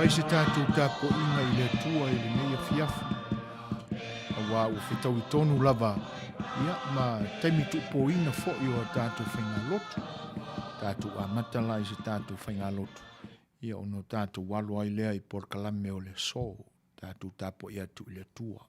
Fai se tatou tapuaiga i le Atua i lenei afiafi, auā ua fetaui tonu lava ia ma taimi tuupoina foi o a tatou faigalotu. Tatou amata la i se tatou faigalotu, ia ona o tatou alo ai lea i polokalame o le aso. Tatou tapuai atu i le Atua.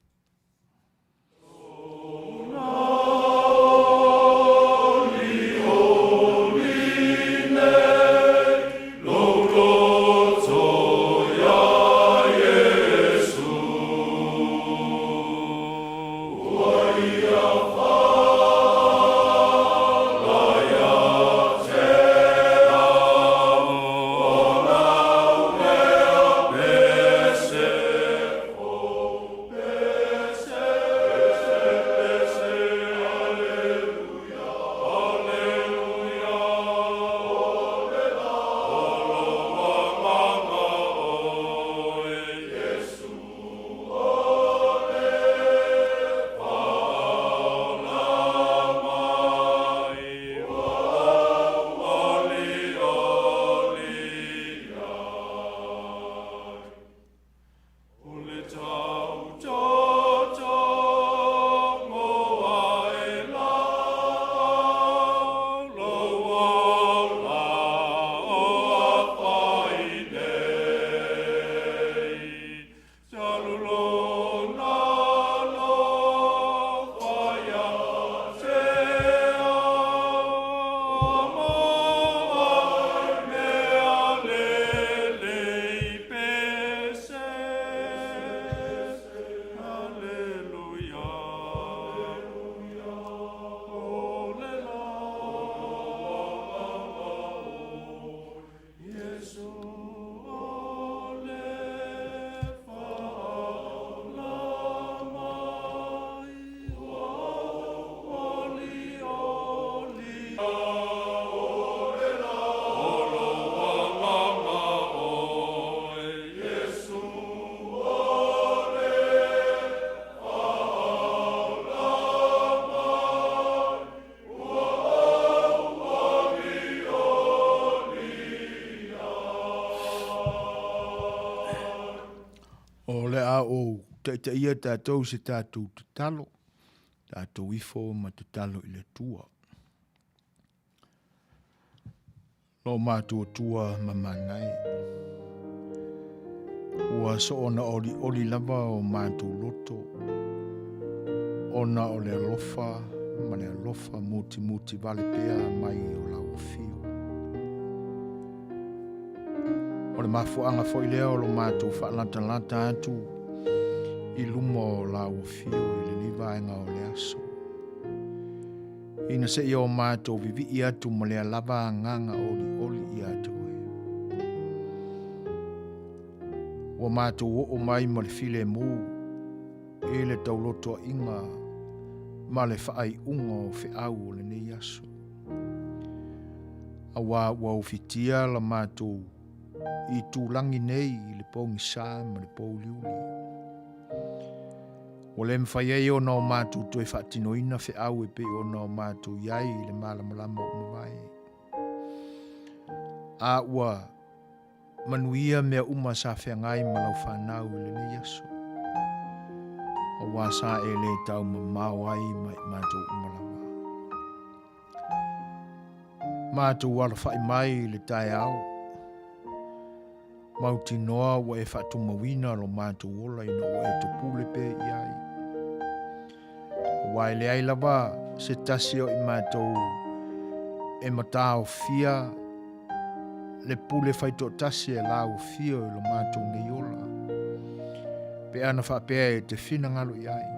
O le a ou taitaia tatou i se tatou tatalo, tatou ifo ma tatalo i le Atua. Lo matou Atua ma manai, ua soona olioli lava o matou loto, ona o le alofa ma le alofa mutimuti vale pea mai o lau afio. O le mafuaaga foi lea o lo matou faalatalata atu i luma o lau afio i lenei vaega o le aso. Ina seia o matou vivii atu ma lea lava agaga olioli ia te oe. Ua matou oo mai ma le filemu i le taulotoaiga ma le faaiuga o feau o lenei aso. Auā ua ufitia la matou itulagi nei i le pogisa ma le pouliuli. Ua le mafai ai ona o matou toe faatinoina feau e pei ona o matou i ai i le malamalama ua mavae. A ua manuia mea uma sa feagai ma lau fanau i lenei aso, auā sa e le taumamao ai ma i matou uma lava. Matou alafai mai i le taeao, mautinoa ua e faatumauina lo matou ola ina ua e topule pea i ai. Aua e leai lava se tasi o i matou e mataofia le pule faitoatasi e lauafio i lo matou nei ola, pe ana faapea e te finagalo i ai.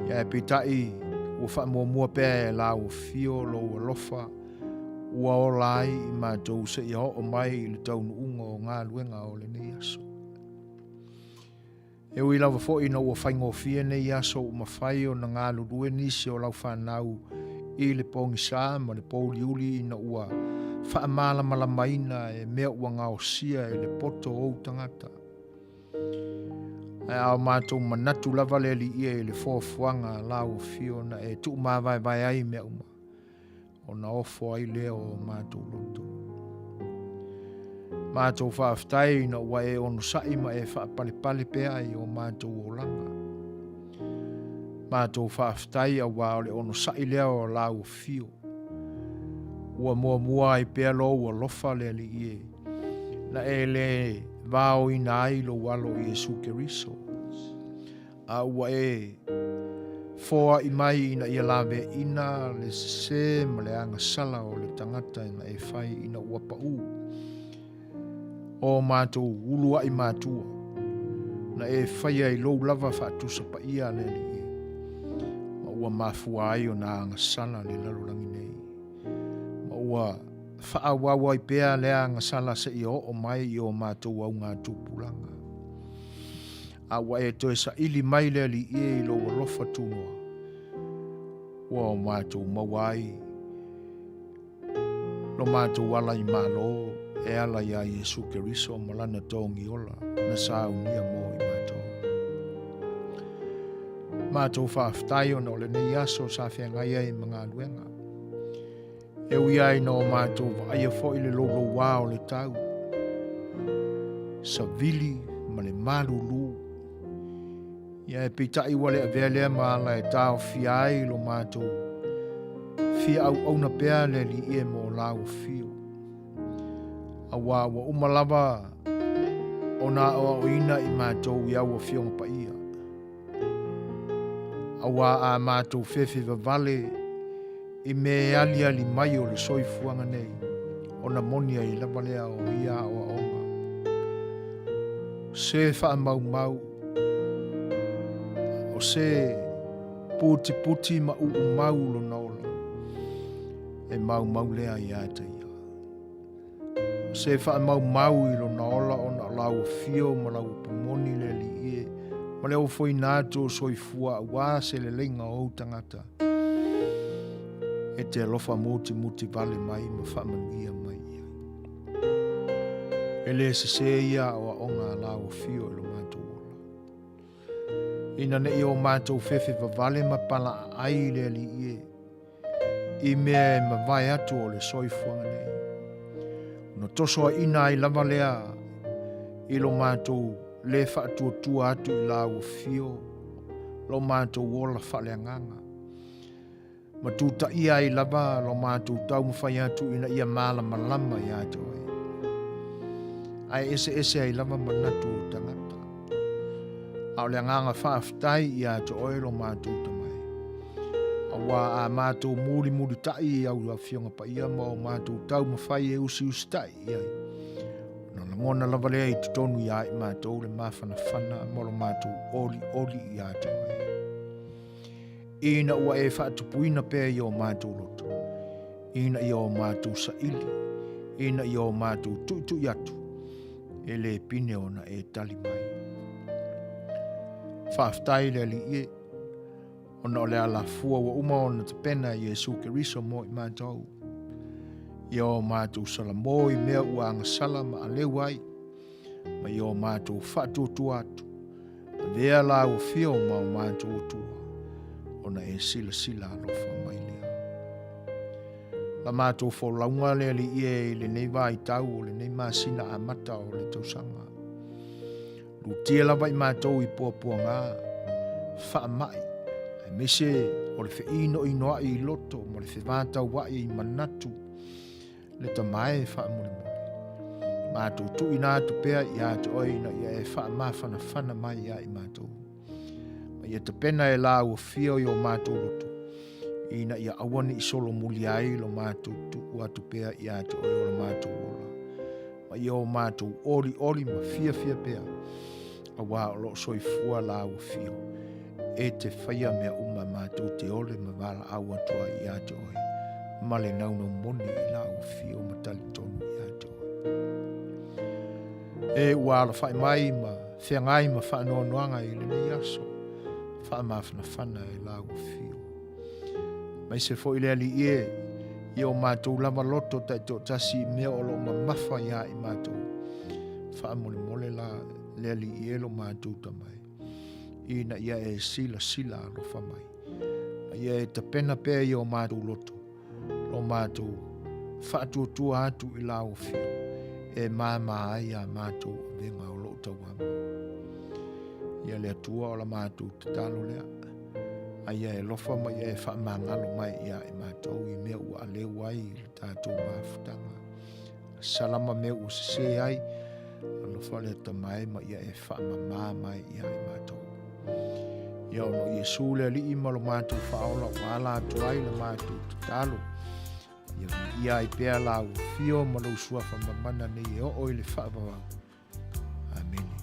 Ia ae peitai ua faamuamua pea e lauafio lou alofa ua ola ai i matou seia oo mai i le taunuuga o galuega o lenei aso. E ui lava foi ina ua faigofie nei aso ua mafai ona galulue nisi o lau fanau i le pogisa ma le pouliuli ina ua faamalamalamaina e mea ua gaosia e le poto o ou tagata. Ae a o matou manatu lava le Alii e i le foafoaga a lau afio na e tuumavaevae ai mea uma, ona ofo ai lea o matou loto. Matou faafetai ina ua e onosai ma e faapalepale pea i o matou olaga. Matou faafetai auā o le onosai lea o lau afio. Ua muamua ai pea lou alofa le Alii e, na e le vaoina ai lou Alo Iesu Keriso. A ua e foai mai ina ia laveaina le sese ma le agasala o le tagata na e fai ina ua paʻū o matou uluai matua, na e faia i lou lava faatusa paia le Alii e, ma ua mafua ai ona agasala le lalolagi nei, ma ua faaauau ai pea lea agasala seia oo mai i o matou augatupulaga. A ua e toe saili mai le Alii e i lou alofa tunoa, ua o matou maua ai lo matou ala i Malo e ala iā Iesu Keriso ma lana togi ola na saunia mo i matou. Matou faafetai ona o lenei aso sa feagai ai ma galuega. E ui ai ina o matou vaaia foi le loulouā o le tau, savili ma le malulu, ia e peitai ua le avea lea ma ala e taofia ai lo matou fia auauna pea le Alii e mo lau afio. Auā ua uma lava ona aoaoina i matou i au Afioga Paia. Auā a matou fefe vavale i mea e aliali mai o le soifuaga nei, ona moni ai lava lea o ia aoaoga. O se faamaumau, o se putiputi ma uumau lona ola, e maumau lea ia te ia. Se faamaumau i lona ola ona o lau afio ma lau upu moni le Alii e, ma le ofoina atu o soifua auā se leleiga o ou tagata. E te alofa mutimuti vale mai ma faamanuia mai i ai. E le sesē ia aoaoga a lau afio i lo matou ola. Ina neʻi o matou fefe vavale ma palaaai i le Alii e, i mea e mavae atu o le soifuaga nei. Ona tosoaina ai lava lea i lo matou le faatuatua atu i lau afio, lo matou ola faaleagaga. Ma tutaia ai lava lo matou taumafai atu ina ia malamalama ia te oe. Ae eseese ai lava manatu o tagata. A o le agaga faafetai ia te oe lo matou Tama e. Auā a matou mulimulitai i au Afioga Paia ma o matou taumafai e usiusitai i ai, ona lagona lava lea i totonu ia i matou le mafanafana ma lo matou olioli ia te oe. Ina ua e faatupuina pea i o matou loto, ina ia o matou saili, ina ia o matou tuitui atu, e le pine ona e tali mai. Faafetai le Alii e, ona o le alafua ua uma ona tapena e Iesu Keriso mo i matou. Ia o matou salamo i mea ua agasala ma aleu ai, ma ia o matou faatuatua atu, avea lau afio ma o matou Atua, ona e silasila alofa mai lea. La matou folauga le Alii e i lenei vaitau o lenei masina amata o le tausaga. Lutia lava i matou i puapuaga, faamai, aemaise o le feinoinoai i loto ma le fevatauai i manatu, le Tama e faamolemole. Matou tuuina atu pea ia te oe ina ia e faamafanafana mai ia i matou. Ma ia tapena e lau afio i o matou loto, ina ia aua ne i solomulia ai lo matou tuu atu pea ia te oe o lo matou ola. Ma ia o matou olioli ma fiafia pea, auā o lo o soifua lau afio, e te faia mea uma matou te ole ma valaau atu ai ia te oe, ma le naunau moni i lau afio ma talitonu ia te oe. E ua alafai mai ma feagai ma faanoanoaga i lenei aso, faamafanafana e lau afio. Aemaise foi le Alii e, i o matou lava loto taitoatasi i mea o lo o mamafa ia i matou. Faamolemole la le Alii e lo matou Tama e, ina ia e silasila alofa mai. Ma ia e tapena pea i o matou loto, lo matou faatuatua atu i lau afio. E māmā ai a matou avega o loo tauama. Ia le Atua o la matou tatalo lea, a ia e alofa ma ia e faamagalo mai ia i matou i mea ua aleu ai i le tatou mafutaga. Salama mea ua sese ai, alofa le tamae ma ia e faamama mai ia i matou. Ia ona o Iesu le Alii ma lo matou faaola ua ala atu ai le matou tatalo. Ia viia ai pea lau afio ma lou suafa mamana nei e oo i le faavavau. Amene.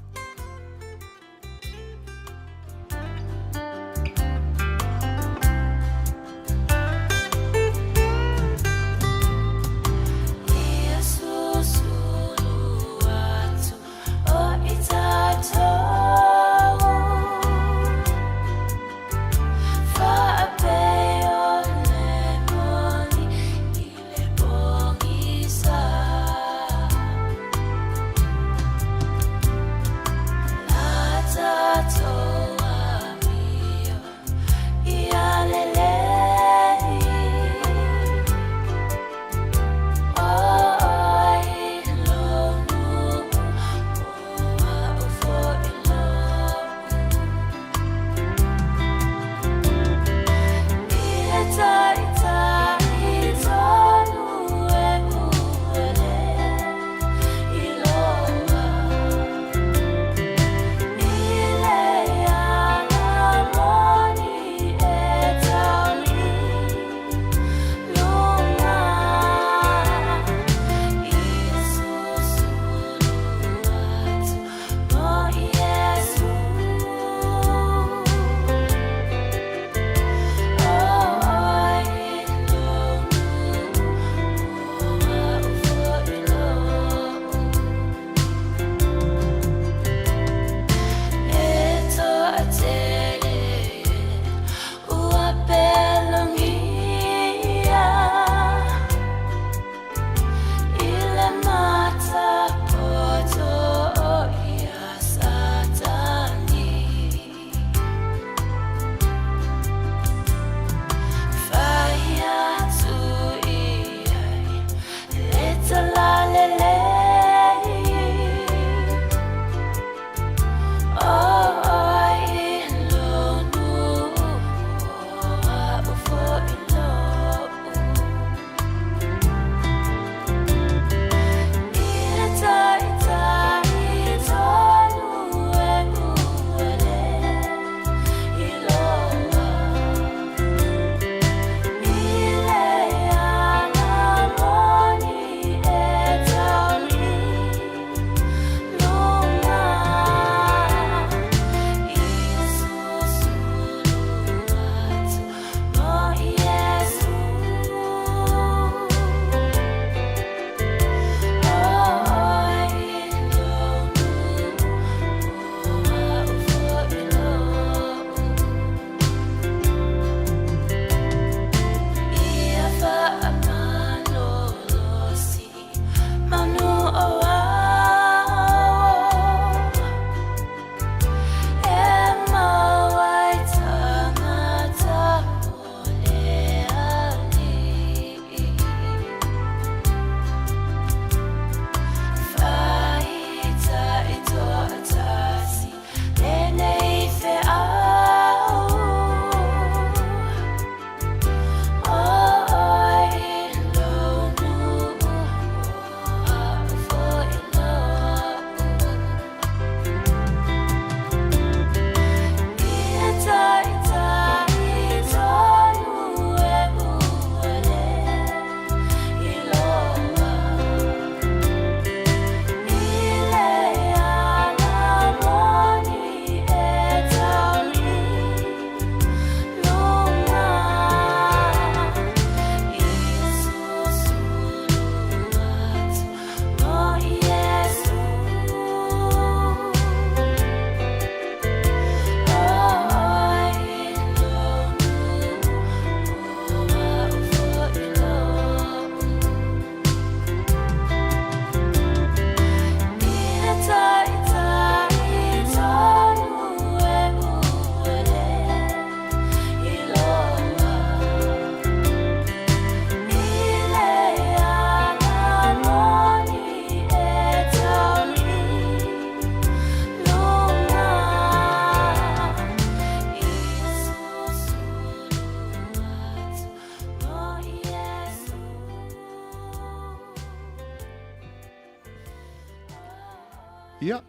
Ia,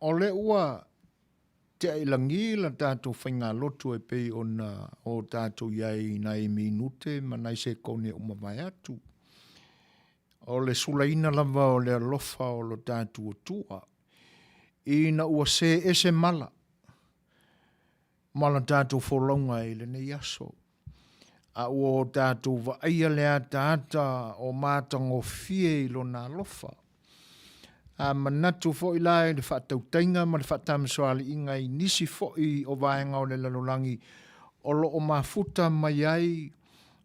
o lea ua tea i lagi la tatou faigalotu e pei ona o tatou i ai i nai minute ma nai sekone ua mavae atu. O le sulaina lava o le alofa o lo tatou Atua, ina ua see ese mala ma la tatou folauga i lenei aso, a ua o tatou vaaia le ataata o matagofie i Lona alofa. A manatu foi la i le faatautaiga ma le faatamasoaliiga i nisi foi o vaega o le lalolagi o lo o mafuta mai ai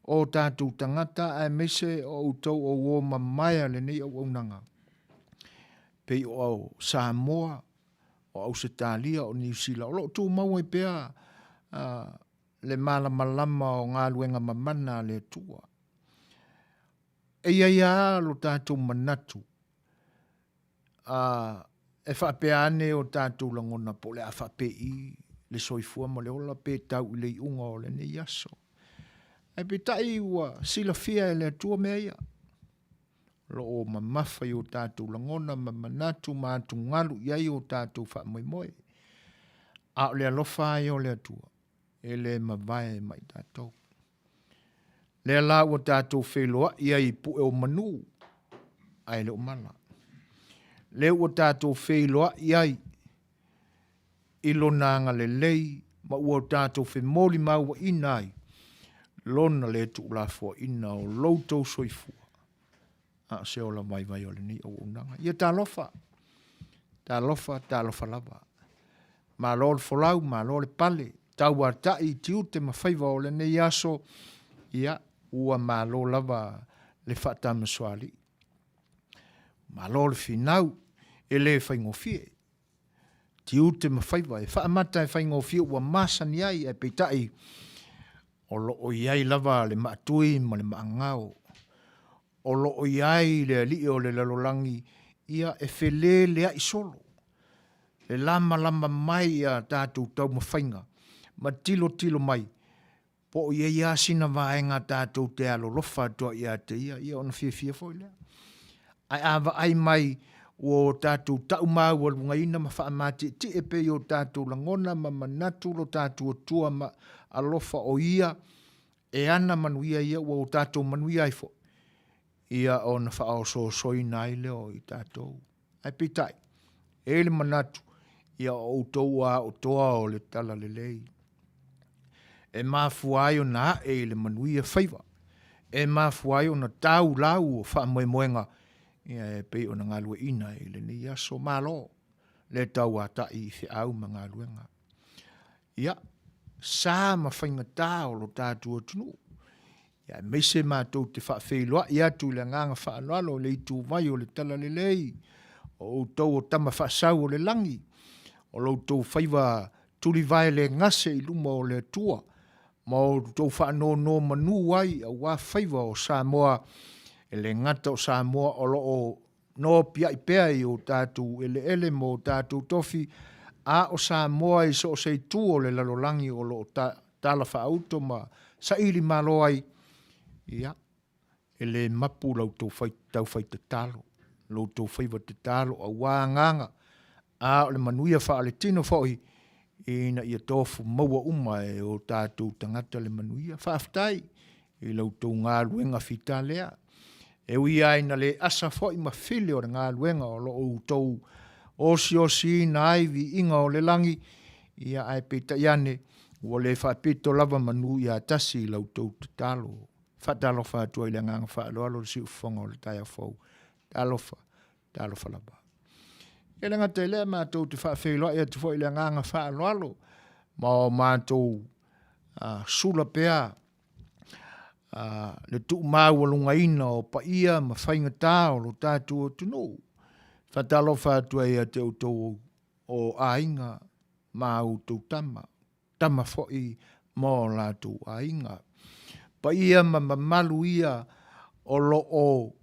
o tatou tagata aemaise o outou o uo mamae a lenei auaunaga, pei o Samoa, o Ausetalia, o Niu Sila, o lo o tumau ai pea le malamalama o galuega mamana a le Atua. E i ai lava lo tatou manatu a e faapea ane o tatou lagona po o le a faapei le soifua ma le ola pe tau i le iuga o lenei aso. Ae peitai ua silafia e le Atua mea ia. O lo o mamafa i o tatou lagona ma manatu ma atugalu i ai o tatou faamoemoe. A o le alofa lava ia o le Atua, e le mavae ma i tatou. Lea la ua tatou feiloai ai i pue o manu, ae le o mala. Lea ua tatou feiloai ai i Lona agalelei ma ua tatou femolimauaina ai Lona le tuulafoaina o lo outou soifua, a o se ola vaivai o lenei auaunaga. Ia talofa, talofa, talofa lava. Malo le folau, malo le pale, tauatai i tiute ma faiva o lenei aso, ia, ua malo lava le faatamasoalii. Malo le finau, e le faigofie. Tiute ma faiva e faamata e faigofie ua masani ai, ae peitai o lo o i ai lava le maatui ma le maagao. O lo o i ai le alii o le lalolagi ia e feleleai solo, e lamalama mai i a tatou taumafaiga ma tilotilo mai po o i ai lava sina vaega tatou te alolofa atu ai ia te ia, ia ona fiafia foi lea. Ae a vaai mai ua o tatou taumaualugaina ma faamatietie pea i o tatou lagona ma manatu lo tatou Atua ma alofa o Ia e ana manuia ia ua o tatou manuia ai foi, ia ona faaosoosoina ai lea o i tatou. Ae peitai, e i ai le manatu, ia o outou ua aotoa o le talalelei, e mafua ai ona ae i le manuia faiva, e mafua ai ona tau lau o faamoemoega, ia e pei ona galueaiina i lenei aso. Malo le tauatai i feau ma galuega. Ia, sa ma faigata o lo tatou atunuu, ia aemaise matou te faafeiloai atu i le agaga faaaloalo i le ituvai o le Talalelei, o outou o tama faasau o le lagi, o lo outou faiva tulivae le gase i luma o le Atua, ma outou faanonomanu ai aua faiva o Samoa, e le gata o Samoa o lo o nopiai pea i o tatou eleele ma o tatou tofi, a o Samoa i so o se itu o le lalolagi o lo o tala faauto ma saili malo ai, ia, e le mapu la outou taufai tatalo, lo outou faiva tatalo aua agaga, a o le manuia faaletino foi, ina ia tofu maua uma e o tatou tagata le manuia. Faafetai i la outou galuega fita lea. E ui lava ina le asa foi ma fili o le galuega o lo o outou osiosiina ai viiga o le lagi, ia ae peitai ane, ua le faapito lava manu ia tasi i la outou tatalo. Faatalofa atu ai i le agaga faaaloalo i le siufofoga o le taeao fou. Talofa, talofa lava. E le gata i lea, matou te faafeiloai atu foi i le agaga faaaloalo ma o matou sula pea le tuumaualugaina o paia ma faigata o lo tatou atunuu. Faatalofa atu ai ia te outou o aiga ma a outou tama, tama foi ma o latou aiga. Paia ma mamalu ia o lo o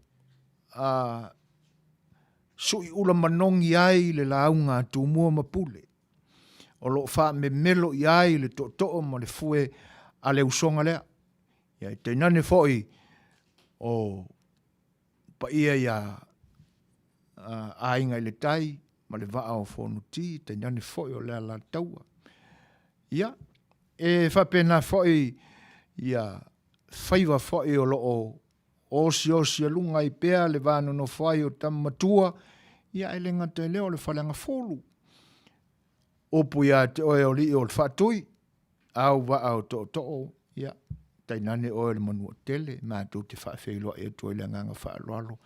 suiula manogi ai le lauga a Tumua ma Pule, o lo o faamemelo i ai le tootoo ma le fue a le usoga lea. Ia e tainane foi o paia ia Aiga i le Tai. ma le Vaa o Fonoti, tainane foi o le Alataua. Ia, e faapena foi ia faiva foi o lo o osiosialuga ai pea le va nonofo ai o tama matua, ia e le gata i lea o le faleagafulu. Upu ia te oe o alii o le Faatui, au vaa o tootoo, ia, tainane oe o le Manuatele, matou te faafeiloai atu ai le agaga faaaloalo,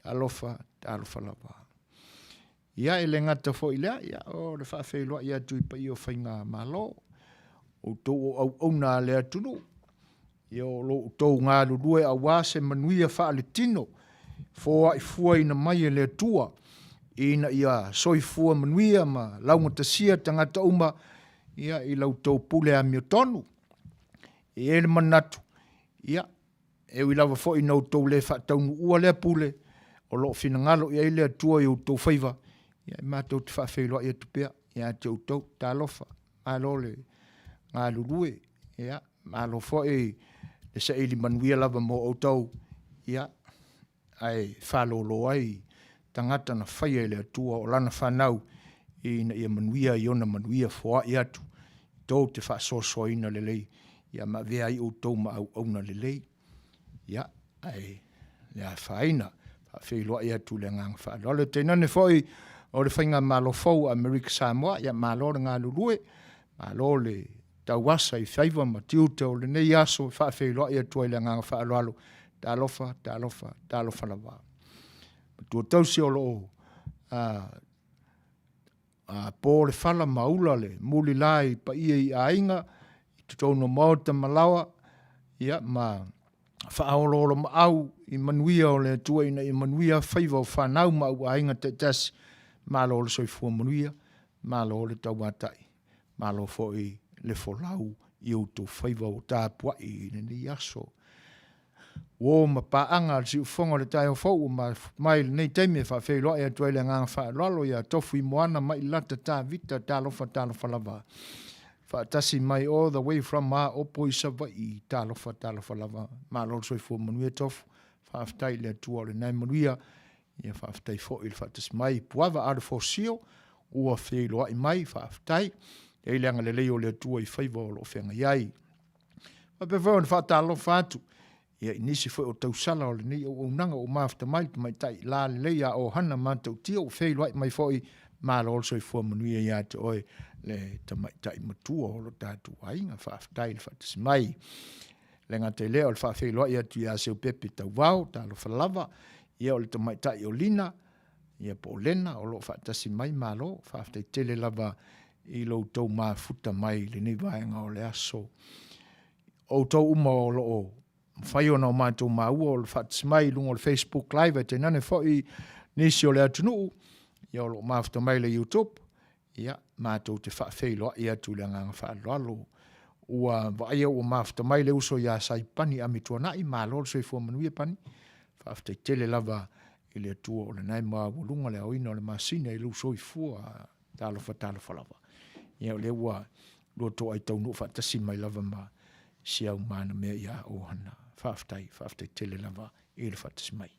talofa, talofa lava. Ia, e le gata foi i lea, ia, o le faafeiloai atu i paia o Faigamalo, outou o auauna a le atunuu, ia o lo outou galulue aua se manuia faaletino, foaifuaina mai e le Atua, ina ia soifua manuia ma laugatasia tagata uma, ia, i la outou pule amiotonu. E i ai le manatu, ia, E ui lava foi ina outou le faataunuua lea pule o lo o finagalo i ai le Atua i outou faiva, ia e matou te faafeiloai atu pea ia te outou. Talofa, malo le galulue, ia, malo foi le saili manuia lava mo outou, ia, ae faalolo ai tagata na faia e le Atua o lana fanau ina ia manuia i ona manuia foai atu tou te faasoasoaina lelei ia ma avea ai outou ma auauna lelei. Ia, ae le afaina, faafeiloai atu i le agaga faaaloalo. E tainane foi o le Faigamalo fou a Amerika Samoa, ia malo le galulue, malo le tauasa i faiva ma tiute o lenei aso e faafeiloai atu ai le agaga faaaloalo. Talofa, talofa, talofa lava. Matua tausi o lo o a po le fala ma ula le mulila i paia i aiga i totonu o maota ma laoa, ia, ma faaoloolomaau i manuia o le Atua ina ia manuia faiva o fanau ma au aiga taitasi. Malo le soifua manuia, malo le tauatai, malo foi le folau i outou faiva ua tapuai i lenei aso. Uo ma paaga a le siufofoga o le taeao fou ua mai i lenei taimi e faafeiloai atu ai le agaga faaaloalo ia Tofuimoana Mailata Tavita, talofa talofa lava. Faatasi mai all the way from Maopo i Savaii, talofa talofa lava. Malo le soifua manuia Tofu, faafetai i le Atua o lena e manuia. Ia faafetai foi i le faatasi mai Puava Alefosio ua feiloai mai, faafetai. E i le agalelei o le Atua i faiva o lo o feagai ai. Faapea foi ona faatalofa atu ia i nisi foi o tausala o lenei auaunaga ua mafuta mai le tamaitai lalelei ia Ohana Matautia ua feiloai mai foi, malo le soifua manuia ia te oe le tamaitai matua o lo tatou aiga. Faafetai le faatasi mai. Le gata i lea o le faafeiloai atu ia Seupepe Tauvao, talofa lava, ia o le tamaitai o Lina, ia po o Lena o lo o faatasi mai, malo, faafetai tele lava i lo outou mafuta mai i lenei vaega o le aso. Outou uma o lo o mafai ona o matou maua o le faatasi mai i luga o le Facebook Live, ae tainane foi nisi o le atunuu, ia o lo o mafuta mai le YouTube, ia matou te faafeiloai atu i le agaga faaaloalo. Ua vaaia ua mafuta mai le uso ia Saipani Amituanai, malo le soifua manuia Pani, faafetai tele lava i le Atua o lena e maualuga le aoina o le masina i lou soifua, talofa talofa lava. Ia o lea ua lua toai taunuu faatasi mai lava ma si au manamea ia Ohana. Faafetai, faafetai tele lava i le faatasi mai.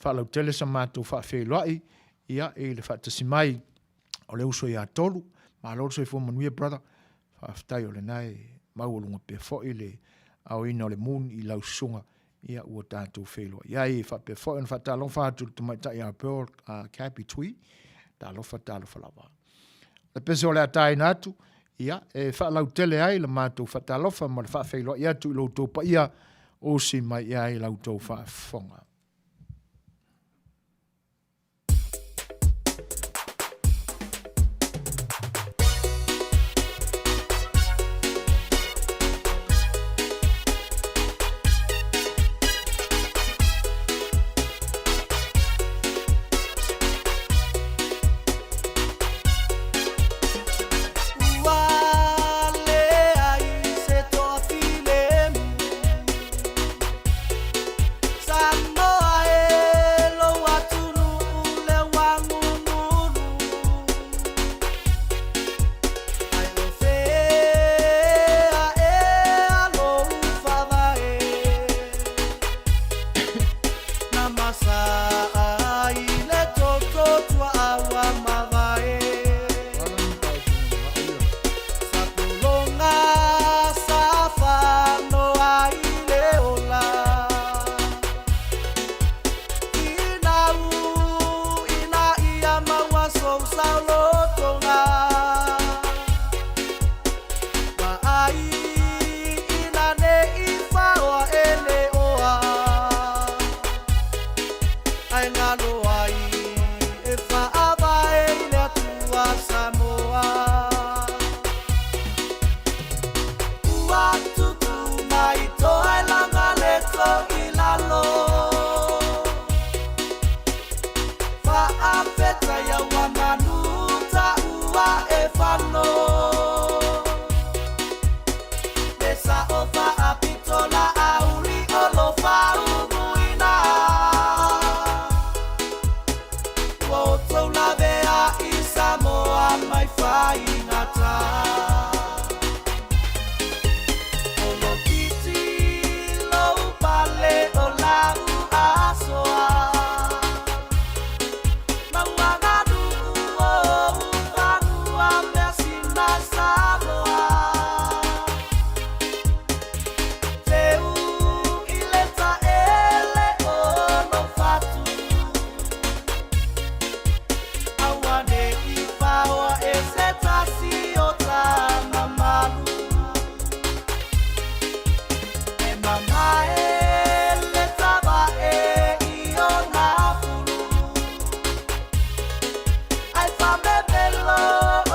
Faalautele sa matou faafeiloai ia i le faatasi mai o le uso ia Tolu. Malo le soifua manuia brother. Faafetai o lena e maualuga pea foi le aoina o le moon i lau susuga ia ua tatou feiloai ai. E faapea foi ona faatalofa atu i le tamaitai a Pearl Cappy Tui. Talofa, talofa lava. Le pese o le a taina atu, ia, e faalautele ai la matou faatalofa ma le faafeiloai atu i lo outou paia, usi mai i ai la outou faafofoga. Ua leai se toafilemu Samoa e lou atunuu lea ua gugulu Ai o fea ea lou faavae Na masa ai le toto tuaa. Ae galo ai e faavae i le Atua Samoa. Ua tutu mai toe laga le to i lalo. Faafetai ua manu taua e fano. Le sao faapito la auli o lo faumuina. Ua outou lavea i Samoa mai faigata. Polokiti lou pale o lau asoa. Mauaganuu o ou fanua measina Samoa. Teu i le taele o lou fatu. Aua ne i paoa e se tasi o ta mamalu. E mamae le tavae i ona fulu. Ae faamemelo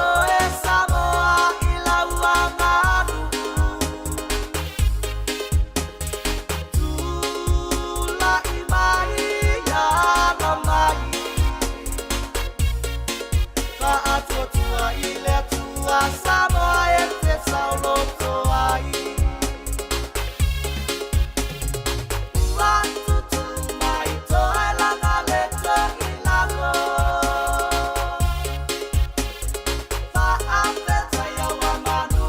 oe Samoa i lau aganuu. Tulai mai ala mai. Faatuatua i le Atua Samoa e te saoloto ai. Ua tutu mai toe laga le to i lalo. Faafetai ua manu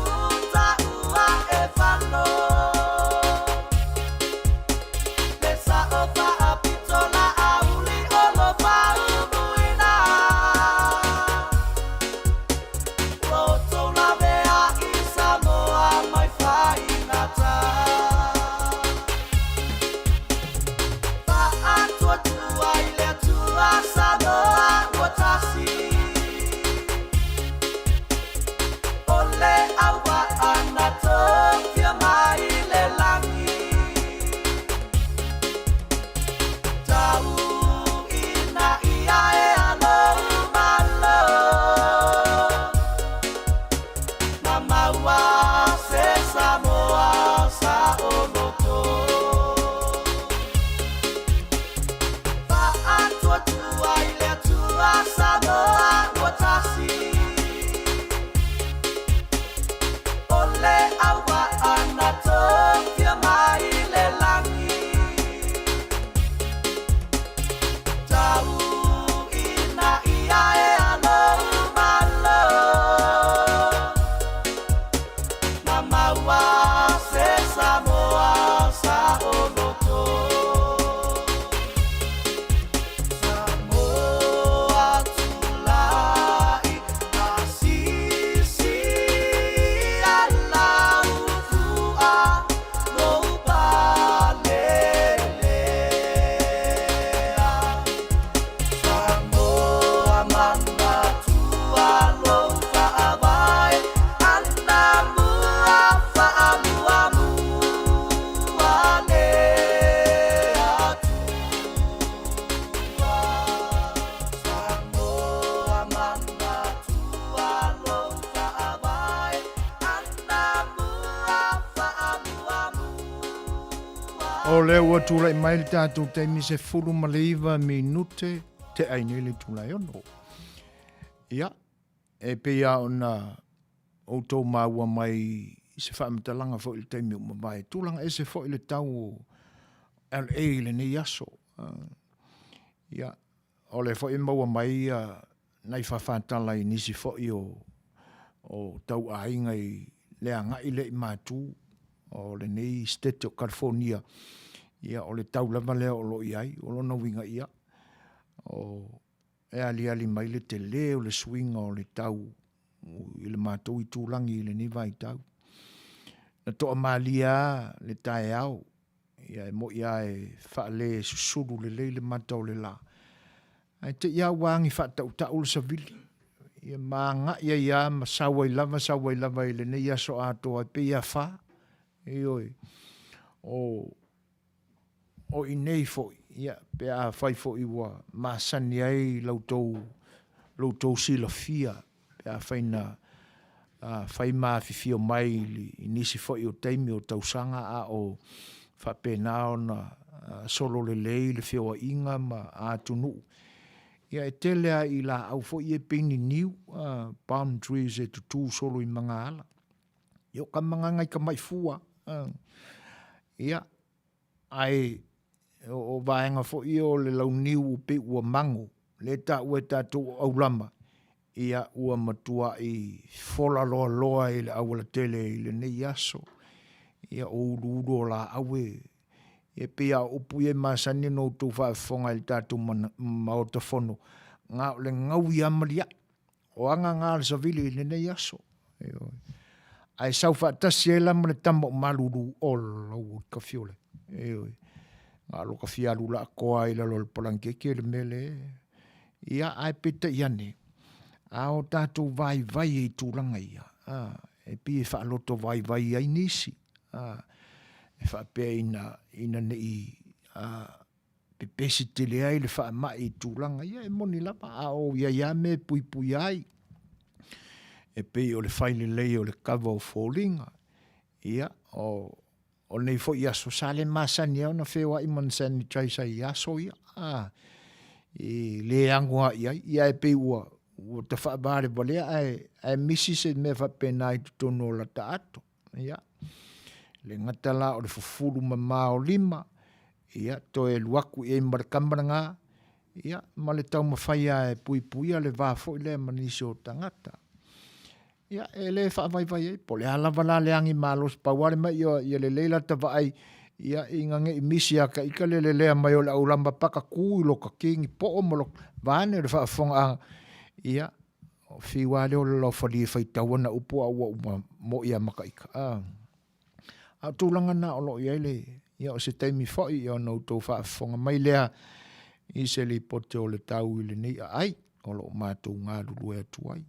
taua e fano. Le sao faapito la auli o lo faumuina. Ua outou lavea i Samoa mai faigata. Faatuatua i le Atua Samoa ua tasi. O le auvaa na tofia mai le lagi. Tau ina ia e alou malo. Ma maua se Samoa saoloto. Faatuatua i le Atua Samoa ua tasi. O le auvaa na tofia mai le lagi. Tau ina ia e alou malo. Ma maua se Samoa saoloto. Samoa tulai asisi ala ufua lou palelea. Samoa manatua lou faavae anamua faamuamua le Atua. Samoa manatua lou faavae anamua faamuamua. O lea ua tulai mai le tatou taimi 19 minute te ai nei le itula e 6. Ia, e pei lava ona outou maua mai i se faamatalaga foi i le taimi ua mavae, tulaga ese foi le tau o LA i lenei aso. Ia, o lea foi e maua mai nai faafatala i nisi foi o o tauaiga i le agai lea i Matu o lenei state o California, ia o le tau lava lea o lo o i ai, o lona uiga ia, o e aliali mai le tele o le suiga o le tau i le matou itulagi i lenei vaitau. Na toamalie lava le taeao, ia e moi lava e faale susulu lelei le mata o le la, ae te i lava ua agi faatautau le savili, ia ma agai ai lava ma sau ai lava sau ai lava i lenei aso atoa e pei e afa. Ioe, o o i nei foi. Ia, pe afai foi ua masani ai la outou, lo outou silafia pe afai na fai ma afifio mai i nisi foi o taimi o tausaga a o faapena ona solo lelei le feoaiga ma atunuu, ia e tele lava i laau foi ia pei ni niu, palm trees e tutu solo i magaala. Ia o ka magaga i tamai fua. Ia, ae o vaega foi ia o le launiu pei ua mago, lea e taua e tatou o aulama, ia ua matuai fola loaloa i le aualatele i lenei aso. Ia o uluulu o laau e e pei lava o upu ia e masani ona outou faafofoga i le tatou Maota Fono, na o le gaui lava ma liai. O aga na a le savili i lenei aso. Ioe. Ae sau faatasi ai la ma le tama o malulu, ola ua tafiole. Ioe. Na o lota fia alu laatoa i lalo o le palanikete le mea lea. Ia, ae peitai ane, a o tatou vaivai ai i tulaga ia, a, e pei e faaloto vaivai ai nisi, a, e faapea ina, ina ne i a, pepesi tele ai le faamai i tulaga ia, e moni lava, a o i ai lava mea e puipuia ai, e pei o le fai lelei o le kava o foliga, ia, o O lenei foi aso, sa le masani ai ona feoai ma ni sanitizer i aso ia, a, e le ano lava i ai, ae pei ua ta faavalevalea ae misi se mea faapena i totonu o lata ato. Ia, e le gata la o le fufulu mama o lima, ia, toe alu atu i ai ma le kama lena, ia, ma le taumafai lava e puipuia le va foi lea ma nisi o tagata. Ia, e le faavaivai ai, po o le a lava la le agi malosi, pau lava le mea ia lelei lata vaai, ia ina ne i misi ia te ita le lelea mai o le aulama paka tu i lota kini poo ma lota, vaeane le faafofogaaga, ia, fiu lava lea o le laofalia e faitau ana upu a ua uma moi lava ma ta ita. A o tulaga na o lo o i ai le, ia o se taimi foi ona outou faafofoga mai lea i se lipoti o le tau i lenei aai o lo o matou galulue atu ai.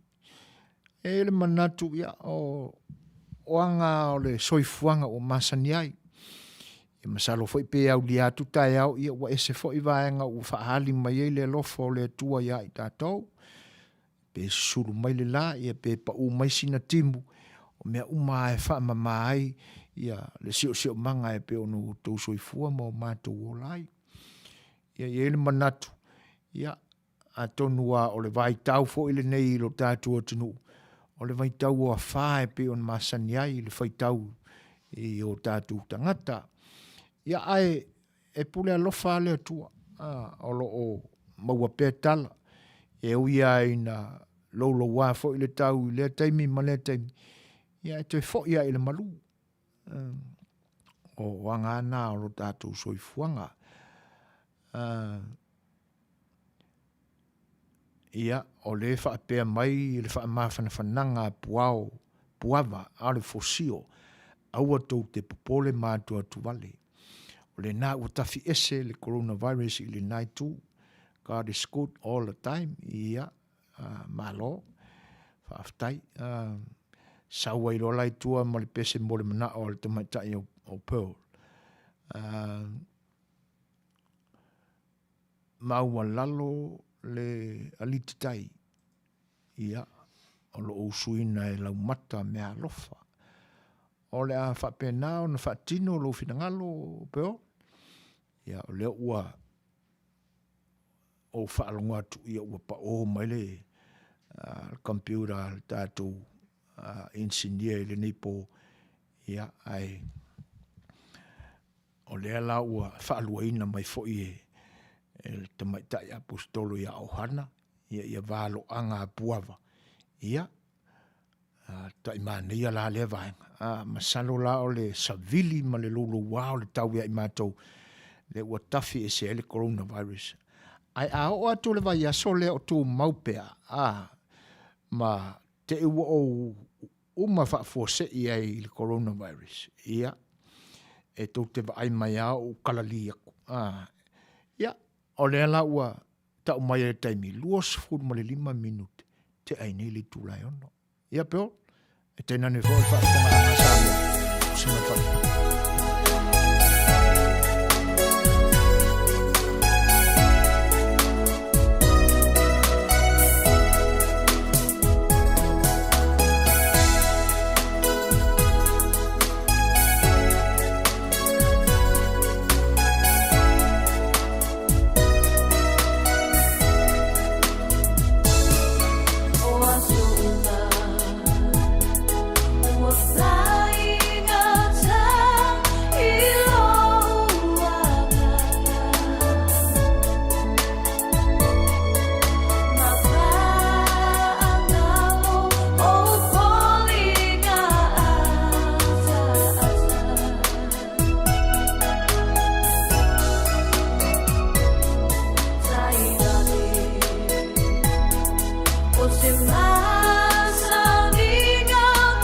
E i ai le manatu, ia, o, o aga o le soifuaga ua masani ai. Ia masalo foi pe aulia atu taeao, ia ua ese foi vaega ua faaali mai ai le alofa o le Atua iā i tatou. Pe susulu mai le la, ia pe pau mai sina timu, o mea uma lava e faamama ai ia le siosiomaga e pei ona outou soifua ma o matou ola ai. Ia e i ai le manatu, ia, Atonu lava o le vaitau foi lenei i lo tatou atunuu, o le vaitau o afa e pei ona masani ai le faitau i o tatou tagata. Ia ae e pule alofa lava le Atua, a, o lo o maua pea tala, e ui lava ina louloua foi le tau i lea taimi ma lea taimi, ia e toe foi lava i le malu. O aga lava na o lo tatou soifuaga. Ia, o lea e faapea mai le faamafanafanaga a Puao, Puava, a o le Fosio, aua tou te popole ma atuatuvale. O lena ua tafi ese le coronavirus i lena itu. God is good all the time. Ia, malo, faafetai. Sau ai loa la i tua ma le pese mo le manao a le tamaitai o Pearl. Maualalo le alititai, ia, o lo o usuina e laumata meaalofa. O le a faapena ona faatino lou finagalo, Pearl, ia, o lea ua ou faalogo atu, ia ua pao mai le computer a le tatou inisinia i lenei po, ia, ae O lea la ua faaluaina mai foi e le tamaitai Aposetolo ia Ohana, ia ia valoaga a Puava, ia, tai manaia la lea vaega. A, masalo la o le savili ma le louloua o le tau ia i matou, lea ua tafi ese ai le coronavirus. Ae a oo atu le vaiaso lea o tumau pea, a, ma te i ua ou uma faafuasei ai i le coronavirus, ia, e tou te vaai mai lava o ou kalali atu. A, ia, o lea la ua tau mai ai le taimi, 25 minute, tea ai nei le itula e 6. Ia, Bill, e tainane foi le faafofogaaga a Samoa, tusi mai fale. O te masaniga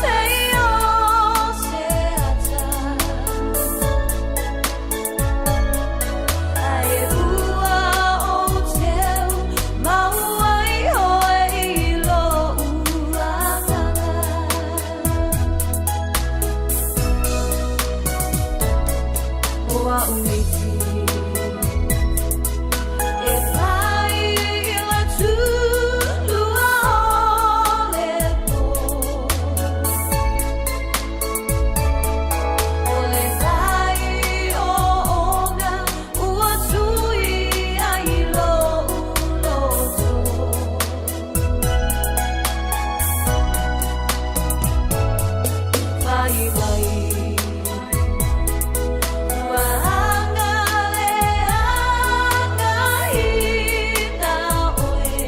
pei o se ata. Ae ua ou teu maua i oe i lo'u agaga. O a'u miti e fai i le tulua o le po. O le vai o ona ua tui ai i lo'u loto. Fai mai ua agaleagaina oe.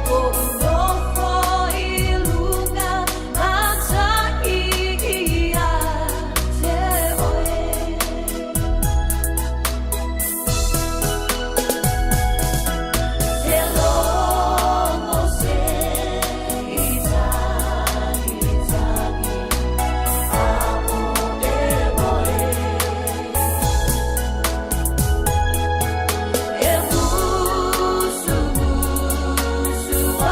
Ko'u nofo i luga matagi ia te oe. Te logo se i tagitagi a'o e moe. E musumusu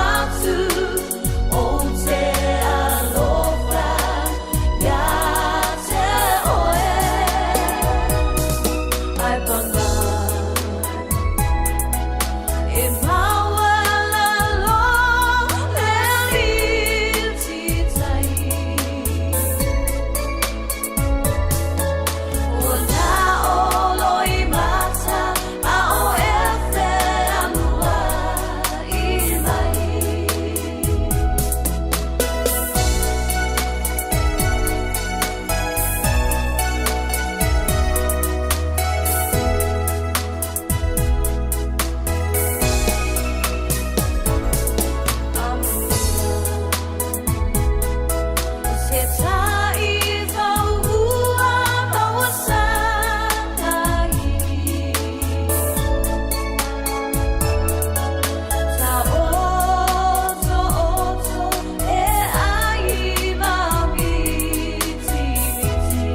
atu ou te alofa ia te oe. Ai panga e maualalo le liti tai. Ua naolo i mata a o e fealuai mai. Se taivau ua maua sangai. Ta oto oto e ai ma miti miti.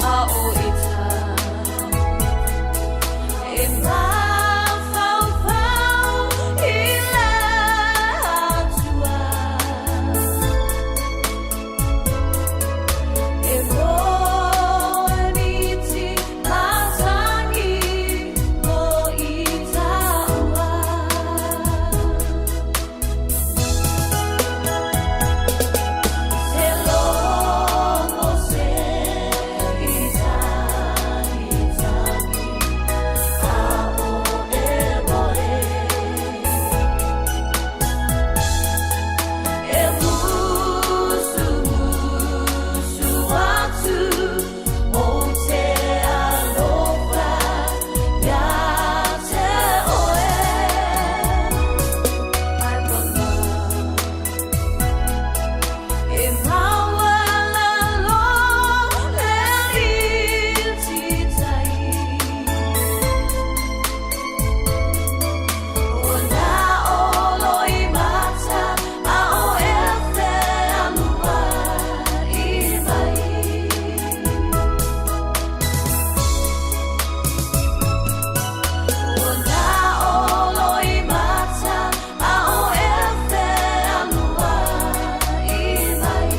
A o ita e mafaufau i le Atua. E moe miti matagi mo i taua. Se logo se i tagitagi a'o e moe. E musumusu atu ou te alofa ia te oe. Ai panga e maualalo le liti tai. Ua naolo i mata a o e fealuai mai. Ua naolo i mata a o e fealuai mai.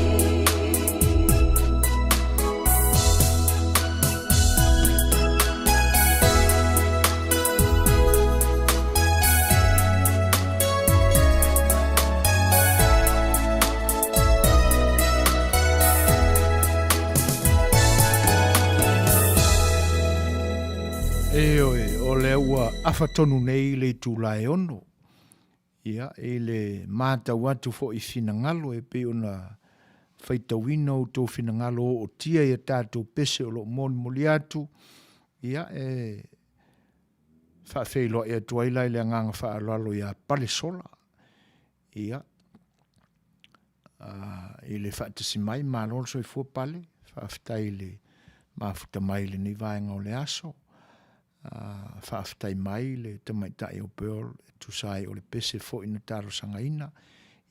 Ioe, o lea ua afa tonu nei le itula e ono. Ia, i le matau atu foi i finagalo e pei ona faitauina outou finagalo ootia i a tatou pese o lo o molimoli atu, ia, e faafeiloai atu ai la i le agaga faaaloalo ia Palesola. Ia, i le faatasi mai, malo le soifua Pale, faafetai i le mafuta mai i lenei vaega o le aso. Faafetai mai le tamaitai o Pearl e tusa ai o le pese foi na talosagaina.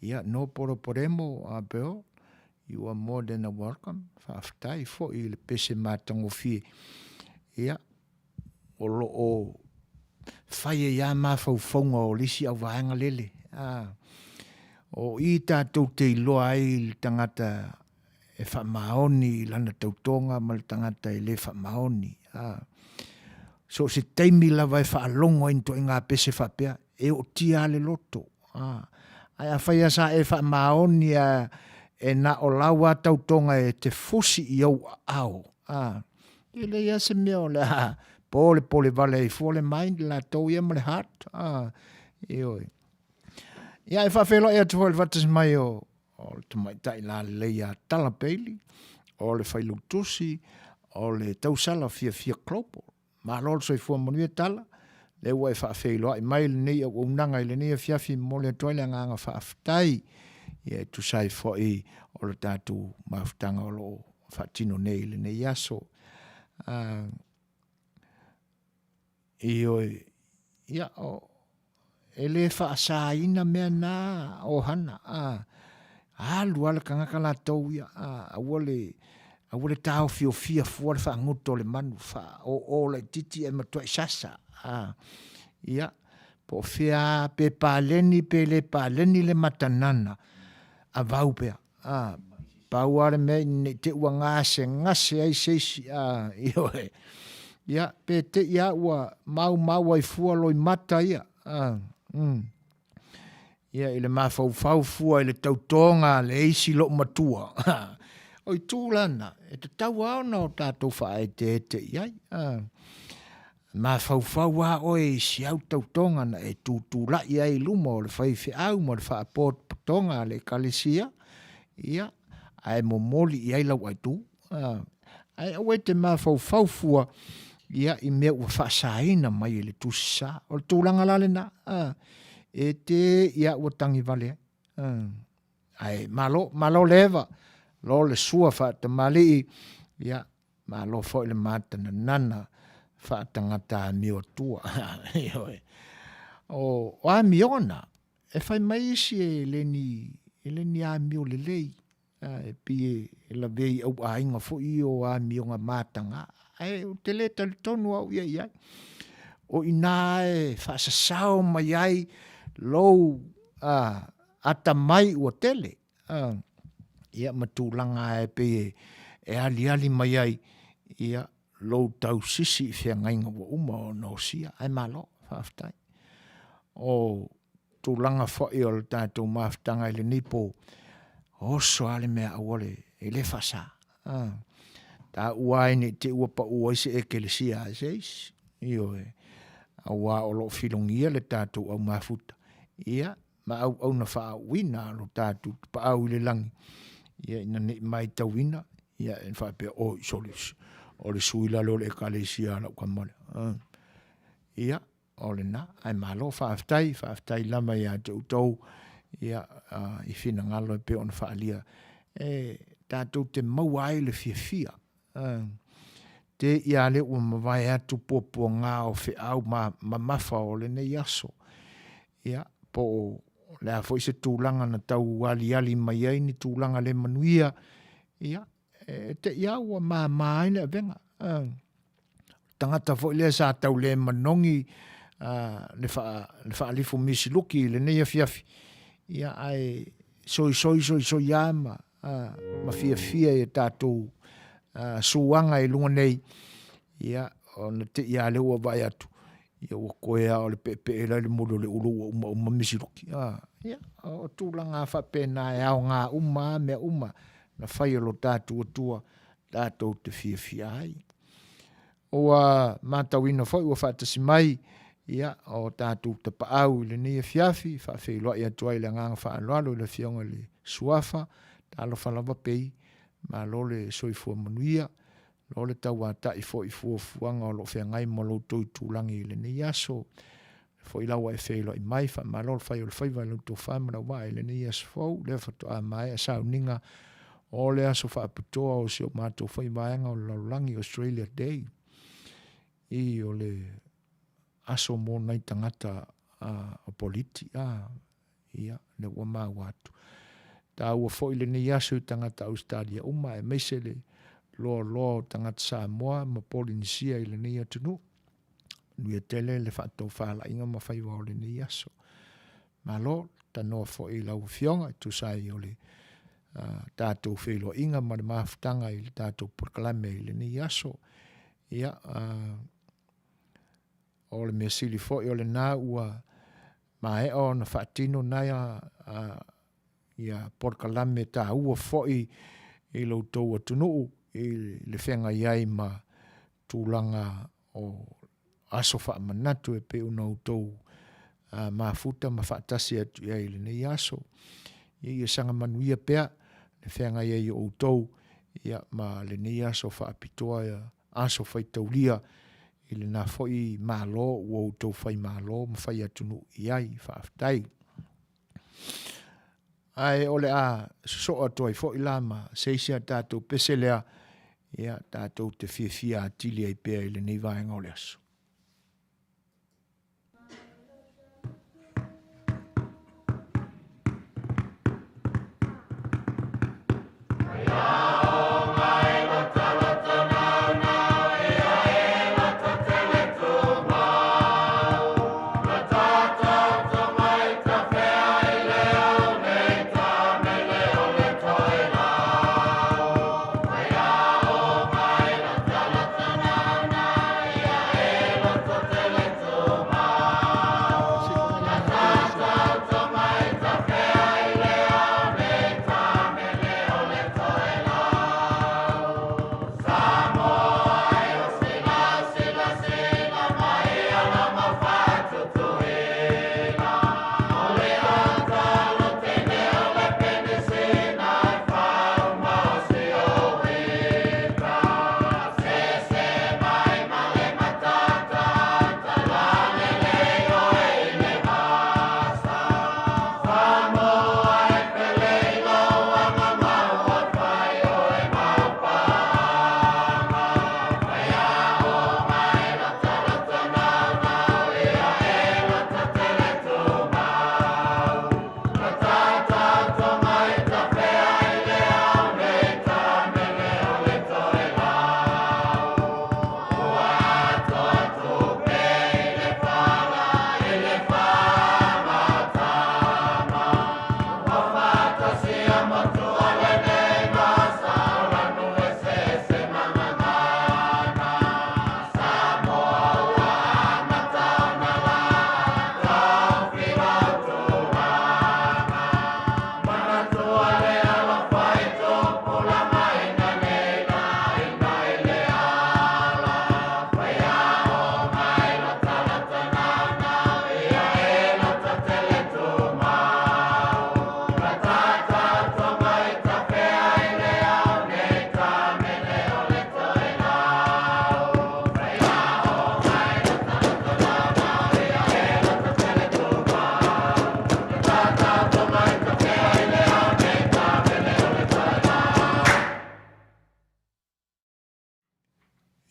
Ia, no poroporemo, Pearl, you are more than a welcome. Faafetai foi i le pese matagofie. Ia, o lo o fai ai lava mafaufauga o le isi auvaega lele. O i tatou te iloa ai le tagata e faamaoni i lana tautoga ma le tagata e le faamaoni. So o se taimi lava e faalogo ai i ni ituaiga pese faapea, e ootia lava le loto. Ae afai lava sa e faamaoni a e na o lau lava tautoga e te fusi i ou aao, e leai lava se mea o le a polepole vale ai fua le mind latou ia ma le heart. Ioe. Ia, e faafeiloai atu foi i le faatasi mai o o le tamaitai lalelei ia Tala Bailey, o le failautusi o le tausala Fiafia Global. Malo le soifua manuia Tala, lea ua e faafeiloai mai lenei auaunaga i lenei afiafi e momoli atu ai le agaga faafetai ia e tusa ai foi o le tatou mafutaga o lo o faatino nei i lenei aso. Ioe, ia, o, e le faasaina mea na o hana, a, alu lava le tagata latou ia, a, aua le, aua le taofiofia fua le faaguto o le manu, faaoo laitiiti ae matuai sasa, a, ia, po o fea lava, pe paleni pe le paleni le matanana, avau pea. A, pau lava le mea ina ne i te i ua gasegase ai se isi, a, ioe. Ia, pe te i lava ua maumau ai fua loimata ia, a, mm. Ia, i le mafaufau fua i le tautoga a le isi loomatua. O itu la na, e tatau lava ona o tatou faaeteete i ai. A, mafaufau lava oe i si au tautoga na e tutulai ai i luma o le faifeau ma le faapotopotoga a le Ekalesia, ia, ae momoli i ai lau aitu. Ae aua e te mafaufau fua ia, i mea ua faasaina mai e le Tusi Sa. O le tulaga la lena, e te ia ua tagi vale ai. Ae malo, malo le eva, lo le sua faatamalii, ia, Malo foi le matananana faatagata amio atua. Ioe. O, o amioga na, e fai mai isi e le ni, e le ni amio lelei, e pei e lavea i au aiga foi ia o amioga mataga, ae ou te le talitonu au ia i ai. O i ina e faasasao mai ai lou a, atamai ua tele. Ia ma tulaga e pei e aliali mai ai ia lou tausisi i feagaiga ua uma ona osia. Ae malo, faafetai. O tulaga foi o le tatou mafutaga i lenei po, oso lava le mea aua le, e le faasa. Taua ai ne i te i ua pau ai se ekelesia a se isi. Ioe. Aua o lo o filogia le tatou au mafuta. Ia, ma auauna faauuina a lo tatou tapaau i le lagi, ia ina ne i maitauina, ia e faapea, oi, sole, o le sui lalo o le ekalesia a lau tama lea. Uh. Ia, o lena, ae malo faafetai, faafetai lava ia te outou, ia, uh, i finagalo e pei ona faaalia, e tatou te maua ai le fiafia. Uh, te ia le ua mavae atu puapuaga o feau ma mamafa o lenei aso. Ia, po o le a foi se tulaga na tau aliali mai ai ni tulaga le manuia, ia, e te i a ua māmā ai le avega. Tagata foi lea sa tau le manogi le, fa, le faalifu misiluki i lenei afiafi, ia, ae soisoi soisoi lava ma, ma fiafia i a tatou suaga i luga nei, ia, ona te i a lea ua vaai atu, Ia ua koe lava o le peepee la i le moli o le ulu ua umauma misiluki. Ah, ia, o tulaga faapena e aoga uma lava mea uma na fai e lo tatou Atua tatou te fiafia ai. Ua matauina foi ua faatasi mai ia o tatou tapaau i lenei afiafi, faafeiloai atu ai le agaga faaaloalo i le Afioga i le Suafa, talofa lava pei, malo le soifua manuia, O le tauatai foi i fuafuaga o lo o feagai ma lo outou itulagi i lenei aso. Foi la ua e feiloai mai, faamalo le fai o le faiva i lau tofa ma lau vaa i lenei aso fou, lea faatoa maea sauniga O le aso faapitoa o si o matou foi vaega o le lalolagi, Australia Day, i o le aso mo nai tagata o politi, a, ia, lea ua maua atu. Taua foi lenei aso i tagata Ausetalia uma, aemaise le loaloa o tagata Samoa ma Polinisia i lenei atunuu. Manuia tele le faatofalaiga ma faiva o lenei aso. Malo, tanoa foi i lau Afioga e tusa ai o le tatou feiloaiga ma le mafutaga i le tatou polokalame i lenei aso. Ia, o le mea sili foi o lena ua maea ona faatino nai ia polokalame taua foi i lo outou atunuu i le feagai ai ma tulaga o aso faamanatu e pei ona outou mafuta ma faatasi atu i ai i lenei aso. Ia saga manuia pea le feagai ai o outou ia ma lenei aso faapitoa aso faitaulia i lena foi Malo ua outou fai Malo ma fai atunuu i ai. Faafetai. Ae o le a sosoo atu ai foi la ma se isi a tatou pese lea, ia, tatou te fiafia atili ai pea i lenei vaega o le aso.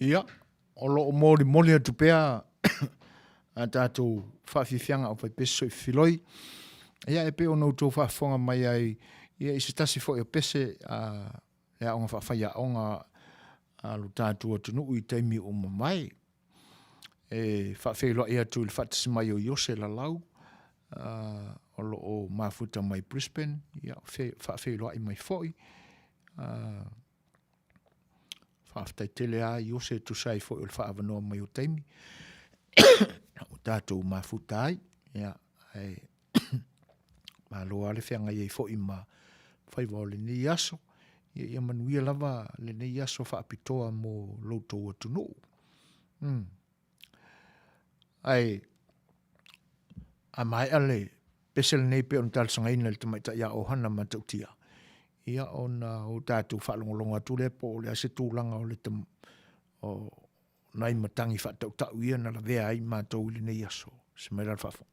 Ia, o lo o molimoli atu pea a tatou faafiafiaga o faipese soifiloi. Ia, e pei ona outou faafofoga mai ai ia, i se tasi foi o pese a le aoga faafaiaoga a lo tatou atunuu i taimi ua mavae. E faafeiloai atu i le faatasi mai o Iose Lalau, o lo o mafuta mai Brisbane, ia, faafeiloai mai foi. Faafetai tele lava Iose e tusa ai foi o le faaavanoa mai o taimi ua tatou mafuta ai. Ia, ae malo lava le feagai ai foi ma faiva o lenei aso. Ia, ia manuia lava lenei aso faapitoa mo lo outou atunuu. Ae a maea le pese lenei pei ona talosagaina i le tamaitai a Ohana Matautia, ia ona o tatou faalogologo atu lea po o le a se tulaga o le o nai matagi faatautau ia na lavea ai matou i lenei aso. Se mai la le faafofoga.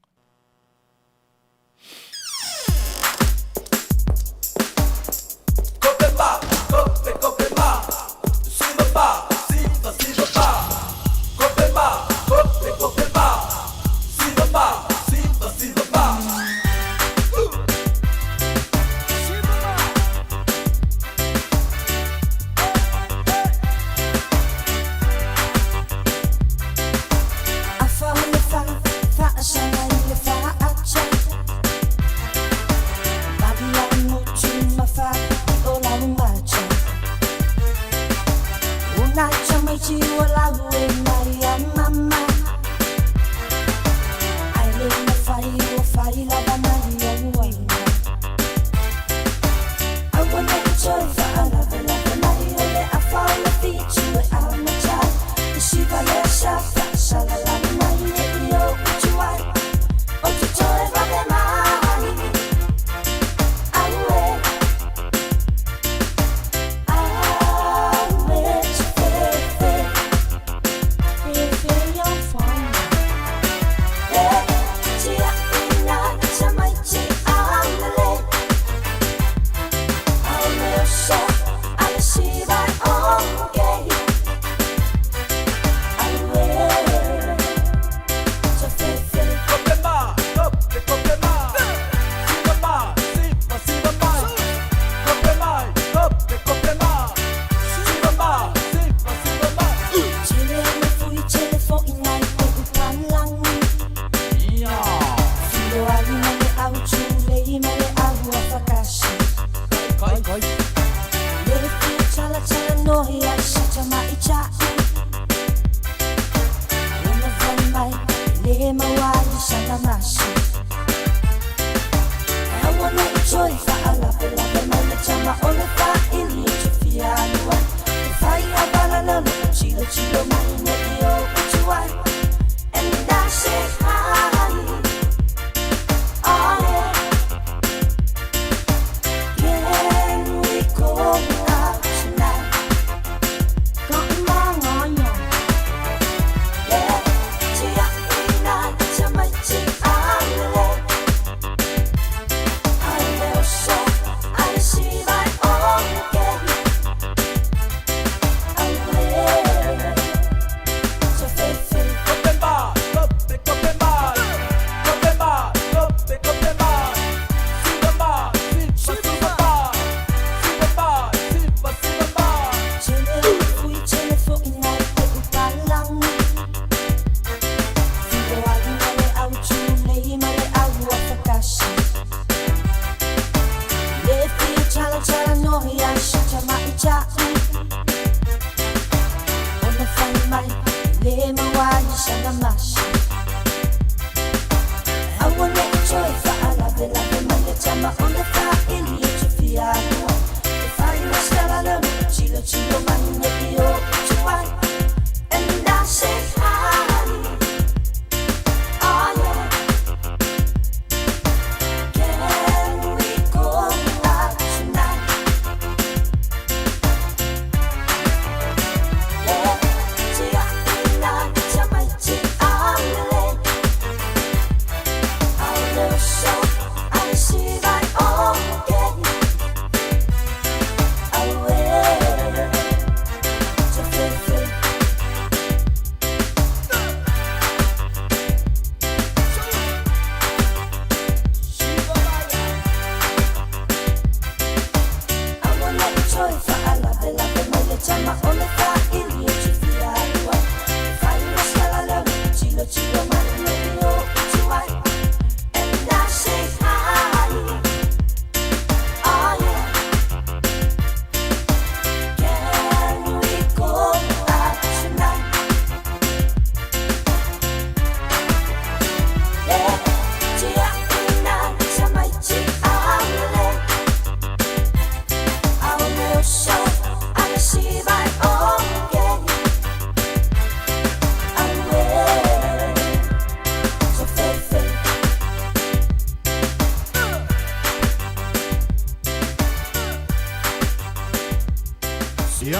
Ia,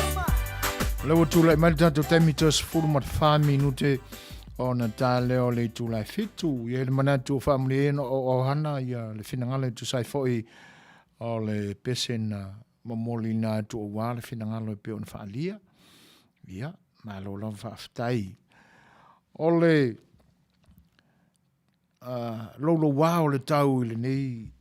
o lea ua tulai mai le tatou taimi toe 14 minute ona ta lea o le itula e fitu. E i ai le manatu ua faamalieina o auhana ia le finagalo e tusa ai foi o le pese na momoliina atu aua le finagalo e pei ona faaalia. Ia, malo lava faafetai. O le louloua o le tau i lenei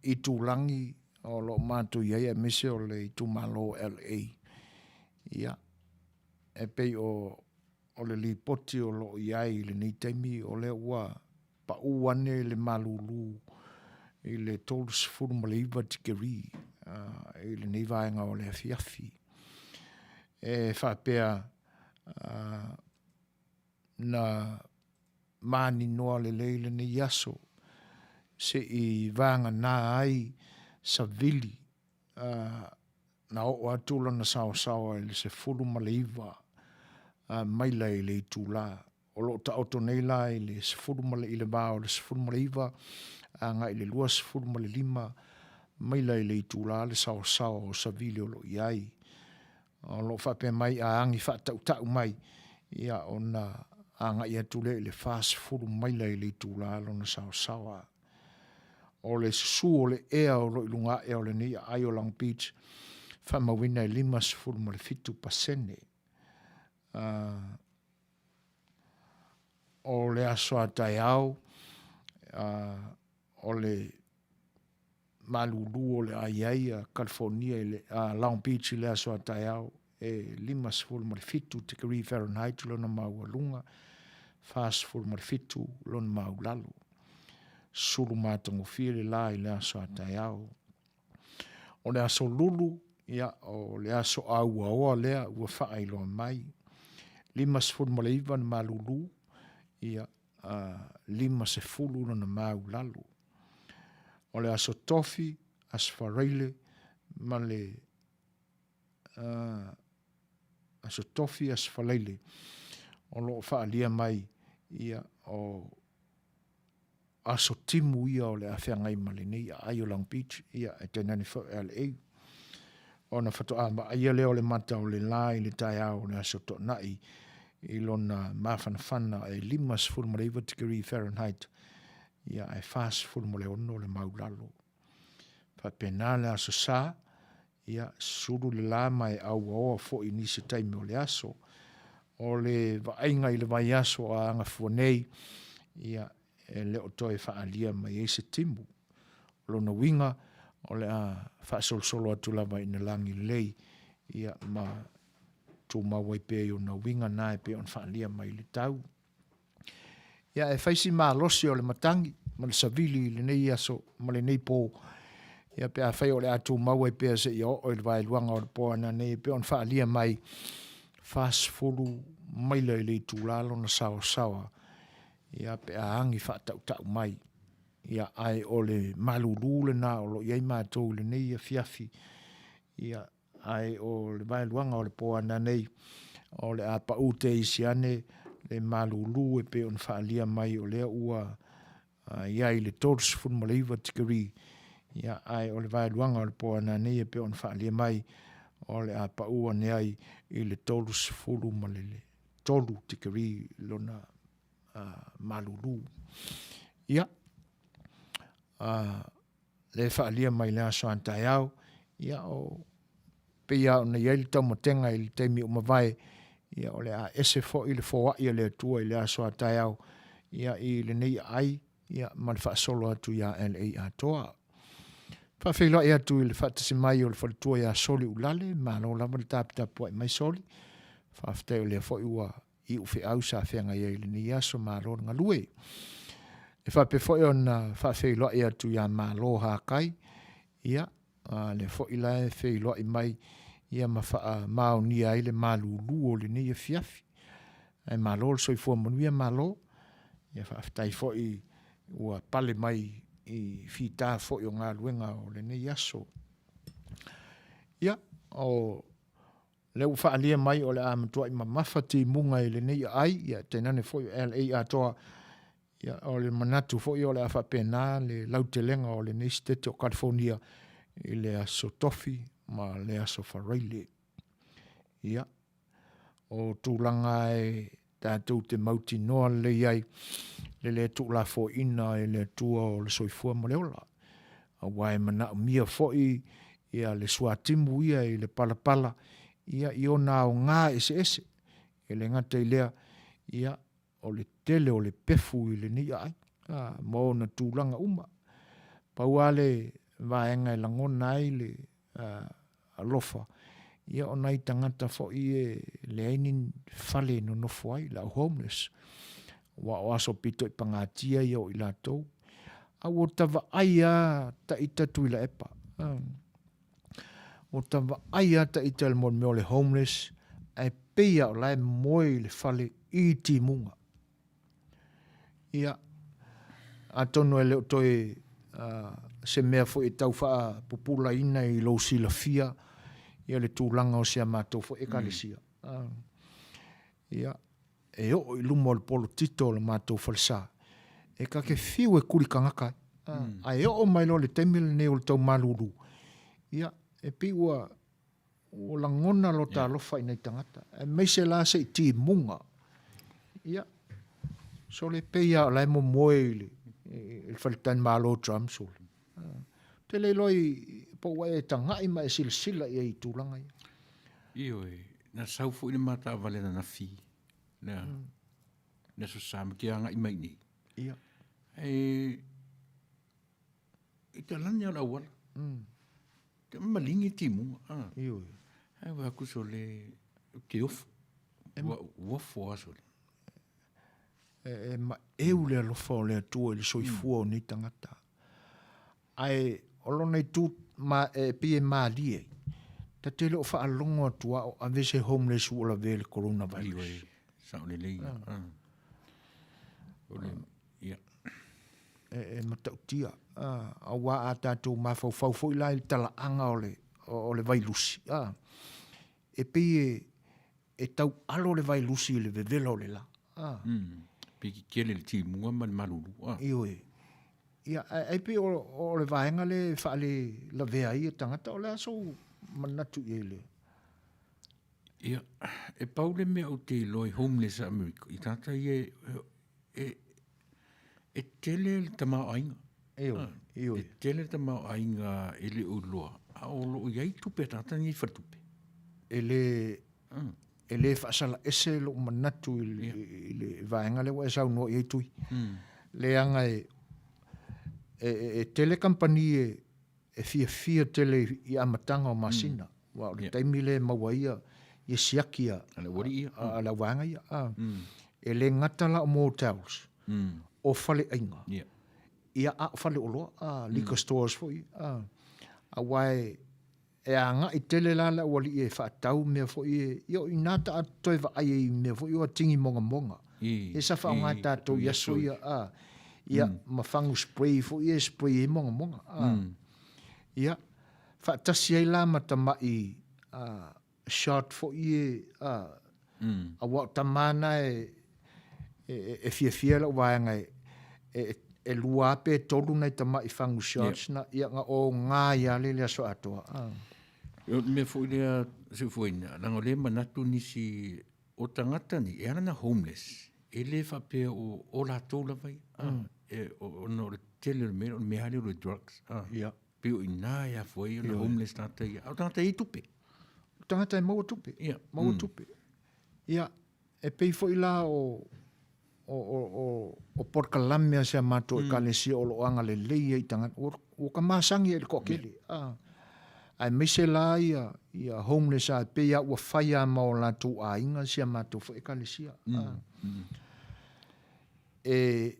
itulagi o lo o matou i ai aemaise o le itumalo o LA. Ia, e pei o o le lipoti o lo o i ai i lenei taimi, o lea ua pau ane le malulu i le 39 tikeri i lenei vaega o le afiafi. E faapea na maninoa lelei lenei aso se i vagana ai savili na oo atu lona saosaoa i le 19 maila i le itula. O lo o taoto nei la i le 10 ma le, i le va o le 19 agai i le 25 maila i le itula le saosaoa o savili o lo o i ai. O lo o faapea mai a agi faatautau mai, ia ona agai atu lea i le 40 maila i le itula lona saosaoa. O le susu o le ea o lo o i luga ae o lenei aai o Long Beach, faamauina e 57%. O le aso a taeao, o le malulu o le a i ai a California i le, a Long Beach i le aso a taeao e 57 degree Fahrenheit lona maualuga, 47 lona maulalo. Sulu matagofie le la i le aso a taeao. O le aso lulu, ia, o le aso auaoa lea ua faailoa mai. 59 le malulu, ia, 50 lona maulalo. O le aso tofi, aso faraile, ma le aso tofi, aso faraile, o lo o faalia mai, ia, o aso timu ia o le a feagai ma lenei aai o Long Beach, ia, e tainane foi o LA. Ona faatoa vaaia lea o le mata o le la i le taeao o le aso Toonai i lona mafanafana e 59 degree Fahrenheit, ia, ae 46 le maulalo. Faapena le aso Sa, ia, sulu le la ma e auaoa foi i nisi taimi o le aso. O le vaaiga i le vaiaso a agafua nei, ia, e le o toe faaalia mai ai se timu. O lona uiga, o le a faasolosolo atu lava ina lagi lelei, ia, ma tumau ai pea i ona uiga na e pei ona faaalia mai i le tau. Ia, e fai si malosi o le matagi ma le savili i lenei aso ma lenei po, ia pe afai o le a tumau ai pea seia oo i le vaeluaga o le po a nanei e pei ona faaalia mai, 40 maila i le itula lona saosaoa, ia pe a agi faatautau mai. Ia, ae o le malulu lena o lo o i ai matou i lenei afiafi, ia, ae o le vaeluaga o le po a nanei, o le a pau te isi ane le malulu e pei ona faaalia mai o lea ua i ai le 39 tikeri, ia, ae o le vaeluaga o le po a nanei e pei ona faaalia mai, o le a pau ane ai i le 33 tikeri lona malulu. Ia, lea e faaalia mai le aso a taeao, ia, o pei lava ona i ai le taumatega i le taimi ua mavae, ia, o le a ese foi le foai a le Atua i le aso a taeao, ia, i lenei aai, ia, ma le faasolo atu ia LA atoa. Faafeiloai atu i le faatasi mai o le faletua ia Soli Ulale, malo lava le taputapuai mai Soli. Faafetai o lea foi ua iu feau sa feagai ai i lenei aso, malo le galue. E faapea foi ona faafeiloai atu ia Malo Hakai, ia, lea foi la e feiloai mai ia ma faamaonia ai le malulu o lenei afiafi. Ae malo le soifua manuia malo, ia faafetai foi ua pale mai i fita foi o galuega o lenei aso. Ia, o lea ua faaalia mai o le a matuai mamafa timuga i lenei aai, ia tainane foi o LA atoa, ia o le manatu foi o le a faapena le lautelega o lenei sitete o California i le aso Tofi ma le aso Faraile. Ia, o tulaga e tatou te mautinoa lelei ai le le tuulafoaiina e le Atua o le soifua ma le ola. Aua e manaomia foi ia le suatimu ia i le palapala ia i ona aoga eseese. E le gata i lea, ia o le tele o le pefu i lenei aai, a, ma ona tulaga uma. Pau lava le vaega e lagona ai le alofa, ia o nai tagata foi e leai ni fale e nonofo ai, le au homeless, aua o aso pito i pagatia ia o i latou. A ua ta vaai lava ita Tuilaepa, ua ta vaai lava ita i le mea o le homeless. Ae pei lava o la e moe i le fale i timuga. Ia, atonu e le o toe se mea foi e tau faapupulaina i lou silafia ia le tulaga o si a matou foi Ekalesia. Ia, e oo i luma o le polotito o le matou falesa, e ta te fiu e kuli tagata ai. Ae oo mai loa i le taimi lenei o le tau malulu, ia, e pei ua Ua lagona lota alofa i nai tagata, aemaise la se i timuga. Ia, sole pei lava o la e momoe i le, i le faletalimalo o Drums sole. Ou te le iloa i, po ua e tagai ma e silasila i ai i tulaga ia. Ioe, na sau foi le ma taavale ananafi, le, le Aso Sa ma te agai mai i inei. Ia. E, i talani lava o le auala. Te maligi timuga. Ah. Ioe. Ae vaai atu sole, ou te ofo. Ua ofo lava sole. E, e maeu le alofa o le Atua i le soifua o nei tagata. Ae o lona itu ma, e pei e malie ai, ta te le o faalogo atu lava o ave se homeless ua lavea i le coronavirus. Ioe, sao lelei. Ah. O le, ia. E, e matautia, aua a tatou mafaufau foi la i le talaaga o le, o le vailusi, a, e pei e, e taualo le vailusi i le vevela o le la. A. Pei tele le timuga ma le malulu. A. Ioe. Ia, ai pei o, o le vaega lea e faalelavea ai tagata, o le a sou manatu i ai i le... Ia, e pau le mea ou te iloa i homeless a Amerika, i tagata ia e, e tele le tamaoaiga. Ioe, ioe. E tele le tamaoaiga e le o iloa, a o lo o i ai tupe a tagata nei i faletupe. E le, e le faasalaese lou manatu i le, i le vaega lea ua e saunoa i ai Tui. Leaga e, e, e tele kamupani e, e fiafia tele i amataga o masina, aua o le taimi lea e maua ai ia siaki a le auvaega ia. E le gata la o motels, o faleaiga, ia a o faleoloa, liquor stores foi, aua e e agai tele la le aualii e faatau mea foi ia, ia o i ina ta toe vaai ai i mea foi ia o tini mogamoga. Ia sa faaaoga e tatou i aso ia, a, ia, ma fagu spray foi ia e spray ai mogamoga. A, ia, faatasi ai la ma tamai a, shot foi ia, a, aua o tama na e, e, e fiafia lau vaega e, e, e lua pe tolu nai tamai fagu shots na, ia, na o ngā ia le le aso atoa. A. O le mea foi lea, Seufuaina, leaga o lea e manatu nisi o tagata nei, e ala ona homeless, e le faapea o, o latou lava ia. Mm. E, ona o le tele o le mea, o le mea lava lea o le drugs. Ah. Yeah. Pei o i ina e afua ai ona homeless tagata ia. A o tagata e i ai tupe. O tagata e maua tupe. Yeah. Maua mm. tupe. Ia, e pei foi la o, o, o, o, o polokalame a si a matou Ekalesia o lo o agalelei ai i tagata, ua, ua ka masani ai i le toatele. Yeah. Ah, aemaise la ia, ia homeless a e pei lava ua fai lava ma o latou aiga si a matou foi Ekalesia. Mm. Ah. Mm. E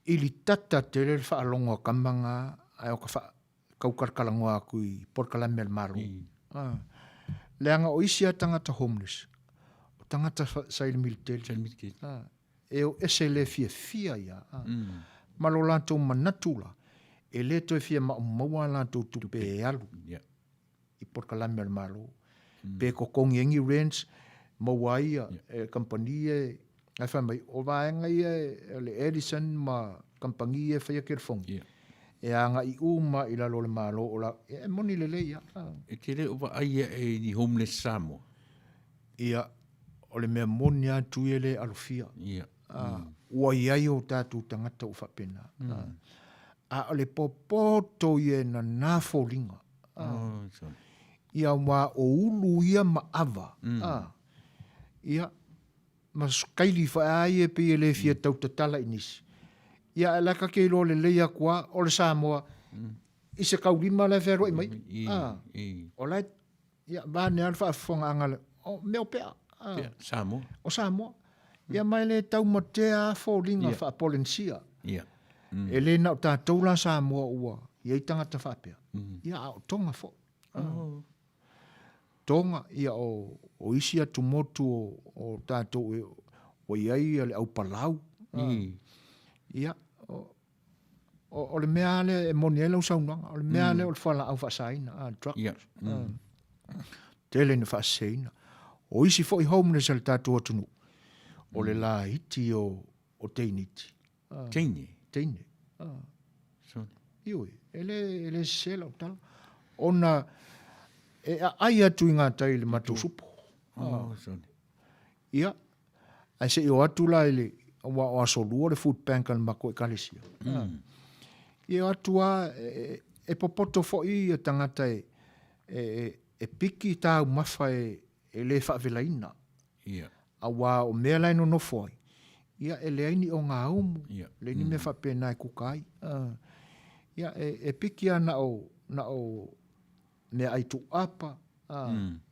ilitata tele le faalogo a kama nga, ae o ka wha, kaukalakalanoa atu i polokalame a le Malo. Ah. Leaga o isi a tagata homeless, o tagata sa i le militeli. Sa i le militeli. Ah. E o ese le fiafia ia. Ah. Ma lo latou manatu la, e le toe fia maumau a latou tupe e alu. Yeah. I polokalame a le Malo. Pe totogi ai ni rents, maua ai ia e kamupani ia e, ae fai mai, o vaega ia o le Edison ma kamupani ia e faia telefoni, e agai uma i lalo o le Malo o la, e moni lelei lava. E te le o vaai ae i ni homeless Samoa? Ia, o le mea moni lava Tui e le alofia. Ia. Ua i ai o tatou tagata ua faapena. A o le popoto ia e nana foliga. Ia aua o ulu ia ma ava. Ia, ma kaili foi a ia pei e le fia tau tatala i nisi. Ia, ae la ka te iloa lelei atu lava, o le Samoa, i se taulima la e fealuai mai. O la e, ia, vaeane lava le faafofogaaga a le, o mea o pea. Pea, Samoa. O Samoa. Ia ma e le taumatea lava foliga faa-Polenisia. E le na o tatou la Samoa ua i ai tagata faapea, ia a o Tonga foi. Tonga, ia o, o isi atumotu o, o tatou e, ua i ai ia le au palau. Ia, o, o, o le mea lava lea e moni ai lau saunoaga, o le mea lava lea o le fualaau faasaina, a, drugs. Ia. Tele ina faaseseina. O isi foi homeless a le tatou atunuu, o le laiti o, o teiniti. Teine? Teine. Sorry. Ioe, e le, e le sese lau tala. Ona e aai atu i gatai i le matou supo. Oh, sorry. Ia, ae se i o atu la i le, aua o aso lua le food bank a le matou ekalesia. Ia o atu lava, e, e popoto foi ia tagata e, e, e piki taumafa e, e le faavelaina. Ia. Aua o mea la e nonofo ai, ia e leai ni ogaumu, Ia. leai ni mea faapena e kuka ai. Ia e, e piki lava na o, na o meaai tuuapa,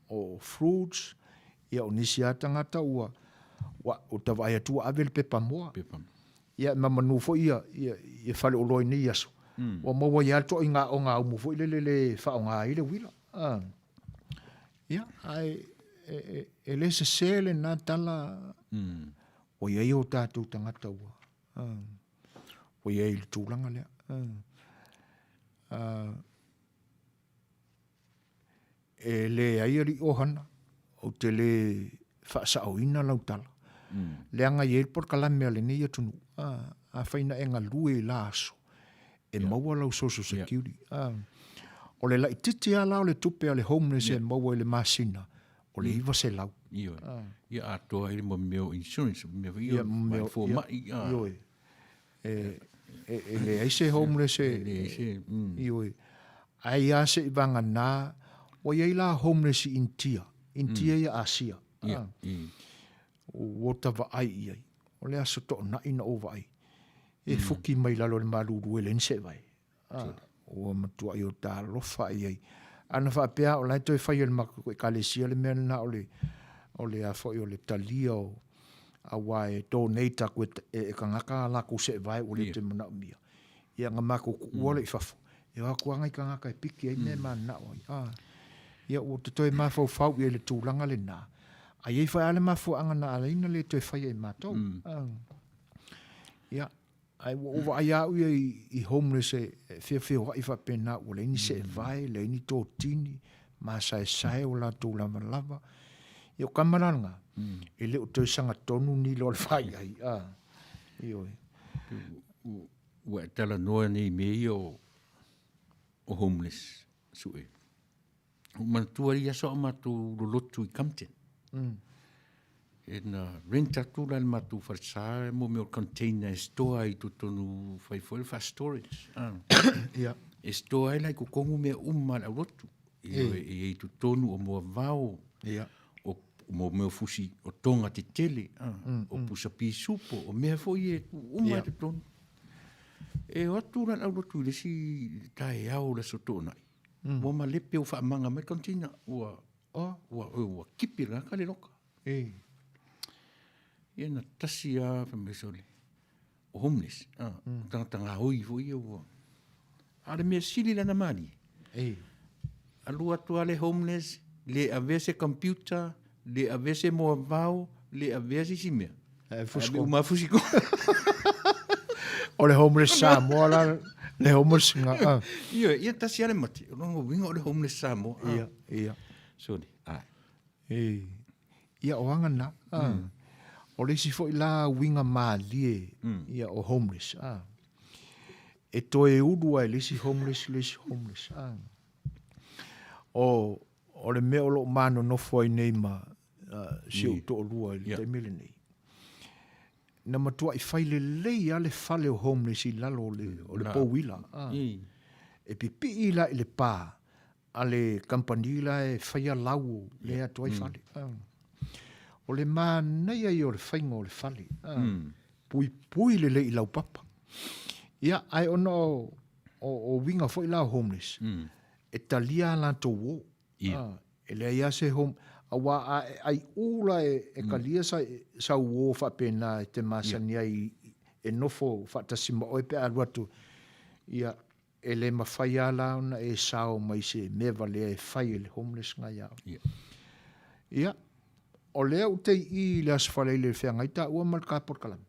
o fruits, ia o nisi lava tagata ua, ua, ua ta vaai atu ua ave le pepa moa. Pepa. Ia e mamanu foi ia, ia, ia faleoloa i nei aso, ua maua ai lava le toaiga ogaumu foi lele le faaaoga ai le uila. Ia, ae e, e, e le sese lena tala ua i ai o tatou tagata ua, ua i ai i le tulaga lea. E leai alii ohana, ou te le faasaoina lau tala. Leaga e i ai le polokalame a lenei atunuu, afai na e galue i la aso, e maua lau social security. O le laitiiti lava la o le tupe a le homeless e maua i le masina, o le $900. Ioe. Ia atoa ai le mea o insurance, mea foi ia, mai fomai. Ioe. E, e, e leai se homeless e, leai se, Ioe. Ai lava se i vagana, ua i ai la homeless i Initia, Initia ia Asia. Ia. Ua ota vaai i ai. O le aso toonai na ou vaai. E fuki mai lalo i le malulu e leai ni seevae. Ua matuai o ta alofa i ai. Ana faapea o la e toe fai e le matou ekalesia le mea lena o le o le a foi o le talia o aua e donate atu e, e tagata a latou seevae ua le toe manaomia. Ia na matou tuua lea i fafo. E o atu lava nai tagata e piki ai mea e mananao ai. Ia ua te toe mafaufau i ai i le tulaga lena. A i ai foi lava le mafuaaga na ala ai ona le toe faia e matou. Ia, ae ua ou vaai lava au ia i homeless e feofeoai faapena ua leai ni seevae, leai ni totini, masaesae o latou lavalava. Ia o tama la lena, e le o toe sagatonu ni loa le faiai. Ioe. Ua e talanoa nei i mea ia o homeless sue. Ua ou manatua i aso a o matou lolotu i Compton. E na rent atu la i le matou falesa mo mea o container e store ai i totonu fai foi le faa-storage. Ia. E store ai la i totonu mea uma a le aulotu. E i ai i totonu o moavao, Ia. o mo mea o fusi o toga tetele, o pusa pisupo, o mea foi e tuu uma i totonu. E o atu la le aulotu i le isi taeao o le Aso Toonai, ua malepe ua faamaga mai container, ua, ua, ua kipi e le tagata le loka. Ia na tasi lava fai mai sole, o homeless, o tagata gaoi foi ia ua. A o le mea sili la na malie, alu atu lava le homeless, le avea se computer, le avea se moavao, le avea se isi mea. Ae fusi Ave uma fusi ko. O le homeless Samoa la, le homeless nga. Ah. Ia, ia tasi lava le mate. O lona uiga o le homeless Samoa. Ah. Ia, ia. Sorry. Ah. E, ia o aga na. Ah. O le isi foi la uiga malie ia o homeless. Ah. E toe ulu ai le isi homeless, le isi homeless. Ah. O, o le mea o loo manonofo ai nei ma uh, si ou toalua i le taimi lenei. Na matuai fai lelei lava le fale o homeless i lalo o le, o le pouila. Ah. E pipii la i le pā a le kamupani la e faia lau le atu ai fale. Ah. O le manaia ia o le faiga o le fale. Ah. Puipui lelei i laupapa. Ia, ae ona o, o, o uiga foi la o homeless, e talia a latou uō. Ia. Ah, e leai lava se home, aua a e aiʻū la e, e talia sa, sau uō faapena e te masani ai e nofo faatasi ma oe pe a alu atu. Ia, e le mafai lava la ona e sao mai se mea valea e fai e le homeless na ia oe. Ia, o lea ou te i i le Aso Faraile e feagai taua ma le ta polokalame,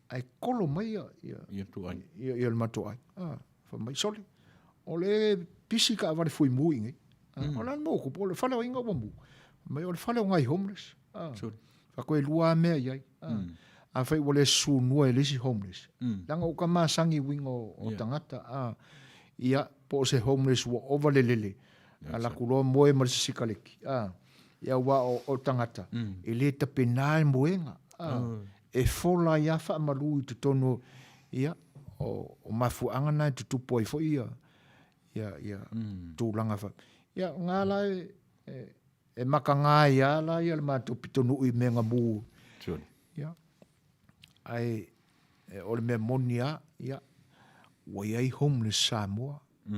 ae kolo mai ia, ia, Ia tou aiga. ia, ia le matou aiga. Ah, fai mai, sole, o lea e pisi taavale fuimu i inei. Ah, O le a le mea ua tupu? O le fale o aiga ua mu. Fai mai, o le fale o nai homeless. Ah, Sole. fai atu e lua lava mea i ai. Ah, Afai ua le sunua e le isi homeless, leaga ua ka masani i uiga o tagata, ah, ia, po o se homeless ua ova le lele, alu atu loa moe ma le sikaleki, ah, ia aua o tagata, e le tapena le moega, ah, e fola ai lava faamalu i totonu, ia, o mafuaaga na e tutupu ai foi ia, ia, ia, tulaga fa, ia, o na la e, e makaga ai lava la ia le matou pitonuu i mea na mu. Sure. Ia. Ae o le mea moni lava, ia, ua i ai homeless Samoa. E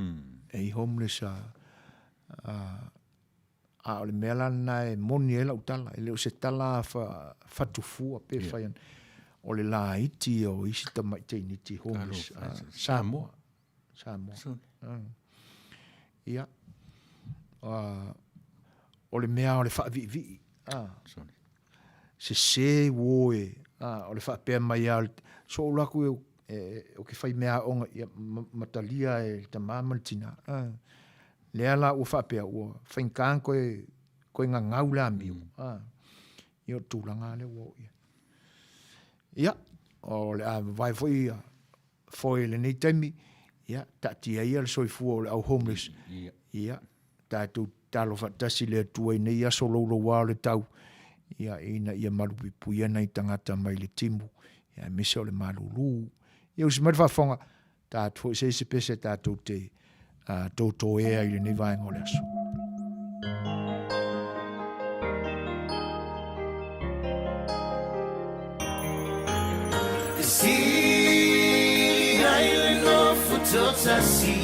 i ai homeless a, a, a o le mea la lena e moni ai lau tala, e le o se tala fa, fatufua pe yeah. fai ana. O le laiti ia o isi tamai teiniti homeless a, Samoa. Samoa. Sure. Ia. O le mea o le faaviivii. Sorry. Sese uo e, o le faapea mai lava, so ou alu atu ou te fai mea aoga, ia, ma talia e le tama ma le tina. Lea la ua faapea, ua faigata ona toe gagau le amio. Ia o le tulaga lava lea ua oo i ai. Ia, o le a vavae foi ia foe i lenei taimi, ia, taatia ia le soifua o le au homeless, ia, tatou tatalo faatasi i le Atua i nei aso louloua o le tau, ia, ina ia malupuipuia nai tagata mai le timu, ia, aemaise o le malulu. Ia usi mai le faafofoga, ta atu foi se isi pese tatou te tōtōea i lenei vaega o le aso. Sili ai le nofo totasi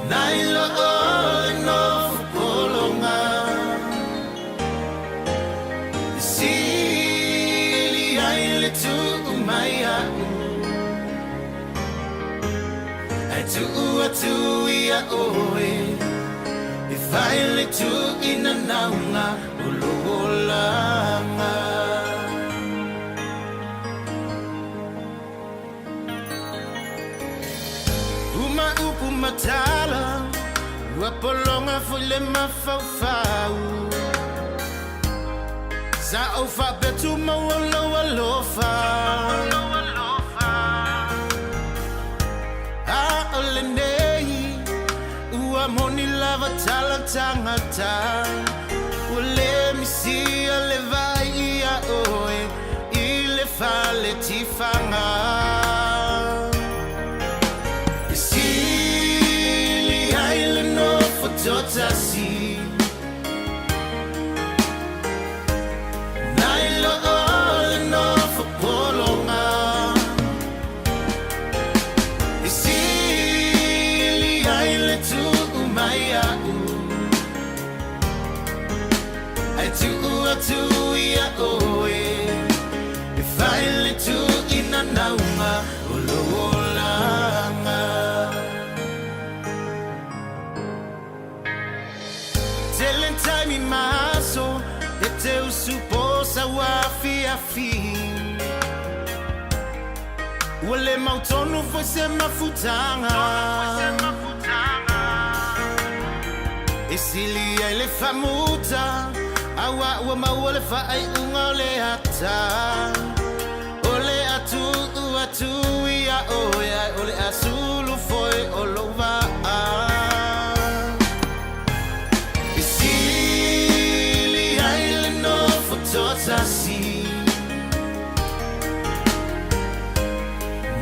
Nai lo o le nofo pologa Sili ai le tuu mai a'u Ae tuu atu ia oe E fai le tuuinanauga o lou olaga. Uma upu ma tala, ua pologa foi le mafaufau. Sa ou faapea tumau o lou alofa. A o lenei ua moni lava tala tagata, ua le misia le vaai ia oe i le fale tifaga. E sili ai le nofo totasi. Nai lo o le nofo pologa. E sili ai le tuu mai a'u Ae tuu atu ia oe E fai le tuuinanauga o lou olaga. Tele taimi ma aso e te usu po sau afiafi. Ua le mautonu foi se mafutaga. E sili ai le faamuta aua ua maua le faaiuga o le ata. O le a tuu atu ia oe ae o le a sulu foi o lou vaa. E sili ai le nofo totasi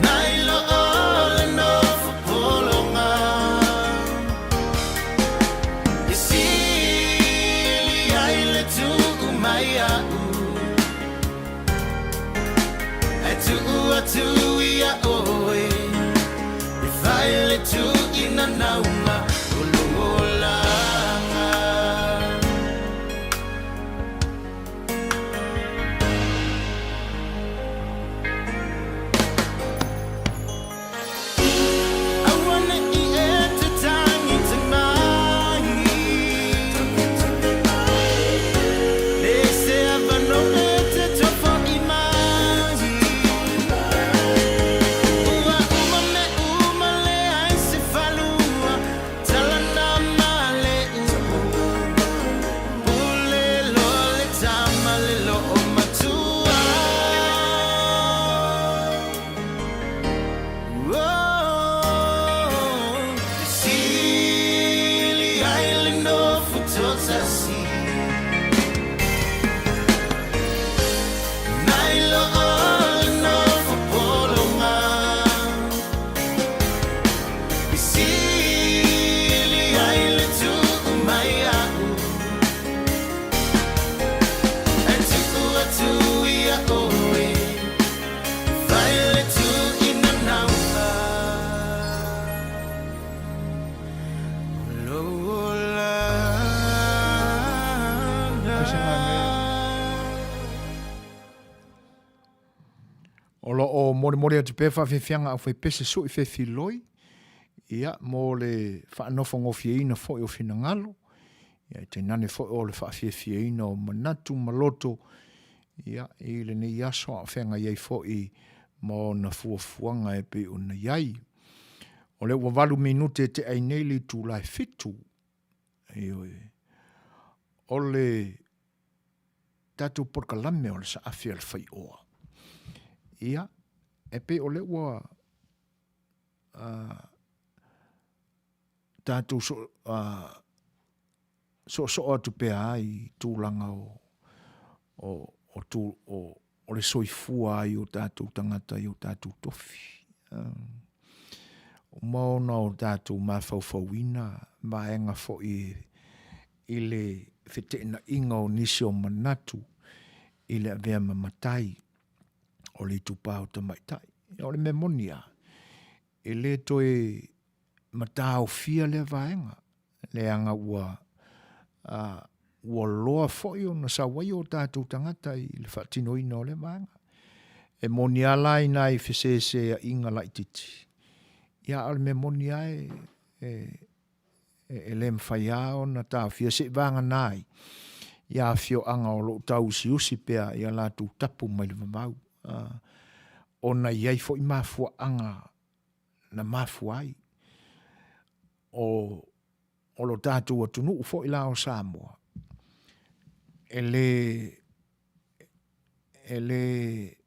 nai lo o le nofo pologa. E sili ai le tuu mai a'u Ae tuu atu ia oe E fai le tuuinanauga o lou olaga. tasi. Nai lo o le nofo pologa. I sili ai le tuu mai a'u. E tuu atu ia oe. Fai le tuuina nauga. O lou olaga. O lo o molimoli atu pea faafiafiaga aufaipese sui fefiloi, ia, mo le faanofogofieina foi o finagalo, ia, e tainane foi o le faafiafiaina o manatu ma loto, ia, i lenei aso a o feagai ai foi ma ona fuafuaga e pei ona i ai. O lea ua 8 minute e tea ai nei le itula e 7. Ioe. O le tatou polokalame o le saafi a le faioa. Ia, e pei o lea ua tatou so, soosoo atu pea ai i tulaga o, o, o, tu, o, o le soifua ai o tatou tagata i o tatou tofi. Uma ona o tatou mafaufauina vaega foi i le feteenaiga o nisi o manatu i le avea ma matai o le itupa o tamaitai. O le mea moni lava, e le toe mataofia lea vaega, leaga ua, uh, ua loa foi ona sau ai o tatou tagata i le faatinoina o lea vaega. E moni lava la i nai feseseaiga laitiiti, ia a o le mea moni lava e, e, e le mafai lava ona taofia se'i vagana ai ia afioaga o lo o tauusiusi pea i a latou tapu mai le vavau, ona e i ai foi mafuaaga na mafua ai. O, o lo tatou atunuu foi la o Samoa, e le, e le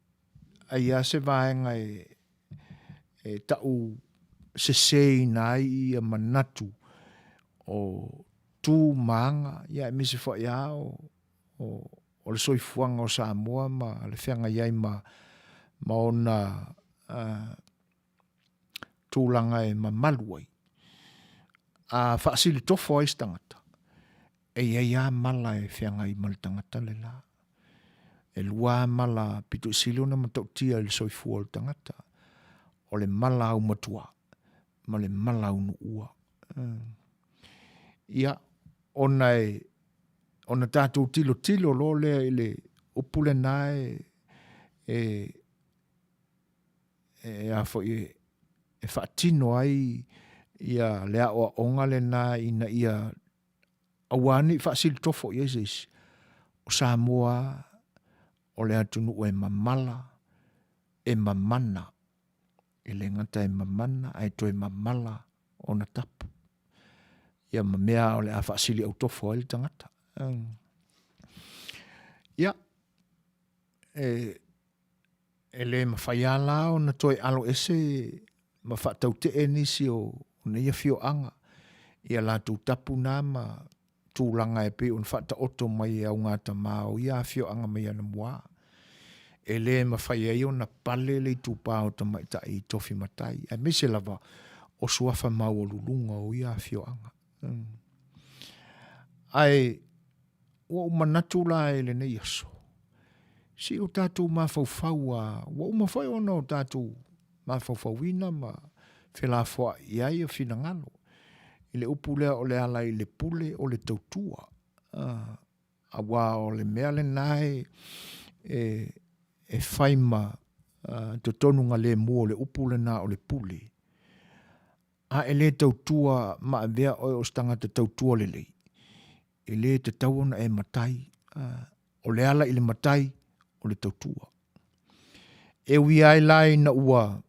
ai lava se vaega e, e tau seseina ai ia manatu o tu ma aga, ia aemaise foi lava o, o, o le soifuaga o Samoa ma le feagai ai ma, ma ona uh, tulaga e mamalu ai. A faasilitofo ai se tagata, e i ai lava mala e feagai ma le tagata le la. E lua lava mala pito i sili ona matautia i le soifua o le tagata, o le mala aumatua ma le mala aunuua. Ia, ona e ona tatou tilotilo loa lea i le upu lena e, e e a foi e, e faatino ai ia le aoaoga lena ina ia aua ne i faasilitofo i ai se isi. O Samoa o le atunuu e mamala, e mamana. E le gata e mamana ae toe mamala ona tapu. Ia ma mea o le a faasili autofo ai le tagata. Ia, e, E le mafai lava la ona toe alo ese ma faatautee nisi o nei afioaga i a latou tapu na ma tulaga e pei ona faataoto mai e augatama o ia afioaga mai anamua. E le mafai ai ona pale le itupa o tamaitai i tofi matai, aemaise lava o suafa maualuluga o ia afioaga. Ae ua ou manatu la i lenei aso, se i o tatou mafaufau a, ua uma foi ona o tatou mafaufauina ma felafoai i ai o finagalo. I le upu lea o le ala i le pule o le tautua. Aua o le mea lena e, e, e fai ma uh, totonu galemu o le upu lena o le pule. A e le tautua ma avea oe o se tagata tautua lelei, e le tatau ona e matai, o le ala i le matai, o le tautua. E ui ai la ina ua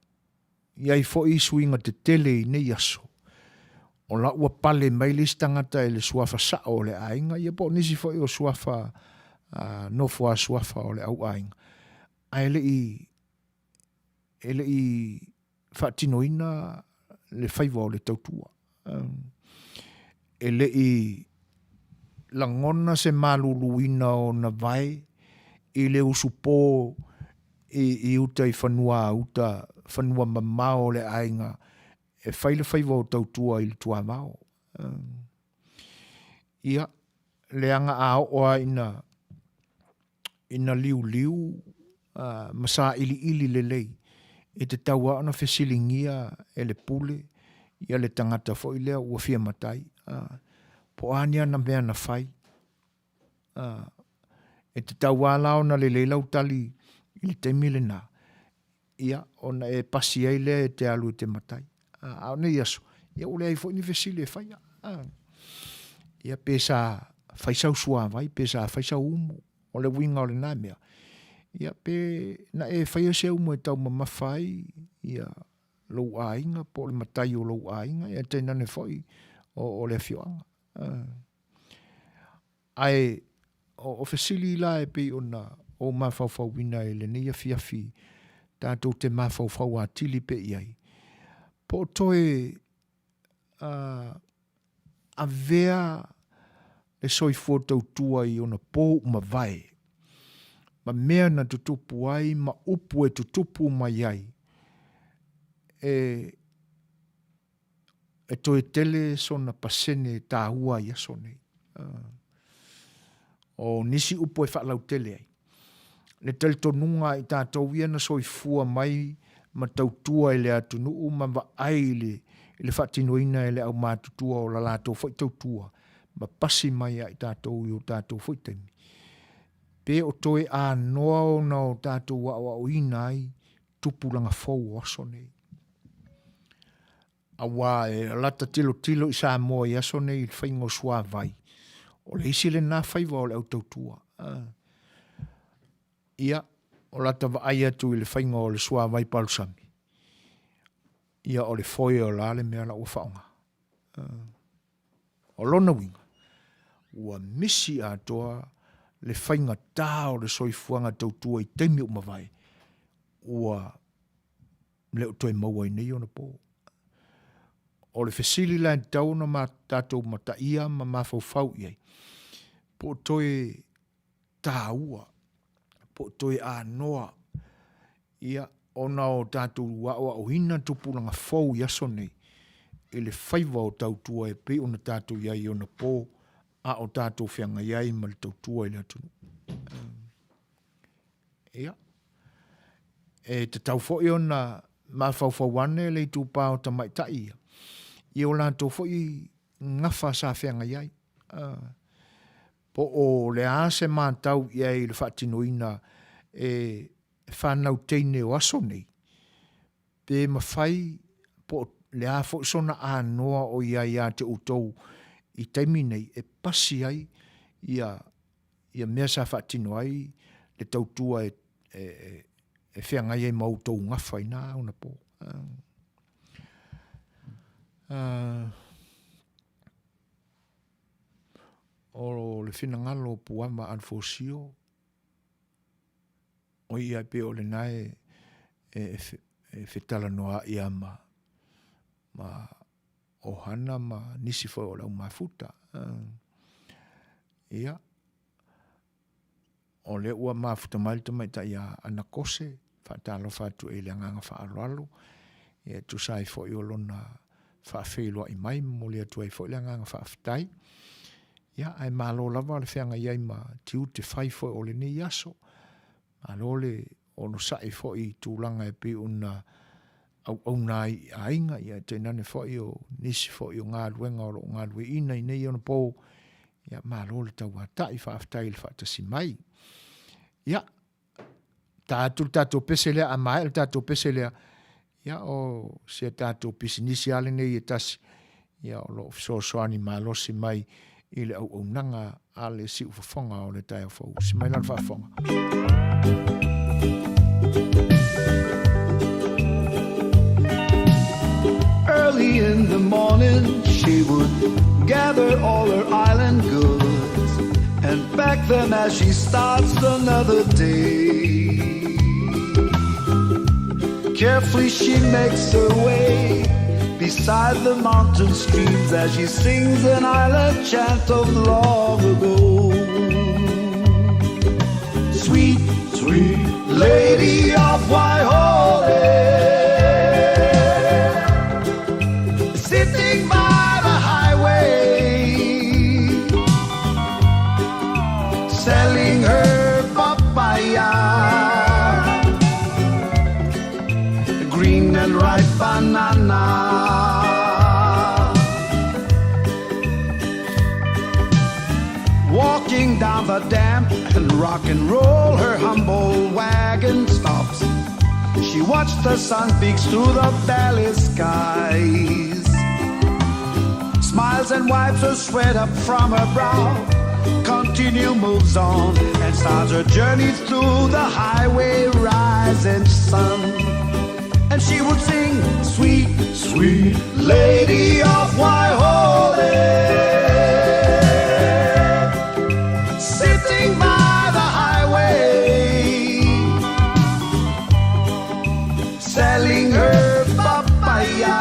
i ai foi suiga tetele i nei aso, o la ua pale mai le isi tagata i le suafa sao o le aiga, ia po o nisi foi o suafa nofo a suafa o le au aiga, ae le i e le i faatinoina le faiva o le tautua. E le i lagona se maluluina o ona vae i le usupo i, i uta i fanua uta, fanua mamao o le aiga e fai le faiva o tautua i le tuavao. Ia, leaga a oo lava ina ina liuliu ma sailiili lelei, e tatau lava ona fesiligia e le pule ia le tagata foi lea ua fia matai, po o a ni ana mea na fai. E tatau lava la ona lelei lau tali i le taimi lena, ia, ona e pasi ai lea e te alu e te matai. A o nei aso, ia ua leai foi ni fesili e faia. Ia pe sa fai sau suavai, pe sa fai sau umu, o le uiga o lena mea, ia pe na e faia se umu e taumamafa ai ia lou aiga po o le matai o lou aiga, ia tainane foi o, o le afioaga. Ae o fesili la e pei ona ou mafaufauina i lenei afiafi tatou te mafaufau atili pea i ai, po o toe avea le soifua tautua i ona po ua mavae, ma mea na tutupu ai ma upu e tutupu mai ai, e e toe tele sona pasene e tāua ai aso nei. O nisi upu e faalautele ai. Le talitonuga i tātou ia na soifua mai ma tautua i le atunuu ma vaai i le, i le faatinoina e le aumatutua o la latou foi tautua ma pasi mai ia i tātou i o tātou foi taimi. Pe o toe anoa ona o tātou aoaoina ai tupulaga fou o aso nei. Auā e lata tilotilo i Samoa i aso nei i le faiga o suavai, o le isi lena faiva o le au tautua. Ia, o lata vaai atu i le faiga o le suavai palusami, ia o le foe o la le mea la ua faaaoga. O lona uiga, ua misi atoa le faigatā o le soifuaga tautua i taimi ua mavae, ua le o toe maua i nei ona po. O le fesili la e tatau ona ma tatou mataia ma mafaufau i ai, po o toe taua, po o toe anoa, ia, ona o tatou aoaoina tupulaga fou i aso nei, i le faiva o tautua e pei ona tatou i ai i ona po, a o tatou feagai ai ma le tautua i le atunuu. Ia, e tatau foi ona mafaufau ane le itupa o tamaitai ia, i o latou foi gafa sa feagai ai. Po o le a se matau i ai i le faatinoina e fanau teine o aso nei, pe mafai po o le a foi sona anoa o i ai ia te outou i taimi nei e pasi ai ia ia mea sa faatino ai le tautua e, e, e feagai ai ma outou gafa i nā ona pō. Uh, o le finagalo o Puama Alfosio, o ia e pei o lena e, e, e fetalanoa ia ma, ma ohana ma nisi foi o le au mafuta. Ia, o lea ua mafuta mai le tamaitai ia Anakose, faatalofa atu i le agaga faaaloalo, ia e tusa ai foi o lona faafeiloai mai, momoli atu ai foi le agaga faafetai. Ia, ae malo lava le feagai ai ma tiute fai foi o lenei aso. Malo le onosai foi i tulaga e pei ona auauna ai i aiga, ia tainane foi o nisi foi o galuega o lo o galueaiina i nei ona po. Ia, malo le tauatai, faafetai i le faatasi mai. Ia, ta atu le tatou pese lea, a maea le tatou pese lea, ia o si a tatou pisinisi lava lenei e tasi, ia o lo o fesoasoani malosi mai i le auaunaga a le siufofoga o le taeao fou. Usi mai la le faafofoga. Early in the morning she would gather all her island goods and pack them as she starts another day. Carefully she makes her way beside the mountain streams as she sings an island chant of long ago. Walking down the dam and rock and roll, her humble wagon stops. She watched the sun peeks through the valley skies. Smiles and wipes her sweat up from her brow. Continue moves on and starts her journey through the highway rising sun. And she would sing, Sweet, sweet lady of Waihole. Sitting by the highway, selling her papaya.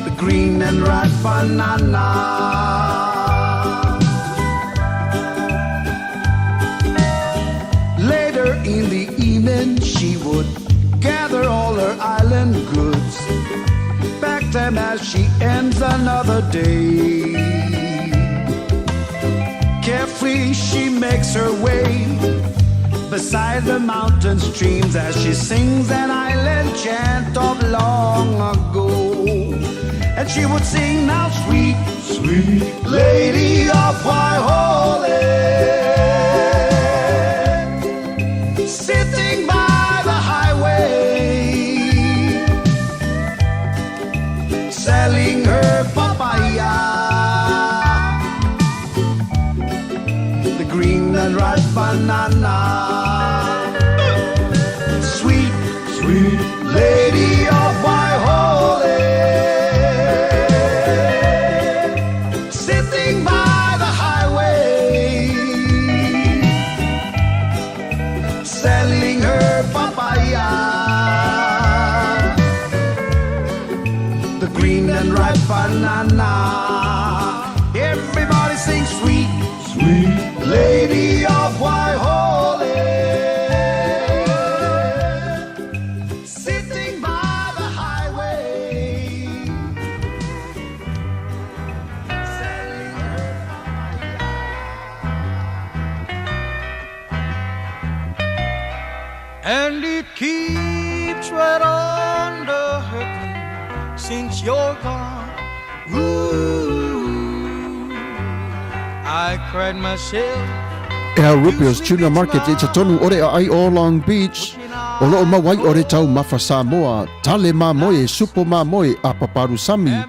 The green and ripe banana. Later in the evening, she would gather all her island goods, pack them as she ends another day. Carefully, she makes her way beside the mountain streams as she sings an island chant of long ago. And she would sing now, sweet, sweet lady of Waihole, sitting by the highway, selling her papaya, the green and ripe banana. Sweet, sweet lady of Waihole, sitting by the highway, selling her papaya, the green and ripe banana. Everybody sings sweet, sweet lady of Waihole, sitting by the highway, selling her And it keeps right on the hurting since you're gone. Ooh, I cried myself. El Rupio's Tuna Market i totonu o re aai o Long Beach. O loo mau ai o re taumafa Samoa, tale mamoe, supo mamoe, apa palusami,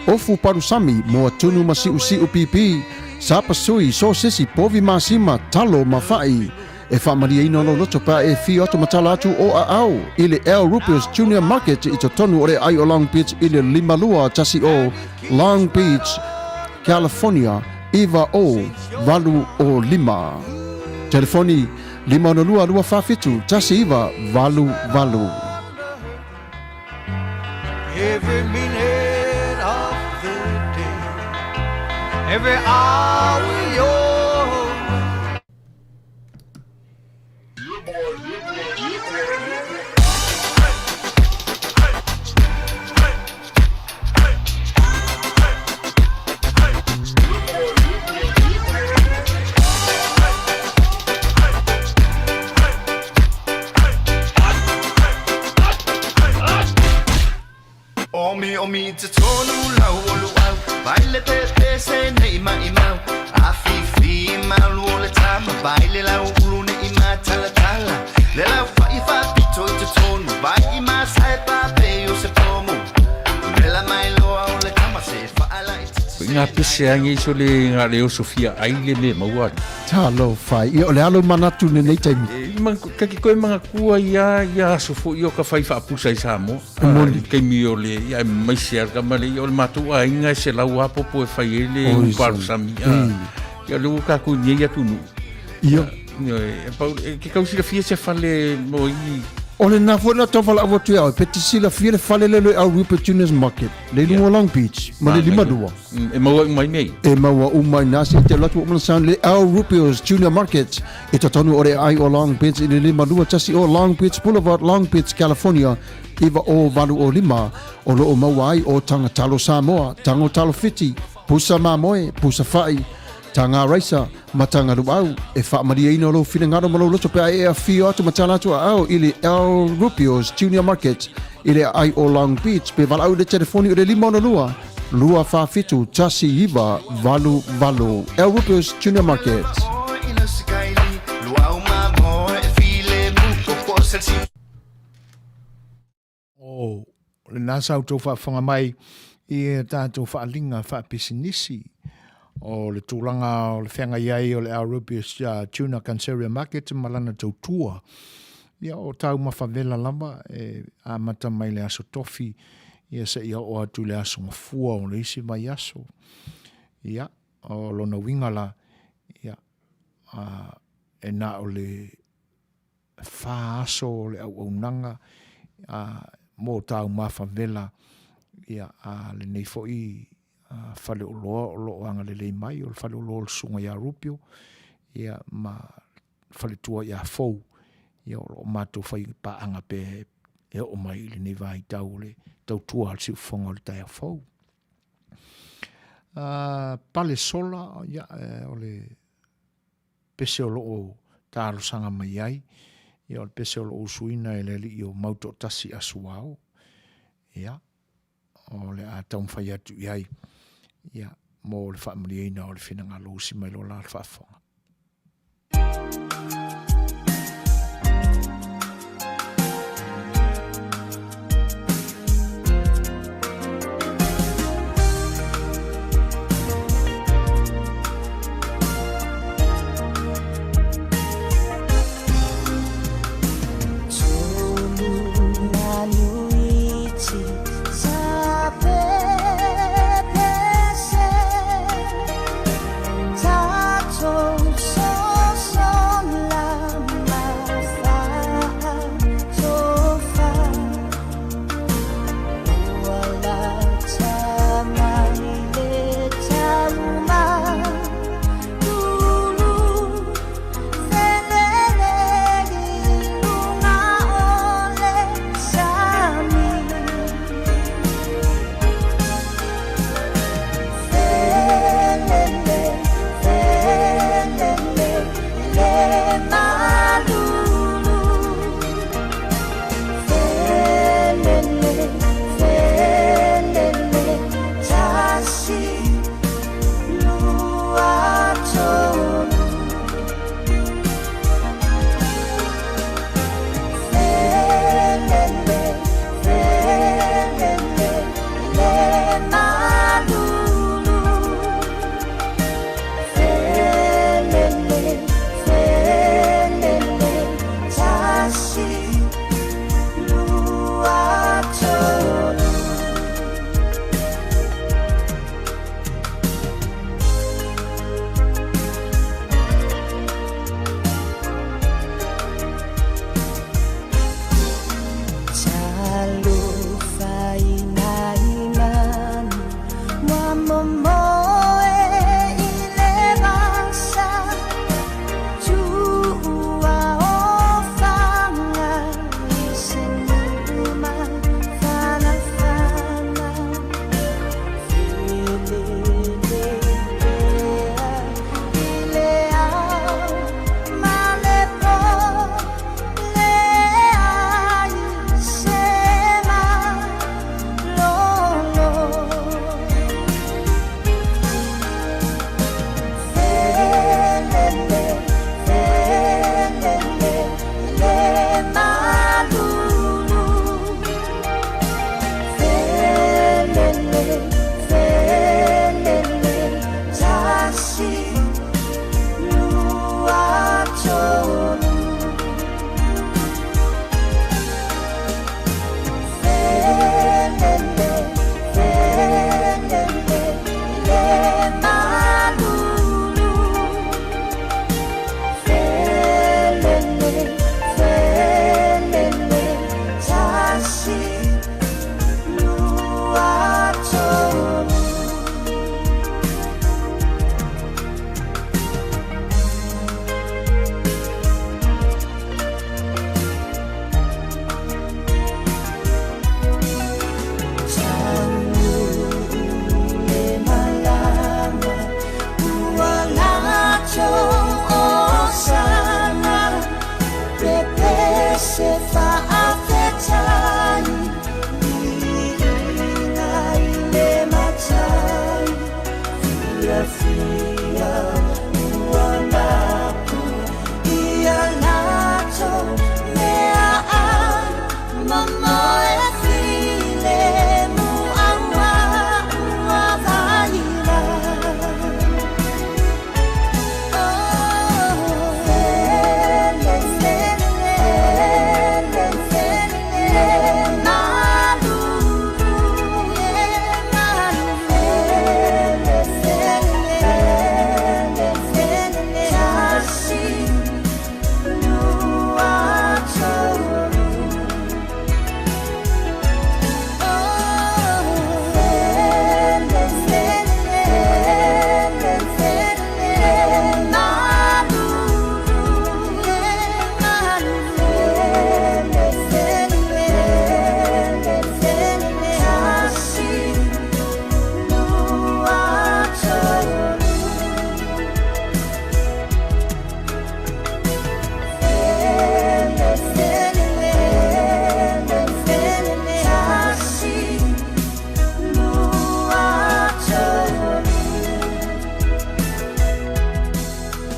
ofu palusami, moa tunu ma siusiu pipi, sapasui, sosesi, povi masima, talo ma fa'i. E faamalieina lou loto pe a e afio atu ma tala atu o aao i le El Rupio's Junior Market i totonu o le aai o Long Beach i le 5210 Long Beach, California 90805. Telefoni 562 247 1988. Every minute of the day, every hour you're away. Omi omi te tonu lau o luau Vai le te te se nei mai mau A fi fi malu o le tama Vai le lau ulu ne i ma tala tala Le lau fa i fa pito i te tonu Vai i ma sai pa pe o se pomu Vela mai loa o le tama se fa ala i te Ngā pese ange iso le ngā leo Sofia ai le me maua. Talofa, ia o le alo manatu lenei taimi. E, man, ka ki koe mga kua ia, ia aso fo i o ka whai whaapusa i Samoa. Moni. Kei mi o le, ia e mai se ar kama le, ia o le mātou a inga e se lau apopo e whai e le Oi, uparusami. Ia le ua kākou nei atu nu. Ia. Ia, e, pau, e, ke kau silafia se fale mo i O le na foi na tau whalaau atu ia oe, pe te silafia le fale le loe au Rupert Junior's Market, le lunga o Long Beach, ma le 52. E maua uma i nei. E maua uma i nā se te alu atu o Sound le Al Rupio's Junior Market i totonu o le aai o Long Beach i le 52 o Long Beach Boulevard, Long Beach, California, 90805. O loo maua ai o taga talo Samoa, tago talo Fiti, pusa mamoe, pusa fa'i, taga raisa, ma taga luau. E faamalieina lou finagalo ma lou loto pe a e afio atu ma tala atu aao i le Al Rupio's Junior Market i le aai o Long Beach pe valaau i le telefoni o le 562 247 1988. El Rupio's Tuna Market. O lena sa outou faafofoga mai i a tatou faaaliga faapisinisi o le tulaga o le feagai ai o le El Rubius Tuna Canceria Market ma lana tautua. Ia, o taumafa vela lava e amata mai le aso Tofi ia seia oo atu i le aso Gafua o le isi vaiaso. Ia, o lona uiga la, ia, e na o le fa aso o le auaunaga a mo taumafa vela ia a lenei foi faleoloa o lo o agalelei mai o le faleoloa o le Susuga ia Rupio ia ma faletua ia Fou ia o lo o matou fai paaga pea e oo mai i lenei vaitau o le tautua a le siufofoga o le taeao fou. Pale sola, ia, o le pese o lo o talosaga mai ai, ia o le pese o lo o usuina e le alii o Mautoatasi Asuao, ia, o le a taumafai atu i ai, ia, mo le faamalieina o le finagalo usi mai loa la le faafofoga. Fiafia ua mapu ia latou meaai momoe filemu aua ua vaila.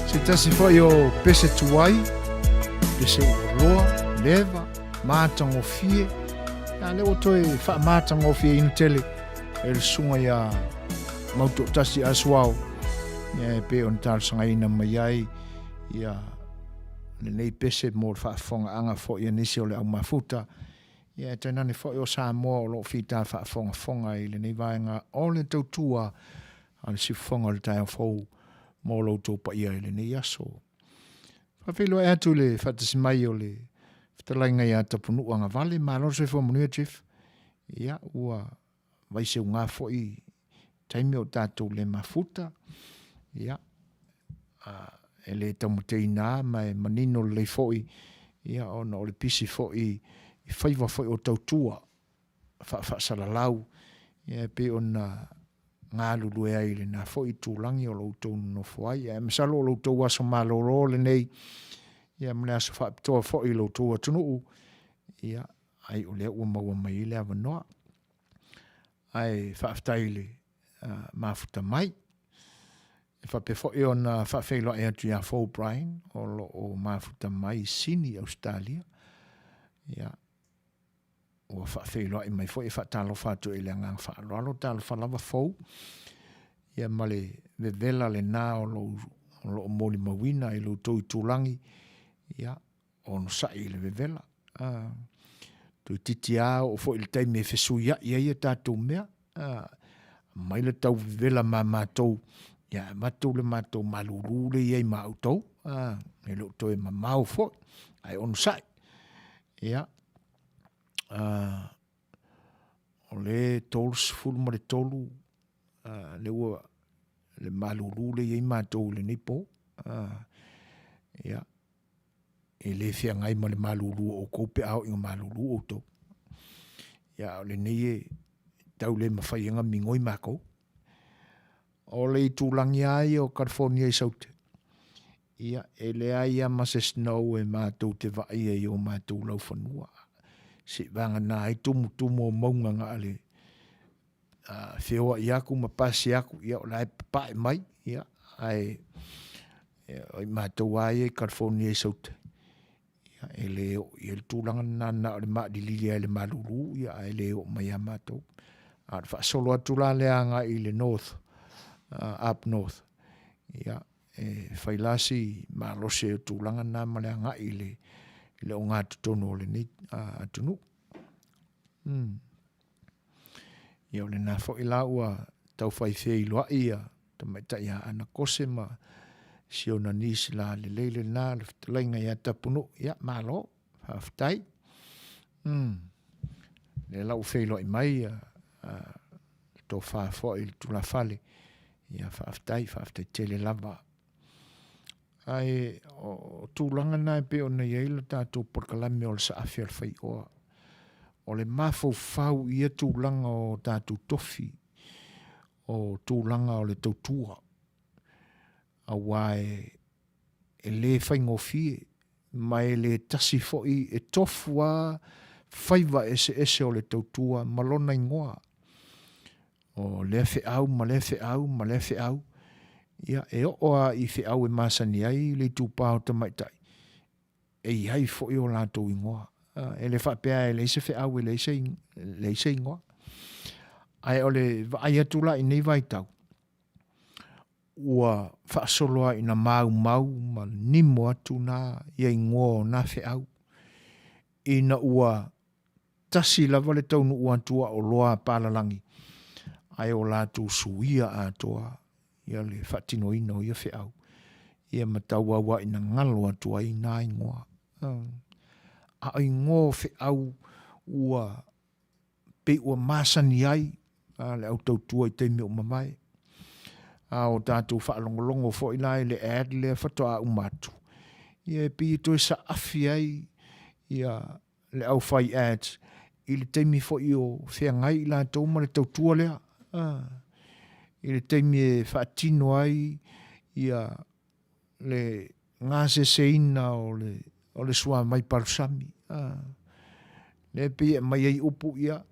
Se tasi foi o pese tuai, pese ualoa, leva, matagofie, a lea ua toe faamatagofieina tele e le susuga ia Mautoatasi Asuao, ia e pei ona talosagaina mai ai ia lenei pese mo le faafofogaaga foi a nisi o le au mafuta, ia e tainane foi o Samoa o lo o fita faafogafoga i lenei vaega o le tautua a le siufofoga o le taeao fou mo lo outou paia i lenei aso. Faafeiloai atu i le faatasi mai o le fetalaiga ia Tapunuu Agavale, malo le soifua manuia Jeff. Ia, ua vaiseuga foi taimi o tatou le mafuta. Ia, a, e le taumateina ma e manino lelei foi, ia, ona o le pisi foi i faiva foi o tautua faafaasalalau, ia e pei ona galulue ai i lena foi itulagi o lo outou nonofo ai. Ae masalo o lo outou aso malolo lenei, ia ma le aso faapitoa foi i lo outou atunuu, ia, ai o lea ua maua mai ai le avanoa. Ae faafetai i le uh, mafuta mai. E faapea foi ona faafeiloai atu ia Fou Brian o lo o mafuta mai i Sini, Ausetalia. Ia, ua faafeiloai mai foi e faatalofa atu i le agaga faaaloalo, talofa lava Fou. Ia ma le vevela lena o lo o lo o molimauina i lo outou itulagi, ia, onosai i le vevela. Ah, toeitiiti lava oo foi i le taimi e fesuiai ai a tatou mea. Ah, aumai le tau vevela ma matou, ia avatu le matou malulu le i ai ma outou. Ah, e le o toe mamao foi, ae onosai. Ia, ah, o le 33 ah, le ua le malulu le i ai matou i lenei po. Ah, ia, e le feagai ma le malulu o outou pe a oo ina malulu outou. Ia, o lenei e tau le mafai ai ona migoi makou. O le itulagi lava ia o California i Saute, ia, e leai lava ma se snow e matou te vaaia i o matou laufanua. Seivagana ai tumutumu o mauga na o le feoai atu ma pasi atu, ia o la e papae mai, ia, ae o i matou lava ia i California i Saute, ia, e le oo i ai le tulaga lena na o le maalilili lava i le malulu, ia, ae le oo mai ia matou. A o le faasolo atu la lea agai i le north, up north, ia, e fai la si malosi ai o tulaga na ma le agai i le, i le ogatotonu o lenei atunuu. Ia o lena foi la ua taufai feiloai ia tamaitai ia Ana Kose ma si ona niece la lelei lena le fetalaiga ia Tapunuu. Ia malo, faafetai. Lea la ua feiloai mai ia le tofa foi i le tulafale. Ia faafetai, faafetai tele lava. Ae o tulaga na e pei ona i ai le tatou polokalame o le saafi a le faioa. O le mafaufau i ia tulaga o tatou tofi, o tulaga o le tautua, aua e le faigofie ma e le tasi foi e tofu lava faiva eseese o le tautua ma lona igoa. O lea feau ma lea feau ma lea feau, ia, e oo lava i feau e masani ai le itupa o tamaitai, e i ai foi o latou igoa. E le faapea e leai se feau e leai se, leai se igoa. Ae o le vaai atu la i nei vaitau, ua faasolo lava ina maumau ma nimo atu na ia igoa o na feau, ina ua tasi lava le taunuu atu a oloa a palalagi, ae o latou suia atoa ia le faatinoina o ia feau, ia ma tauauaʻi na galo atu ai na igoa. A o igoa o feau ua pei ua masani ai le au tautua i taimi ua mavae. A o tatou faalogologo foi la i le ad lea faatoa uma atu, ia e pei e toe saafi ai ia le au fai ads i le taimi foi o feagai i latou ma le tautua lea. I le taimi e faatino ai ia le gaseseina o le, o le suavai palusami. Lea e pei e aumai ai upu ia,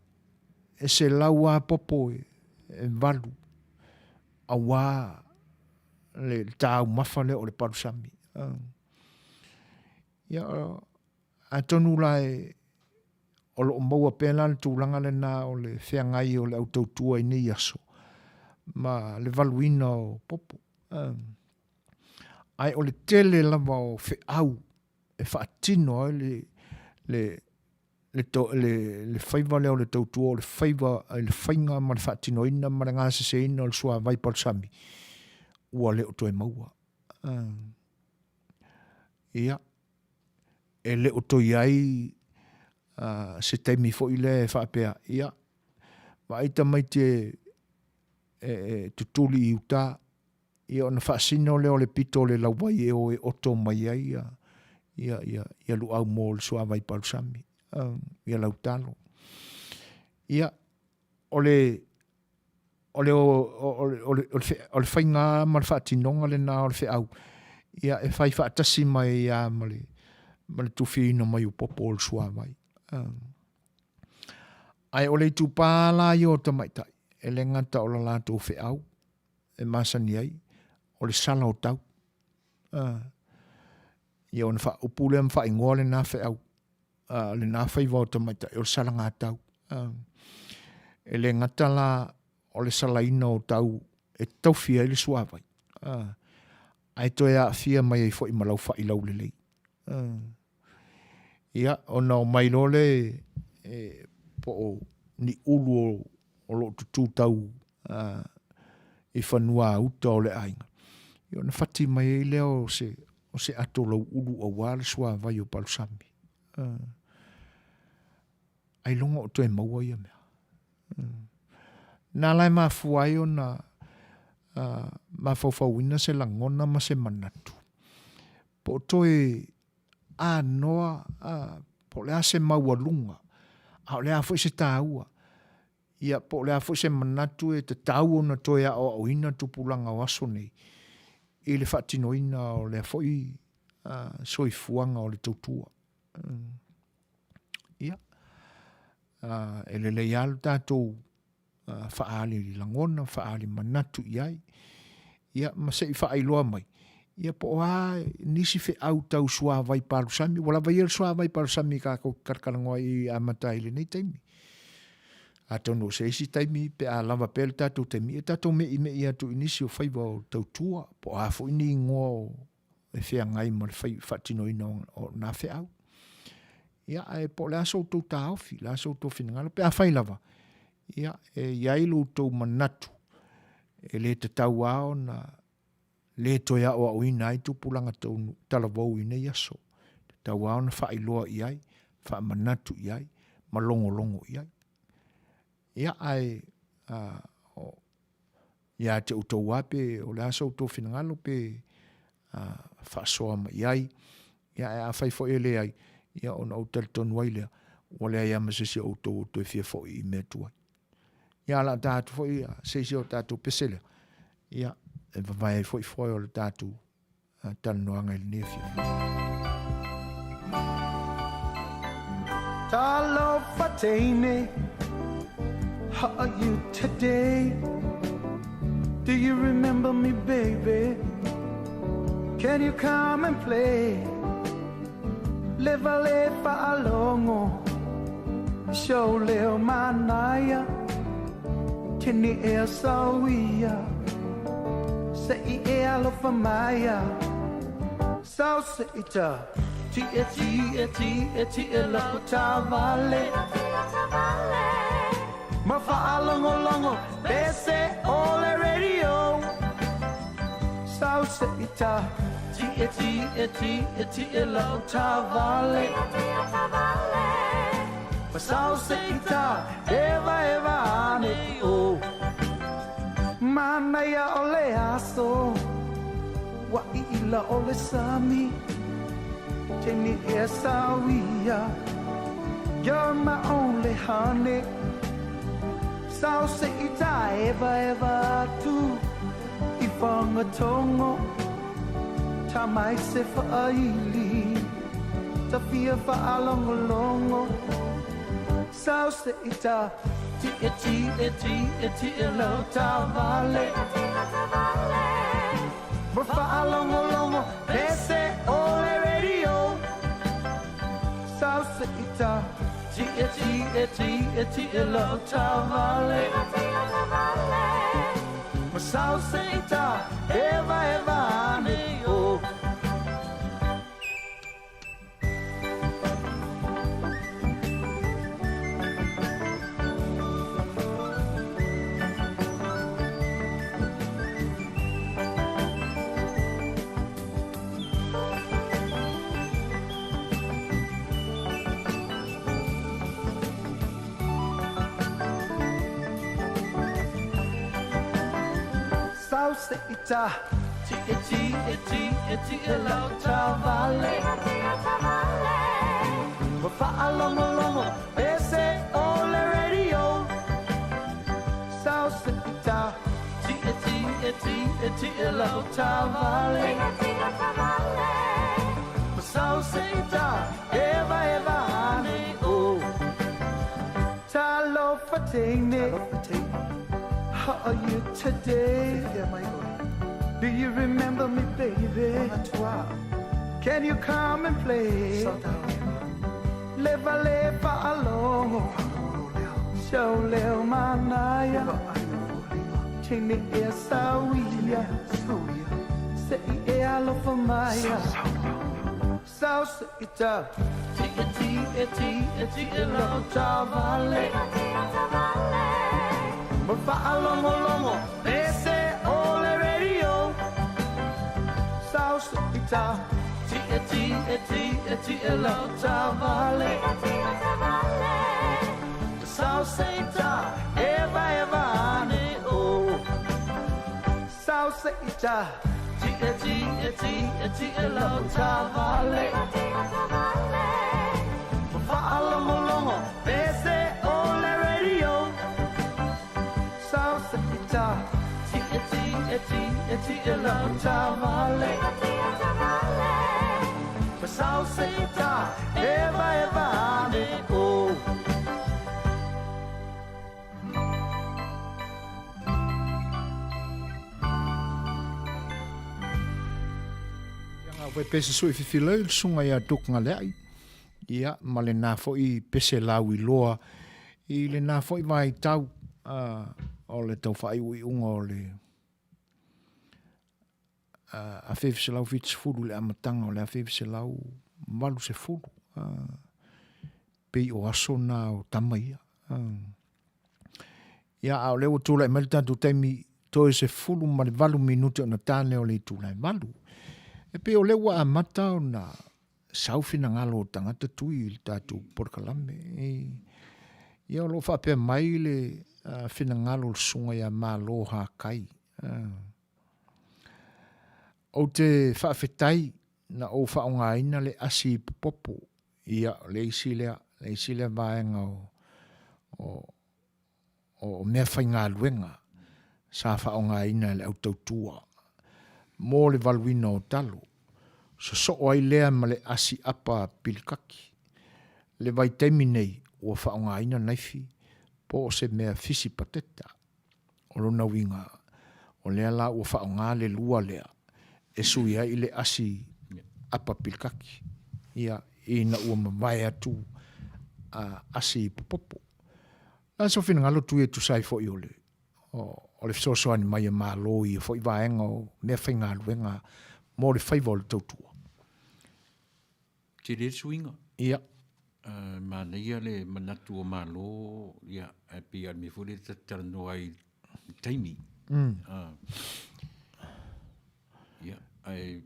e 100 lava popo e valu auā le taumafa lea o le palusami. Ia, atonu la e, o lo o maua pea la le tulaga lena o le feagai o le au tautua i nei aso ma le valuina o popo. Ae o le tele lava o feau e faatino ai le, le, le, to, le, le faiva lea o le tautua, o le faiva, le faiga ma le faatinoina ma le gaseseina o le suavai palusami, ua le o toe maua. Ia, e le o toe i ai se taimi foi lea e faapea, ia, vaai tamaiti e, e, e tutuli i uta, ia ona faasino lea o le pito o le lauai e o e oto mai ai ia, ia, ia, ia luau mo le suavai palusami, ia lau talo. Ia, o le, o le, o le, o le, o le faiga ma le faatinoga lena o le feau, ia e fai faatasi mai lava ma le, ma le tufiina mai o popo o le suavai. Ae o le itupa la ia o tamaitai, e le gata o la latou feau e masani ai, o le sala o tau. Ia ona faaupu lea ma faaigoa lena feau, lena faiva o tamaitai, o le salagatau. E le gata la o le salaina o tau e taufia ai le suavai, ae toe aafia mai ai foi ma lau fai laulelei. Ia, ona omai loa lea e, po o ni ulu o, o lo o tutū tau i fanua uta o le aiga. Ia ona fati mai ai lea o se, o se ato lauulu auā le suavai o palusami. Ailoga o toe maua ia mea. Na la e mafua ai ona mafaufauina se lagona ma se manatu. Po o toe anoa, po o le a se maualuga, a o le a foi se taua, ia po o le a foi se manatu e tatau ona toe aoaoina tupulaga o aso nei i le faatinoina o lea foi soifuaga o le tautua. Ia, e lelei lava lo tatou faaali lagona, faaali manatu i ai, ia ma se i faailoa mai, ia po o a nisi feau tau suavai palusami, ua lava ia le suavai palusami kākou talatalanoa ai i amata ai i lenei taimi. Atonu o se isi taimi pe a lava pea le tatou taimi, e tatou me'ime'i atu i nisi o faiva o tautua, po o a foi ni igoa o e feagai ma le fai, faatinoina o nā feau. Ia, ae po o le a so outou taofi, le a so outou finagalo, pe afai lava, ia, e i ai lo outou manatu, e le tatau lava ona le toe aoaoina ai tupulaga talavou i nei aso. Tatau lava ona faailoa i ai, faamanatu i ai, ma logologo i ai. Ia, ae, o, ia te outou lava pe o le a so outou finagalo pe faasoa mai i ai. Ia, ae afai foi e leai, ia ona ou talitonu ai lea, ua leai lava ma se isi o outou o toe fia foi i mea tuai. Ia, o le a ta atu foi se isi o tatou pese lea, ia, e vavae ai foi foe o le tatou talanoaga i lenei afiafi. Talofa teine. How are you today? Do you remember me, baby? Can you come and play? Leva le fa'alogo Show leo manaia Tini ea sauia Se i e alofa maia Sau se ita Ti'e ti'e ti'e ti'e lau taavale Ma faalogologo pese o le radio Sau se ita Ti'e ti'e ti'e ti'e lau taavale Ma sau se ita Eva eva ane o Manaia o le aso Ua iila o le sami Tini e sauia You're my only honey Sau se i taeva eva atu I Fagatogo Ta mai se faaili Ta fia faalogologo Sau se i ta Ti'e ti'e ti'e ti'e lau taavale Ma faalogologo pese o le radio Sau se i ta Ti'e ti'e ti'e ti'e lau taavale Ma sau se i ta Eva eva ane o Sau se ita Ti'e ti'e ti'e ti'e lau taavale Ma faalogologo pese o le radio Sau se ita Ti'e ti'e ti'e ti'e lau taavale Ma sau se ita Eva eva ane o Talofa teine How are you today? Do you remember me, baby? Can you come and play? Leva le faalogo Show leo manaia Tini e sauia Se i e alofa maia Sau se ita Ti'e ti'e ti'e ti'e lau taavale Ma faalogologo pese o le radio Sau se ita Ti'e ti'e ti'e ti'e lau taavale Sau se ita Eva eva ane o Sau se ita Ti'e ti'e ti'e ti'e lau taavale Ma faalogologo pese o le radio Sau se ita Ti'e ti'e ti'e ti'e lau taavale Ma sau se ita Eva eva ane o Ia ngā pese sui fifilau le sunga ia Duke Ngaleai. Ia, ma le nā foi pese lau i loa i le nā foi vai tau uh, o le tau whai ui unga o le uh, a whiwhiselau whitisefulu le amatanga o le a whiwhiselau malu se fulu. Uh, pei o aso na o tama ia. Uh. Ia, a o lea ua tulai mai le tatou taimi toe 18 minute ona ta lea o le itula e valu. E pei o lea ua amata ona sau finagalo o tagata tui i le tatou polokalame. E, ia o lo o faapea mai le uh, finagalo o le susuga ia Malo Hakai. Uh, ou te faafetai na ou faaaogaina le asi popopo. Ia, o le isi lea, le isi lea vaega o, o, o mea faigaluega sa faaaogaina e le au tautua mo le valuina o talo. Sosoo ai lea ma le asi apa pilikaki. Le vaitaimi nei ua faaaogaina naifi Po o se mea fisi pateta. O lona uiga, o lea la ua faaaoga le lua lea e sui ai le asi apa pilikaki, ia, ina ua mavae atu a asi ipupopo. La sou finagalo tui e tusa ai foi o le, o le fesoasoani mai a Malo i ia foi vaega o meafaigaluega mo le faiva o le tautua. Tele le suiga. Ia. Manaia le manatu o Malo, ia, ae pei lava o le mea foi lea ta te talanoa ai i le taimi. Ia, ae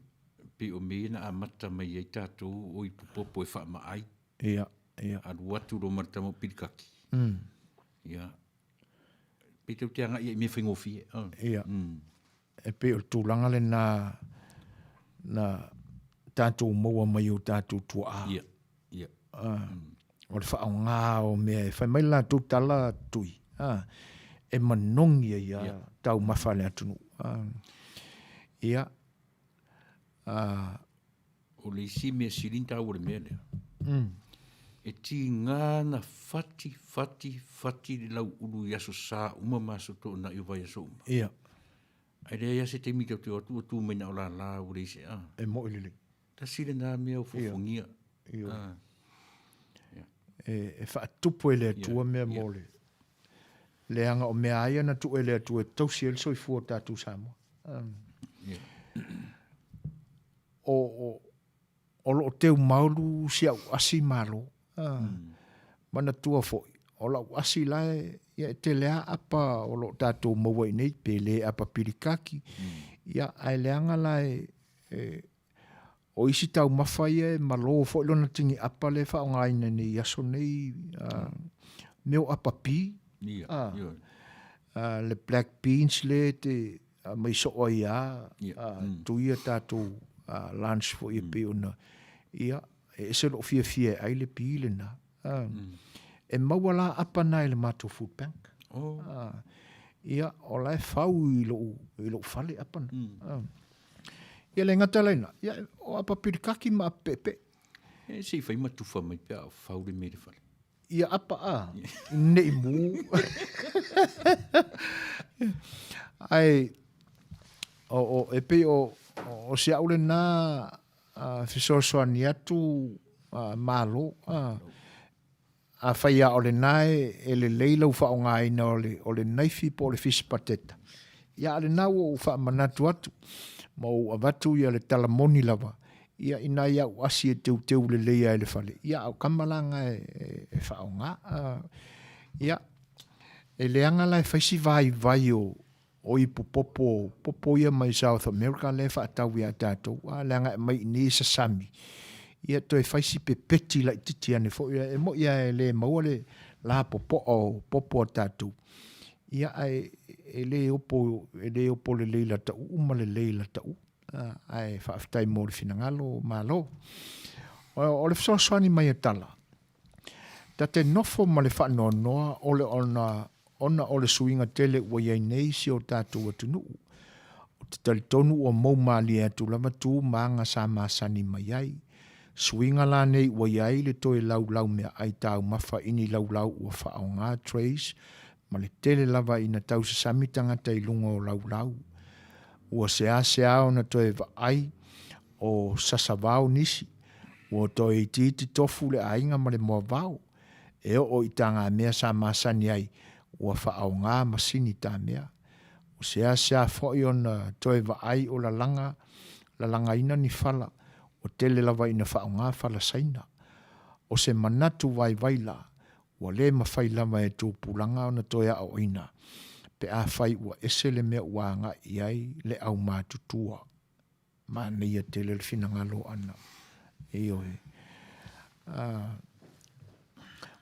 pei o mea ia na amata mai ai tatou o ipupopo e faamaai. Ia, ia. Alu atu loa ma le tama o Pilikaki. Ia, pei tatou te agai i mea faigofie. Ia. E pei o le tulaga lena na tatou maua mai o tatou tuaa. Ia, ia. O le faaaoga o mea e fai mai le latou tala tui, e manogi ai lava taumafa a le atunuu. Ia. O le isi mea sili ona taua i le mea lea, e tiga ona fati, fati, fati le lauulu i Aso Sa uma ma Aso Toonai o vaiaso uma. Ia. Ae leai lava se taimi tatou te o atu ua tu mai na o lala ua leai se a. E moi lelei. Tasi lena mea o fuafuagia. Ia. E faatupu e le Atua mea mo le leaga o mea a ia na tuu e le Atua e tausi ai le soifua o tatou Samoa. O, o, o lo o teumaulu si au asi malo. Manatua foi, o lau asi la e, ia e tele a apa o lo o tatou maua i nei, pe le apa pilikaki, ia ae leaga la e, e O isi taumafa ia e malo foi lona tini apa lea e faaaogaina nei i aso nei, mea o apa pi, le black beans lea e te aumai soo ai lava, tuia tatou lunch foi e pei ona, ia, e ese lou fiafia e ai le pi lena. E maua la apa na i le matou food bank. Oh. Ia, o la e fau i lou, i lou fale apa na. Ia le gata la ina, ia, o apa pilikaki ma apa peepee. E se i fai ma tufa mai pe a o fau le mea i le fale. Ia apa a, ne i mū. Ae, o, o, e pei o, o si au lena fesoasoani atu Malo, afai lava o lena e lelei lau faaaogaina o le naifi po o le fisi pateta, ia a o lena ua ou faamanatu atu ma ou avatu le tala moni lava, ia i nai au asi e teuteu lelei ai le fale, ia a o kama la na e faaaoga. Ia, e leaga la e fai si vaivai o O ipu popo, popo ia mai South America lea e faatau ia tatou, a leaga e aumai i inei e sasami, ia toe fai si pepeti laitiiti ane foi, e moi lava e le maua le lapopoa o popo a tatou, ia ae e le opo, e le opo lelei lata uu ma lelei lata uu. Ae faafetai mo le finagalo, malo. O le fesoasoani mai a Tala, Ta te nofo ma le faanoanoa o le ona ona o le suiga tele ua i ai nei si o tatou atunuu. Ou te talitonu ua mou malie atu lava tu ma aga sa masani mai ai. Suiga la nei ua i ai le toe laulau meaai taumafa i ni laulau ua faaaoga trays ma le tele lava ina tausasami tagata i luga o laulau. Ua seasea ona toe vaai o sasavao nisi, ua toe itiiti tofu le aiga ma le moavao, e oo i tagamea sa masani ai, ua faaaoga masini tamea. Ua seasea foi ona toe vaai o lalaga, lalagaina ni fala, ua tele lava ina faaaoga fala Saina. O se manatu vaivai la, ua le mafai lava e tupulaga ona toe aoaina pe afai ua ese le mea ua agai i ai le aumatutua. Manaia tele le finagalo ʻana. Ioe.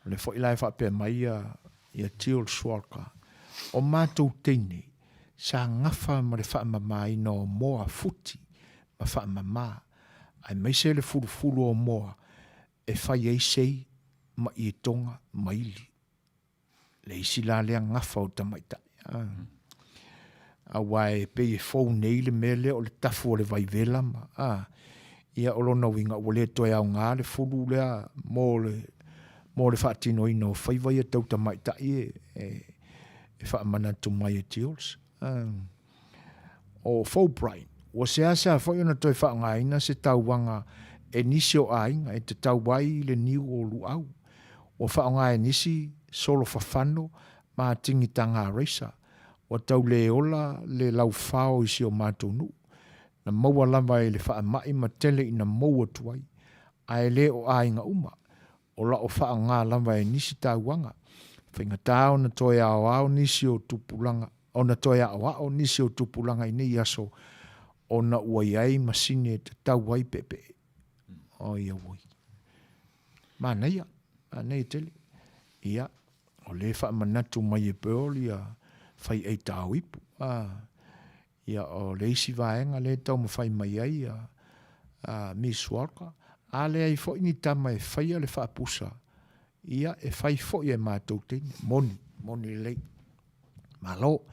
O lea foi la e faapea mai ia, ia Jill Schwalka, o matou teine sa gafa ma le faamamaina o moa futi ma faamama, aemaise le fulufulu o moa e fai ai sei ma ietoga ma ili. Le isi la lea gafa o tamaitai. Aua e pei e fou nei le mea lea o le tafu o le vaivela ma, a, ia o lona uiga ua le toe aoga le fulu lea mo le, mo le faatinoina o faiva ia tau tamaitai e, e, e faamanatu mai e Tiols. O Fulbright, ua seasea foi ona toe faaaogaina se tauvaga e nisi o aiga e tatau ai le niu o luau. Ua faaaoga e nisi solo fafano ma tigitaga racer. Ua tau le ola le laufao i si o matou nuu. Na maua lava i le faamai ma tele ina mou atu ai. Ae le o aiga uma. O la'o faaaoga lava e nisi tauaga. Faigata ona toe aoao nisi o tupulaga, ona toe aoao nisi o tupulaga i nei aso ona ua i ai masini e tatau ai peepee. Oi auoi. Manaia, manaia tele. Ia, o lea e faamanatu mai e Pearl ia fai'ai tao ipu. Ah, Ia, o le isi vaega lea e taumafai mai ai a, a Miss Walker, a leai foi ni tama e faia le faapusa, ia, e fai foi e matou teine. Moni, moni lelei. Malo.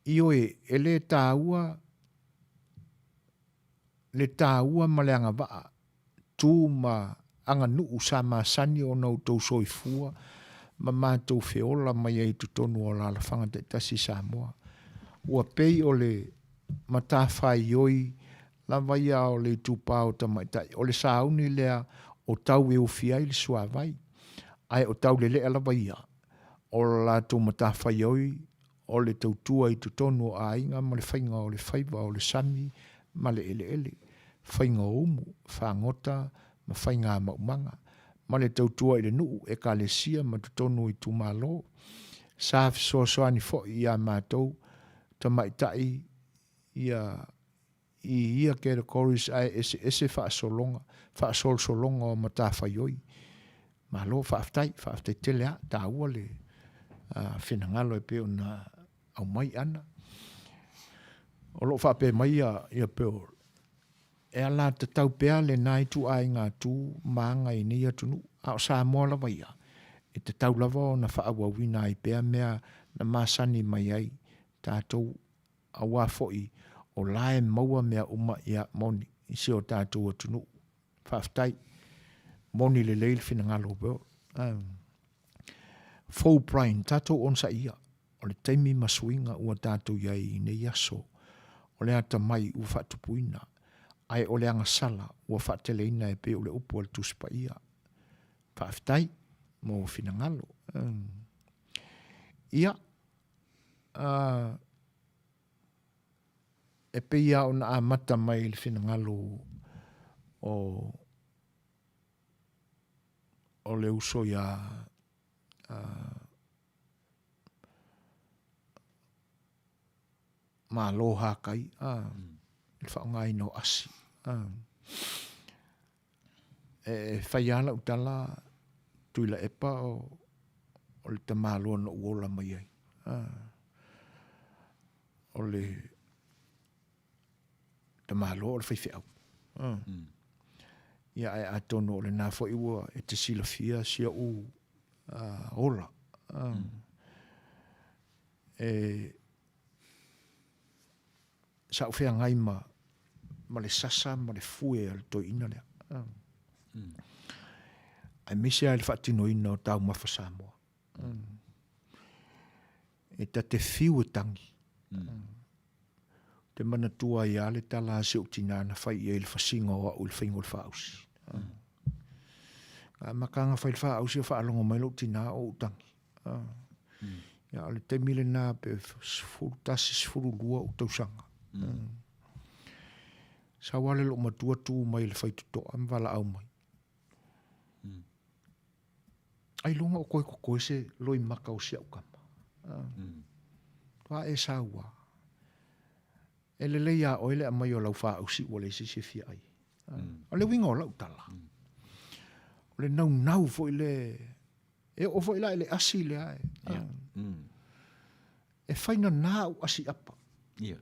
Ioe, e le taua le taua ma le agavaa tu ma aganuu sa masani ona outou soifua ma matou feola mai ai i totonu o alaalafaga taitasi i Samoa. Ua pei o le matafaioi lava ia o le itupa o tamaitai, o le sauni lea o tau e ufi ai le suavai, ae o taulelea lava ia o le latou matafaioi o le tautua i totonu o aiga ma le faiga o le faiva o le sami ma le eleele, faiga o umu, fagota ma faiga maumaga, ma le tautua i le nuu, ekalesia ma totonu o itumalo. Sa fesoasoani foi iā matou tamaitai ia i ia categories ae eseese faasologa, faasolosologa o matafaioi. Malo faafetai, faafetai tele a, taua le finagalo e pei ona aumai ana. O lo o faapea mai ia, ia peo, e ala tatau pea lena ituaiga tu ma aga i nei atunuu, a o Samoa lava ia, e tatau lava ona faaauauina ai pea mea na masani mai ai tatou Aua foi o la e maua mea uma ia moni i si o tatou atunuu. Faafetai. Moni lelei le finagalo o Bill. Fou Brian, tatou onosai ia. O le taimi ma suiga ua tatou i ai i nei aso. O le atamai ua faatupuina, ae o le agasala ua faateleina e pei o le upu a le Tusi Paia. Faafetai mo finagalo. Ia, e pei lava ona amata mai i le finagalo o o le uso iā Malo Hakai a i le faaaogaina o asi. E fai lava lau tala Tuilaepa o le tamaloa na ou ola mai ai. O le tamaloa o le faifeau. Ia ae atonu o lena foi ua e te silafia si ou ola. E Sa ou feagai ma, ma le sasa ma le fue a le toeaina lea. Mm. Aemaise lava i le faatinoina o taumafa Samoa. Mm. E ta te fiu e tangi. Mm. Te manatua ai lava le tala a si ou tinā na fai i ai le fasiga o au i le faiga o le faausi. Mm. Ngā makanga fai le faausi o faalogo mai lou tinā o ou tangi. Ia, o le taimi lena pe 11, 12 ou tausaga. Sau lava le lou matua tu mai i le faitotoa ma valaau mai. Ailoga o koe kokoe se loimaka o si au kama. Toa e sau a. E lelei iā oe le aumai o lau faausi ua leai se isi e fia ai. O le uiga o lau tala, o le naunau foi le E oo foi la i le asi lea e. Ia. Mm. E fai nana au asi apa. Ia.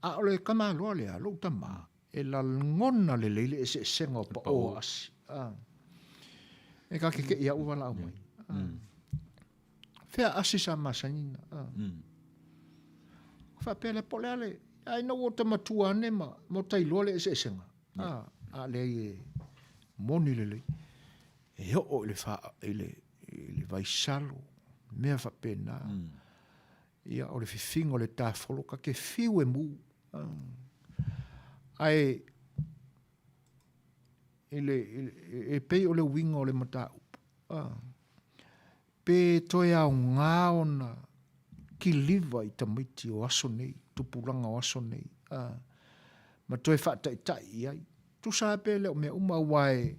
A o le tamaloa lea, lou tama, e lagona lelei le eseesega o pao o asi. Ah. E ka kekeʻi au valaau mai. Ah. Fea asi sa masani na. Ah. Faapea lea, po o le a le, ai na ua ota matua ane ma, ma ota iloa le eseesega. Ah, a leai e moni lelei. E oo i le fa, i le, i le vaisalo, mea faapena. Ia, o le fifiga o le tafolo, ka te fiu e mu. Ae, i le, i le, e pei o le uiga o le mataupu. Pe toe aoga ona kiliva i tamaiti o aso nei, tupulaga o aso nei, ma toe faataitai i ai. Tusa lava pe le o mea uma aua e,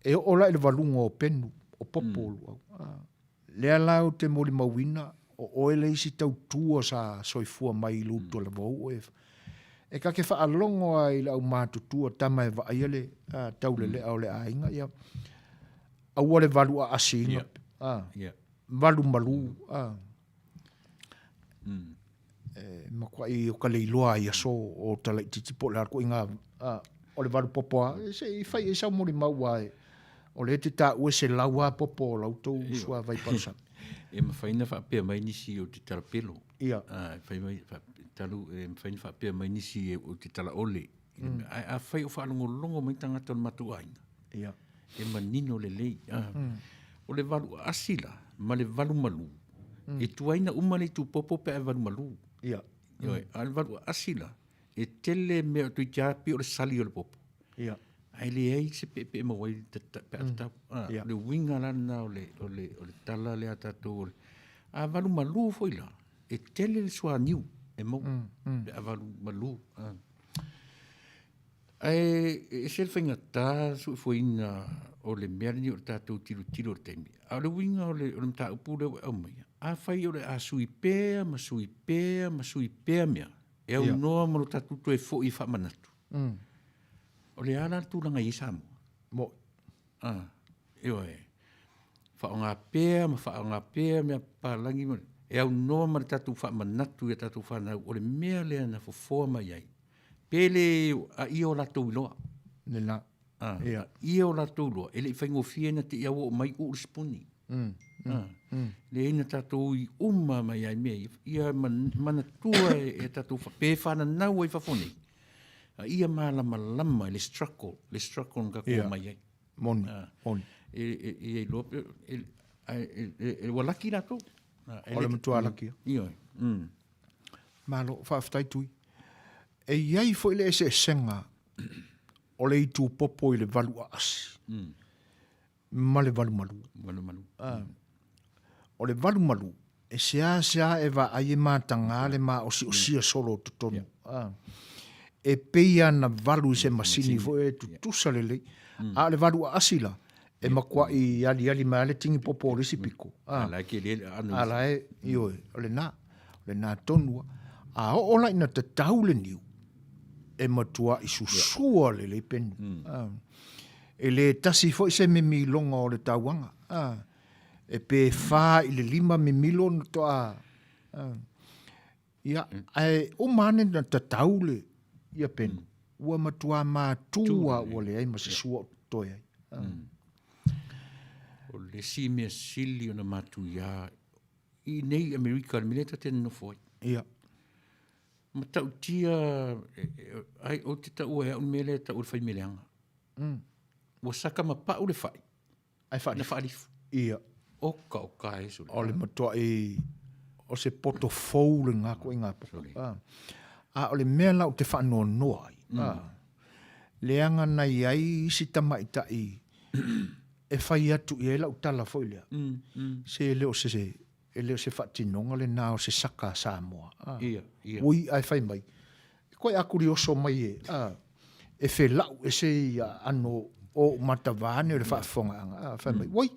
e oo la i le valuga o penu, o popo o luau. Lea la ou te molimauina, o oe le isi tautua sa soifua mai i lou talavou oe. E ta te faalogo lava i le aumatutua tama e vaaia le taulelea o le aiga, ia, aua le valu aasiina, valu malu. E matuai o ka le iloa ai aso o talaititi po o le a le ituaiga, o le valu popo lava, e se i fai i ai sau molimau aua o lea e te taua e 100 lava popo o la outou suavai palusami. E mafai ona faapea mai nisi ou te talapelo. Ia. E fai mai, talu, e mafai ona faapea mai nisi ou te talaole. Mm. Ae afai o faalogologo mai tagata o le matou aiga, Ia. e manino lelei. Ah. O le valu aasi la, ma le valu malu, e tuaina uma le itupopo pe a e valu malu. Ia. Ioe, a o le valu aasi la, e tele mea o toeitiiti pei o le sali o le popo. Ia. Ae leai se peepee maua ai pe a tatau. Ah, Ia. O le uiga la lena o le, o le, o le tala lea a tatou. O le, a valu malu foi la, e tele le suaniu e maua pe a valu malu. Ah. Ae e ese le faigata soifuaina o le mea lenei o le tatou tilotilo i le taimi. A o le uiga o le, o le mataupu lea ua e aumaia, afai o le a sui pea ma sui pea ma sui pea mea, e aunoa ma lo tatou toe foi e faamanatu. O le a la le tulaga e i ai Samoa? Mo'i. Ah, ioe. Faaaoga pea ma faaaoga pea mea papalagi ma, e aunoa ma le tatou faamanatu i a tatou fanau, o le mea lea na fofoa mai ai. Pe le a ia o latou iloa. Lena. Ah, Ia. ia o latou iloa, e le i faigofie na te i au oo mai uu le sipuni. Ah, leai na tatou ui uma mai ai mea ia, ia manatua e tatou pe fananau ai fafo nei, a ia malamalama i le struggle, le struggle na tatou omai ai. Moni, moni. E, e, e iloa pe, e, e, e, e, ua laki latou. Ah, e O le matua laki. Ioe. Malo, faafetai Tui. E i ai foi le eseesega o le itupopo i le valu aasi ma le valu malu. Valu malu. O le valu malu, e seasea e vaai e mataga le maosiosia solo o totonu. E pei lava na valu i se masini foi e tutusa lelei. A o le valu aasi la, e matuai aliali mai lava le tini popo o le isi pito. A la e tele le aano. A la e, ioe, o lena, o lena tonu lava. A oo la ina tatau le niu, e matuai susua lelei penu. E le tasi foi se mimiloga o le tauaga. E pe fa i le lima mimilo na toa. Ia, ae uma ane na tatau le ia penu, ua matua matu lava ua leai ma se sua o totoe ai. O le isi mea sili ona matuia i nei Amerika, le mea lea ta te nonofo ai. Ia. Matautia, ai, ou te taua e au le mea lea e tau o le fai mea leaga. Ua saka ma pau le fai. Ae Na faalifu. Ia. Oka oka e sole. O le matuai o se poto fou lena ituaiga poto. A o le mea la ou te faanoanoa ai, leaga na i ai isi tamaitai e fai atu i ai lau tala foi lea, se le o se E le o se faatinoga lena o se saka a Samoa. A, Ia, ia. Ui ae fai mai, e koe a kurioso mai e, a, e felau ese ia ano o ou mata vaeane o le faafofogaaga. A, fai mai, oi,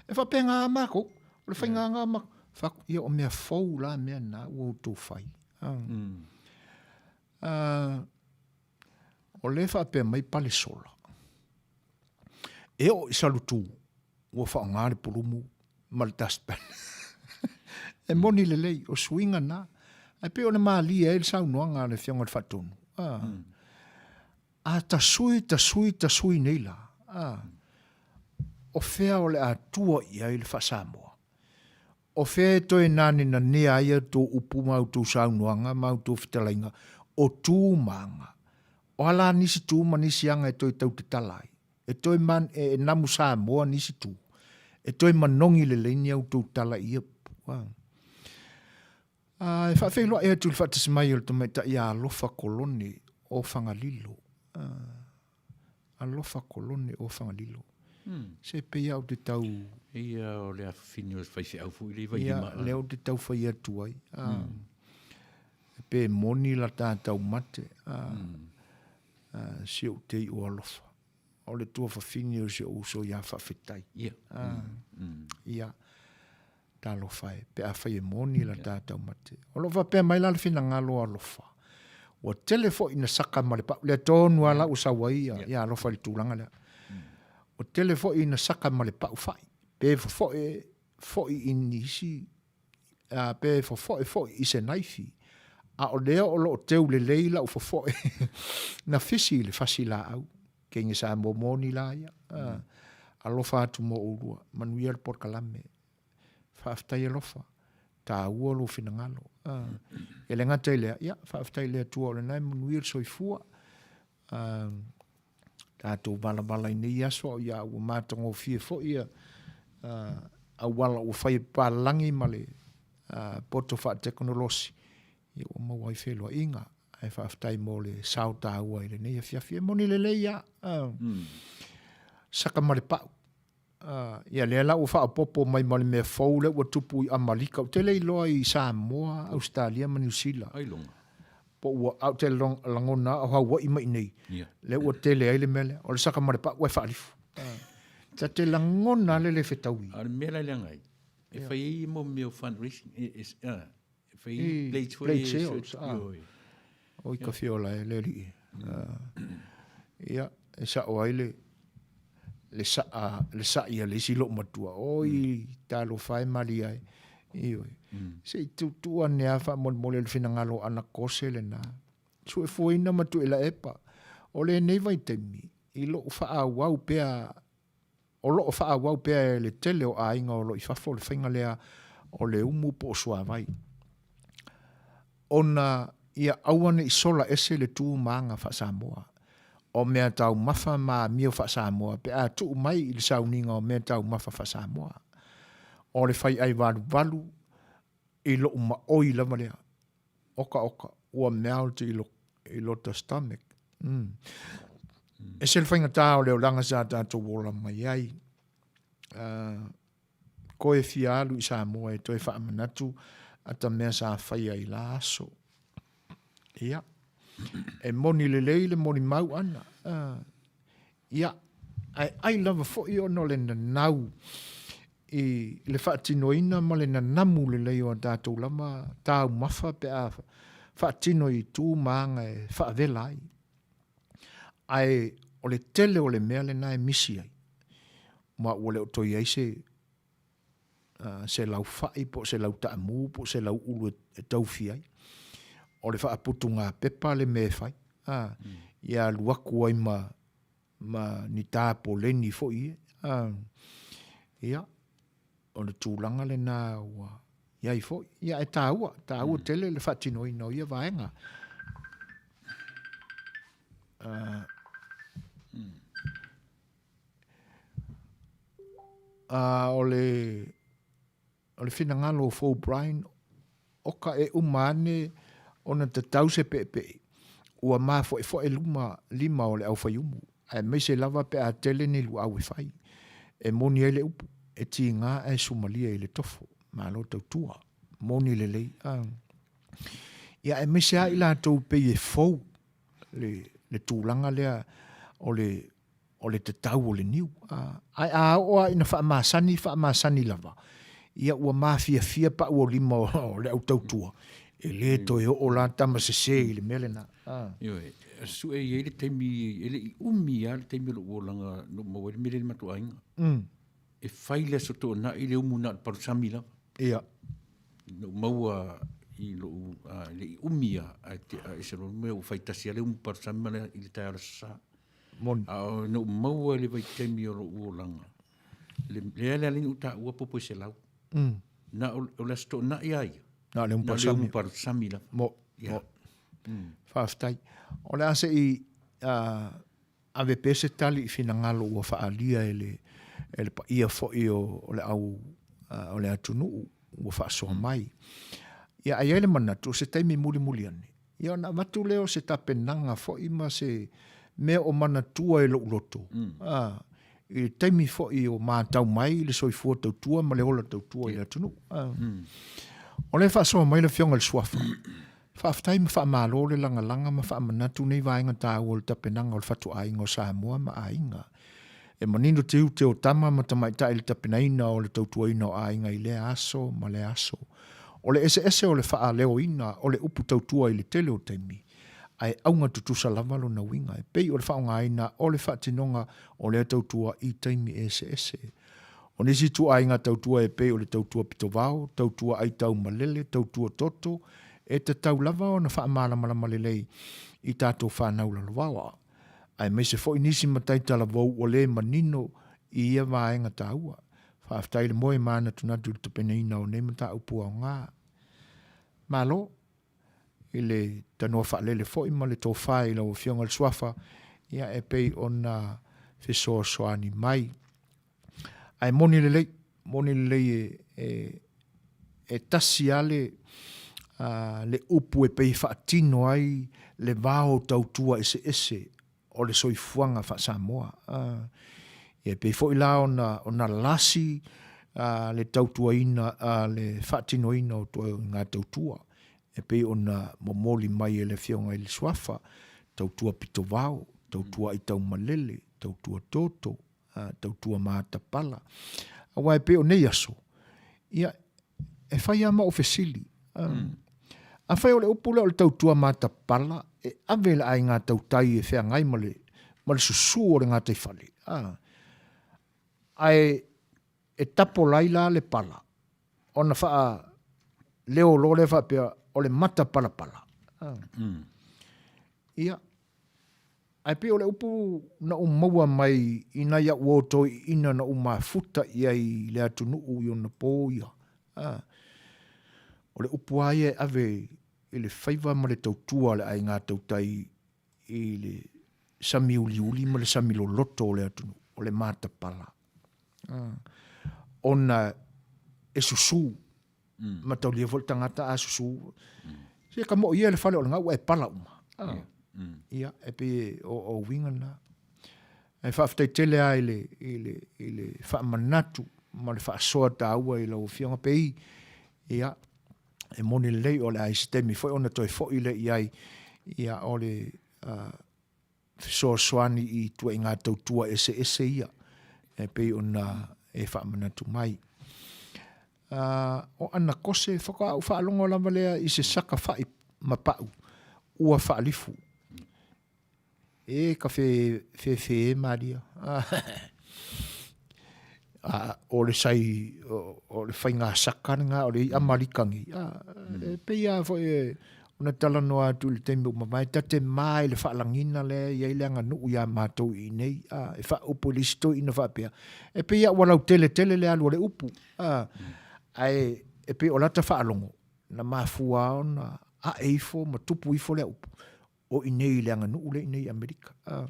e faapena a makou, o le faiga a makou. Fai atu, ia o mea fou la mea na ua outou fai. A, a, o lea e faapea mai Palesola, e oo i Salutu, ua faaaoga le pulumu ma le dustpan. E moni lelei, o suiga na. Ae pei ona malie ai le saunoaga a le Afioga i le Faatonu. A, a ta sui, ta sui, ta sui nei la, a, o fea o le a tua i ai le faa-Samoa? O fea e toe nanenanea ai a outou upu ma a outou saunoaga ma a outou fetalaiga o tu ma aga? O a la nisi tu ma nisi aga e toe tau tatala ai? E toe man, e, e namu Samoa nisi tu. E toe manogi lelei ni au tou tala i ia upu. A. A, e faafeiloai atu i le faatasi mai o le tamaitai ia Alofa Kolone o Fagalilo. A, Alofa Kolone o Fagalilo. Mm. Se pei au te tau... Ia, o le afafine o le faifeau foi le vailima. Ia, lea ou te tau fai atu ai. A, mm. Pe moni la tātau mate. A, mm. a, si ou te i o alofa. O le tuafafine o si ou uso ia Faafetai. Ia. A, mm. Ia. Talofa e, pe afai e moni la tātau mate. O lo faapea mai la le finagalo o alofa. Ua tele foi na saka ma le pau. Lea tonu a la ua sau ai ia, ia alofa i le tulaga lea. Ua tele foi na saka ma le pau fai. Pe fofoe foi i nisi, pe fofoe foi i se naifi. A o lea o lo o teu lelei lau fofoe na fisi i le fasi laau. Kenge Samoa moni la ia. Alofa atu mo oulua. Manuia le polokalame. Faafetai alofa. Taua lou finagalo. E le gata i lea, ia, faafetai i le Atua o lena e manuia le soifua. Tatou valavala i nei aso, ia ua matagofie foi ia auala ua fai e papalagi ma le poto faatekonolosi, ia ua maua ai feiloaiga. Ae faafetai mo le sao taua i lenei afiafi. E moni lelei lava. Saka ma le pau. Ia lea la ua faaopoopo mai ma le mea fou lea ua tupu i Amalika. Ou te le iloa i Samoa, Ausetalia ma Niu Sila. Ailoga. Po ua, a ou te lagona o Hawaii ma inei. Yeah. Lea ua tele ai le mea lea. O le saka ma le pau e faalifu. Ta te lagona le le fetaui. A o le mea la e leaga ai, e fai ai mo mea o fundraising, e, e, e fai ai plates foi Plate sales, ah. Oi ka fiola e le alii. Ia, e sao ai le le saa, le sa'i a le isi loomatua. Oi, talofa e malie ai. Ioe. Se i tuutuu ane lava faamolemole i le finagalo o ana kose lena. Suefuaina ma Tuilaepa. O lenei vaitaimi, i lou faaauau pea O lo o faaauau pea e le tele o aiga o lo o i fafo le faiga lea o le umu po o suavai, ona ia aua ne i sola ese le tu ma aga faa-Samoa. O mea taumafa ma amio faa-Samoa pe a tuu mai i le sauniga o mea taumafa faa-Samoa. O le fai ai valuvalu i loʻu maʻoi lava lea. Oka oka, ua melt i lo, i lota stomach. Mm. Ese le faigata o le olaga sa tatou ola mai ai. Uh, koe fia alu i Samoa e toe faamanatu ata mea sa faia i la aso. Ia, e moni lelei le molimau ʻana. Uh, Ia, ae ai lava foi ona o le nanau i le faatinoina ma le nanamu lelei o a tatou lava taumafa pe a faatino i tu ma aga e faavela ai. Ae o le tele o le mea lena e misi ai, ma ua le o toe i ai se se laufai po o se lautaamu po o se lauulu e taufi ai. O le faaputugapepa le mea e fai, a, ia alu atu ai ma, ma ni tapoleni foi ia. A, ia, o le tulaga lena ua i ai foi. Ia, e taua, taua tele le faatinoina o ia vaega. A, A o le, o le finagalo o Fou Brian, oka e uma ane ona tatau se peʻepeʻe, ua mafoefoe luma lima o le auwhaiumu, aemaise lava pe a tele ni luau e fai. E moni ai le upu, e tiga ae sumalie i le tofo. Malo tautua. Moni lelei. A. Ia aemaise lava i latou pei e fou le, le tulaga lea o le, o le tatau o le niu. Ae a oo lava ina faamasani, faamasani lava, ia ua mafiafia pau o lima o le au tautua, e le toe oo la tama sese i le mea lena. Ioe, sue e i ai le taimi, e le i umi lava le taimi o lou olaga na ou maua ai le mea lea i le matou aiga. E fai le Aso Toonai le umu na o le palusami lava. Ia. Na ou maua i lou, e le i umi lava, ae ese loa le mea ua fai tasi lava le umu palusami ma le i le taeao o le Aso Sa. Moni. A o na ou maua i le vaitaimi o lou olaga, le, lea le ala ai na ou taua popo e selau. Na o, o le Aso Toonai lava ia. Na o le umu Na o le palusami. umu palusami lava. Mo, Ia. mo. Faafetai. O le a se i, ave pea se tali i finagalo ua faaalia e le e le paia foi o o le au o le atunuu ua faasoa mai. Ia ae i ai le manatu o se taimi mulimuli ane, ia ona avatu lea o se tapenaga foi ma se mea o manatua e lou loto, a, i le taimi foi o matau mai le soifua tautua ma le ola tautua i le atunuu. A. O lea e faasoa mai le Afioga i le Suafa, Faafetai ma faamalo le lagalaga ma faamanatu nei vaega taua o le tapenaga o le fatuaiga o Samoa ma aiga. E manino tiute o tama ma tamaitai i le tapenaina o le tautuaina o aiga i lea aso ma lea aso. O le eseese o le faaleoina o le upu tautua i le tele o taimi, ae auga tutusa lava lona uiga e pei o le faaaogaina o le faatinoga o lea tautua i taimi eseese. O nisi ituaiga tautua e pei o le tautua pitovao, tautua aitau malele, tautua toto, e tatau lava ona faamalamalama lelei i tatou fanau lalovaoa, aemaise foi nisi matai talavou ua le manino i ia vaega taua. Faafetai le moe manatunatu i le tapenaina o nei mataupu aoga. Malo i le tanoa faalele foi ma le tofa i lau Afioga i le Suafa, ia e pei ona fesoasoani mai. Ae moni lelei, moni lelei e, e, e tasi lava le, uh, le upu e pei e faatino ai le vao tautua eseese o le soifuaga faa-Samoa. Uh, e pei foi la ona, ona lasi uh, le tautuaina, uh, le faatinoina o ngā tautua e pei ona momoli mai e le Afioga i le Suafa, tautua pitovao, tautua aitaumalele, tautua toto, tautua matapala. Aua e pei o nei aso, ia, e fai lava ma ou fesili. Afai o le upu lea o le tautua matapala e ave i le aiga tautai e feagai ma le, ma le susu o le gataifale, ae e tapola ai la le pala, ona faaleo loa lea faapea o le matapalapala. Ia, Ae pei o le upu na ou maua mai i nai au uo toeaiina na ou mafuta i ai i le atunuu i ona po ia, a, o le upu lava ia e ave i le faiva ma le tautua a le aiga tautai i le sami uliuli ma le sami loloto o le atunuu, o le matapala. A, ona e susu Mataulia foi le tagata a susu. Se ka mo ia le fale o le gau e pala uma. Ah. Ia, e pei o o uiga na. E faafetai tele lava i le, i le, i le faamanatu ma le faasoa taua i lau Afioga Pei. Ia, e moni lelei o le a i se taimi foi ona toe foi lea i ai, ia, o le uh, fesoasoani i ituaiga tautua eseese ia e pei ona e faamanatu mai. Uh, o Anakose, whakaau whaalongo lava lea i se saka whai ma pau, ua whaalifu. E ka whe, whe, whe e maria. A, o le sai, o, o le whainga saka ngā, o le i Amarika ngi. A, e pei a foi e, ona talanoa atu i le taimi ua mavae, ta te mā i le faalagiga lea e i ai le aganuu iā matou i inei, ā, e faaupu e le isi toeaina faapea, e pei lava ua lautele tele le alu a le upu, ā, ae e pei o lata faalogo, na mafua ona ae ifo ma tupu ifo lea upu, o i inei i le aganuu lea i inei i Amerika. Ā,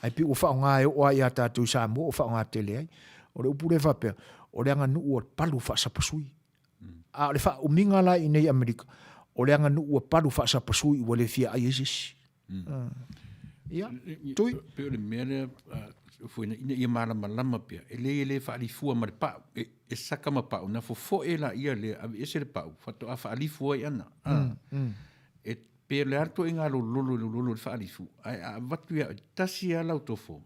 ae pei ua faaaoga e oo lava iā tatou i Samoa ua faaaoga tele ai. O le upu lea faapea, o le aganuu o le palu faasapasui. A o le faaumiga la i nei Amerika, o le aganuu ua palu faasapasui ua le fia ai ai se isi. Ia, Tui. Pei o le mea lea, foi ina ia malamalama pea, e leai e le faalifua ma le pau, e, e saka ma pau, na fofoe laia lea, aveese le pau, faatoa faalifu ai ana. E pei o le a le ituaiga lololo i le lololo o le faalifu, ae a avatu ia oe, tasi lava lau tofo,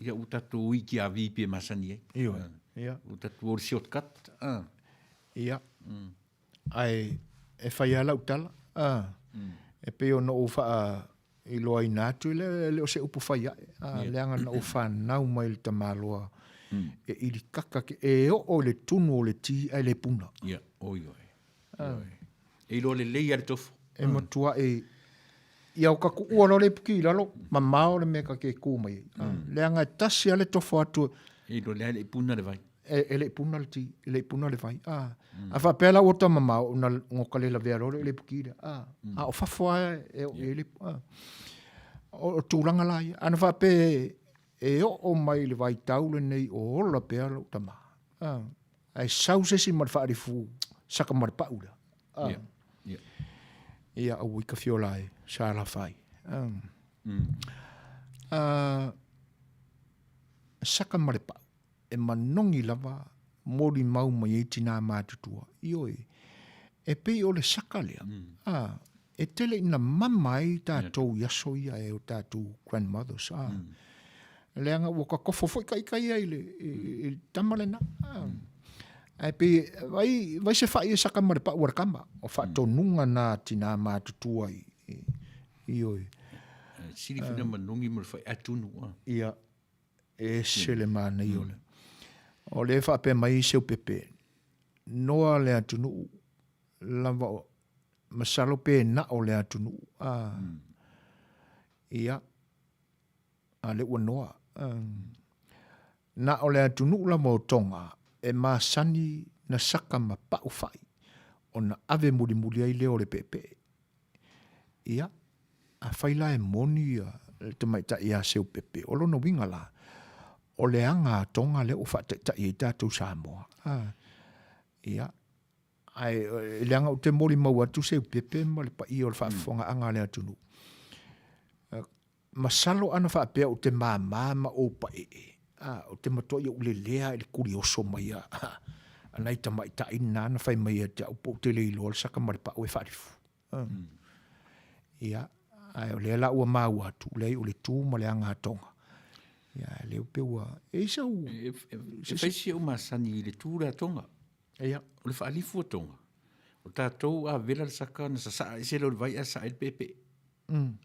Ia ua tatou ui ki a V pe masani ai. Ioe. Ia. Ua tatou o le shortcut. Ah. Ia. Ae e fai lava lau tala. Ah. E pei ona ou faailoaina atu, e le o se upu fai ae. Ah, leaga na ou fanau mai i le tamaloa e ilikaka ke, e oo i le tunu o le ti ae le puna. Ia, oi oi. E iloa lelei lava le tofu. E matuai ia o ka kuua loa le ipuki i lalo, mamao le mea ka ke kū mai ai. Leaga e tasi lava le tofo atu. E iloa lea e le i puna le vai. E, e le i puna le ti, e le i puna le vai. Ah. A faapea la ua tamamao, ona ngoka le lavea loa lea i le ipuki lea. Ah. A o fafo lava e oo i ai le ipu. Ah. O tulaga la ia. Ana faapea e oo mai i le vaitau lenei o ola pea lou tama, ae sau se isi ma le faalifu saka ma le pau lea. Ia, aua i ka fiola e sa lafa ai. Saka ma le pau, e manogi lava molimau mai ai tinā matutua. Ioe, e pei o le saka lea, e tele ina mama ai tatou i aso ia e o tatou grandmothers. Leaga ua kakofo foi ka ika ia i le, i le tama lena. Ae pei, vai, vai se fai e saka ma le pau a le kama. O faatonuga na tinā matutua i, ioe. Sili fina manogi mo le fai atunu. Ia, E ese le manaia o le. O lea e faapea mai ai Seupepe, noa le atunuu lava o, masalo pe nao le atunuu, a, ia, a lea ua noa. Na o le atunuu lava o Tonga e masani na saka ma pau fai ona ave mulimuli ai lea o le peepee. Ia, afai la e moni le tamaitai ia Seupepe, o lona uiga la, o le aga a Tonga lea ua faataitai ai tatou Samoa. Ia, ae leaga ou te molimau atu Seupepe ma le paia o le faafofogaaga a le atunuu. Masalo ana faapea ou te mama ma ou paee, a, ou te matuai ou lelea i le kulioso mai a, a nai tamaitai na na fai mai ia te au po ou te le iloa le saka ma le pau e faalifu. Ia, ae o lea la ua maua atu, leai o le tu ma le agatoga. Ia, lea pei ua, e i ai sau... E fai si ou masani i le tu lea a Tonga. Ia. O le faalifu a Tonga, o tatou a vela le saka ona sasaa ese lea o le vai ae sasaa ai le peepee.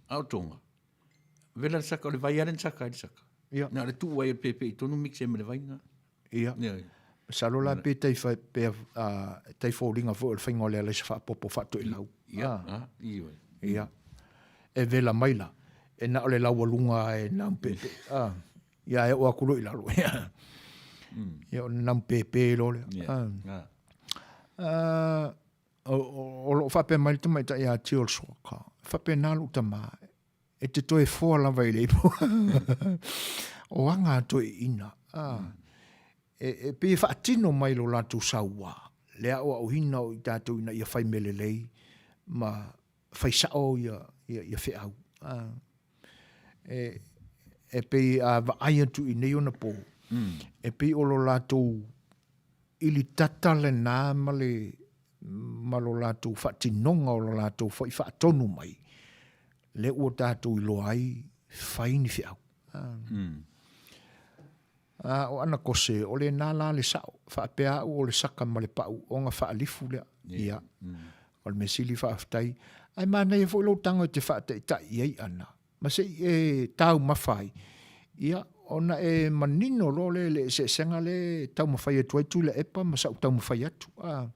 A o Tonga, vela le saka, o le vai lava lea na saka ai le saka. Ia. Na o le tuu ai o le peepee i totonu mix ai ma le vai lena. Ia. Ia. Masalo la pe tai whai, pe, tai foliga foi o le faiga o le alaisa faapopo faatoelau. Ia, ioe. Ia. E vela mai la, e na o le laualuga e namu peepee. Ia, e oo atu loa i lalo. Ia, ia o le namu peepee loa lea. O lo o faapea mai le tamaitai ia Teal Soka, e faapena lou tama, e te toe foa lava i le ipu. O aga a toeaiina, e pei e faatino mai lo latou sauā, le aoaoina o i tatou ina ia fai mea lelei ma fai sao ia feau. E pei a vaai atu i nei ona pō, e pei o lo latou ʻili tata lena ma le ma lo latou faatinoga o lo latou foi faatonu mai, lea ua tatou iloa ai fai ni feau. A o Anakose, o lena la le sao, faapea au o le saka ma le pau ona faalifu lea. Ia, o le mea sili faafetai. Ae manaia foi lou tago e te faataitai i ai ana, ma se i e taumafa ai, ia, ona e manino loa lea i le eseesega lea e taumafai atu ai Tuilaepa ma sa'u taumafai atu. A,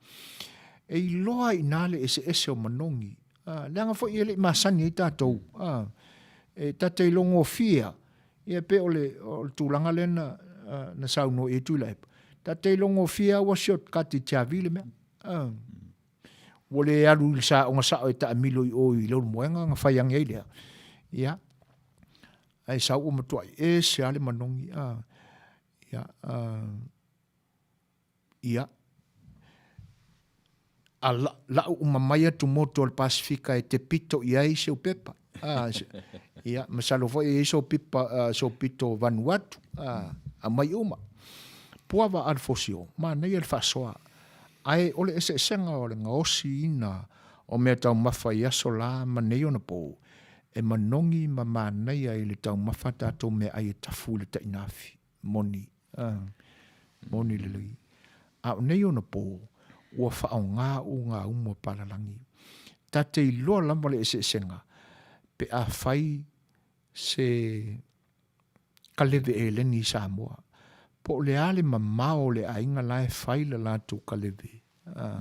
e iloa ai i ina le eseese o manogi. A, leaga foi e le i masani ai tatou. A, e ta te ilogofie a, ia pei o le, o le tulaga lea na, na saunoa i ai Tuilaepa. Ta te ilogofie a ua shortcut i Tiavi le mea. A. Ua le alu i le saoga sao e taamilo i o i Leulumoega ona fai ane ai lea. Ia, ae sau ua matuai ese lava le manogi. A, ia, a, ia, a la, lau uma mai atu motu o le Pasefika e te pito i ai seu pepa. A, ia, masalo foi e i ai sou pipa, uh, sou pito Vanuatu, a, aumai uma. Puava Alfosio, manaia le faasoa. Ae o le eseesega o le gaosiina o mea taumafa i aso la ma nei ona pou, e manogi ma manaia i le taumafa tatou meaai e tafu i le tainafi. Moni, a, moni lelei. A o nei ona pou, ua faaaoga ugaumu a palalagi. Ta te iloa lava le eseesega pe a fai se kaleve eleni i Samoa. Po o le a le mamao o le aiga la e fai le latou kaleve, a,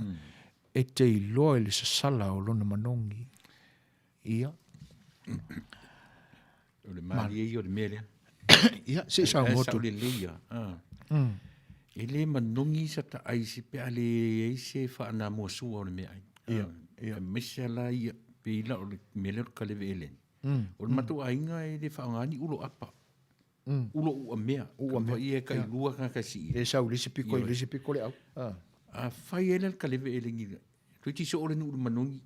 e te iloa i le sasala o lona manogi. Ia. O le malie ia o le mea lea. Ia, se i saunoa atu. Lelei ia. E le manogi sa ta ai se pe a le ai se faanamuasua o le meaai. Ia, ia. Aemaise la ia, pei la o le mea lea o le kaleve eleni. O le matou aiga e le faaaogaina ni ulo apa. Ulo uamea. Uamea. Ia e tailua tagata e sii. E sau i le isi pito i le isi pito le au. A fai ai la le kaleve elegi lea, toeitiiti soo le nuu i le manogi,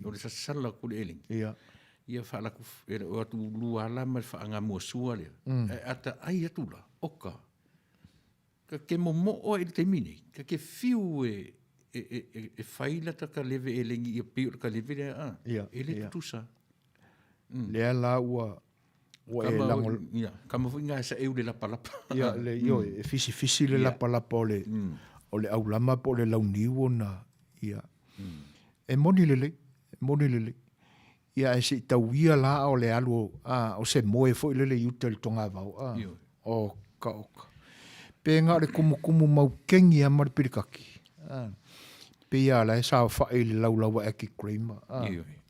o le sasala atu o le elegi. Ia. Ia faalu atu, e o atu lua ala ma le faaagamuasua lea. Ae a ta ai atu la, oka, ta te momoo ai i le taimi nei, ta te fiu e, e, e, e, e fai lata kaleve elegi ia pei o le kaleve lea, a, Ia, e le ia. tutusa. Lea la ua ua e lago ia kama foi nga sa eu le lapalapa. Ia le ioe e fisifisi le lapalapa o le o le aulama po o le launiu ona ia. E moni lelei, e moni lelei. Ia ae se i tauia la o le alu a o se moe foi lele i uta i le togavao a. Oka oka. Pe na o le kumukumu maukeni lava ma le pilikaki. A. Pei lava o la e saofai i le laulau a Aki Kramer. A. Ioe.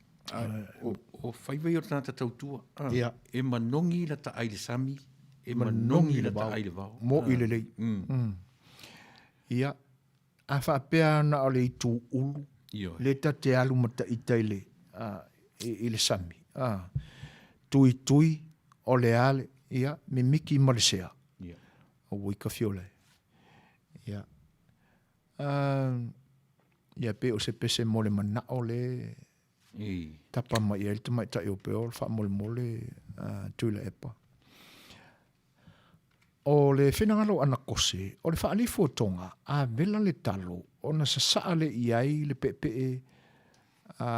O faiva ia o le tagata tautua. Ia. E manogi lata ai i le sami, e manogi lata ai i le vao. Mo'i lelei. Ia, a faapea na o le itu ulu, lea ta te alu ma ita i le, i le sami. Tuitui, o le a le, ia, mimiki ma le sea. Ia. Ua i ka fiola e. Ia. Ia pei o se pese mo le manao le tapa mai i ai le tamaitai o Pearl faamolemole Tuilaepa. O le finagalo o Anakose, o le faalifu o Toga, a vela le talo ona sasaa lea i ai le peepee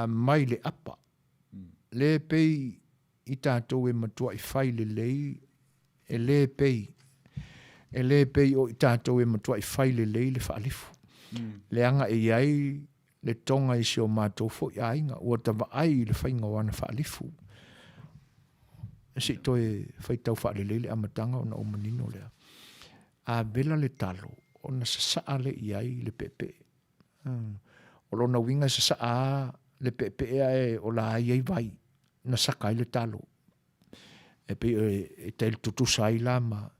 mai le apa. Le pei i tatou e matuai fai lelei, e le pei, e le pei o i tatou e matuai fai lelei le faalifu. Leaga e i ai le toga i si o matou foi aiga, ua ta vaai i le faiga o ana faalifu. Se i toe faitau faalelei le amataga ona ou manino lea. A vela le talo, ona sasaa lea i ai le peepee. O lona uiga e sasaa lava le peepee ae o la e i ai vai na saka ai le talo. E pei e tai tutusa ai la ma,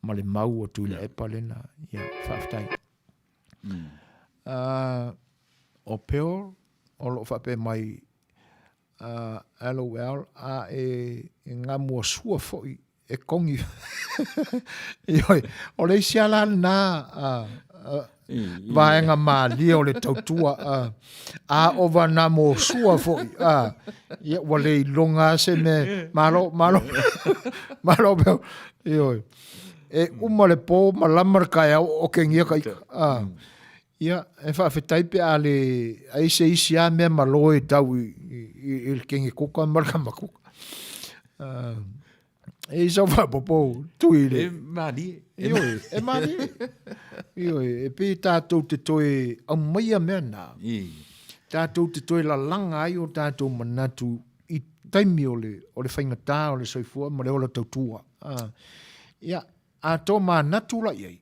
ma le mau o Tuilaepa lena. Ia, faafetai. O Pearl, o lo o faapea mai, LOL, a e gamuasua foi e kogi. Ioe, o le isi lava la lena vaega malie o le tautua, a ova na mosua foi, ia ua le iloga lava se mea, malo, malo, malo Pearl. Ioe, e uma le po malama le taeao o okegia ka ika. Ia, e faafetai pe a le ai se isi lava mea malo e tau i, i, i le kenge kuka ma le kama kuka. E i sau faapopo tui le. E malie. Ioe, e malie. Ioe, e pei tatou te toe aumaia mea na. Tatou te toe lalaga ai o tatou manatu i taimi o le, o le faigata o le soifua ma le ola tautua. Ia, a to manatu la i ai,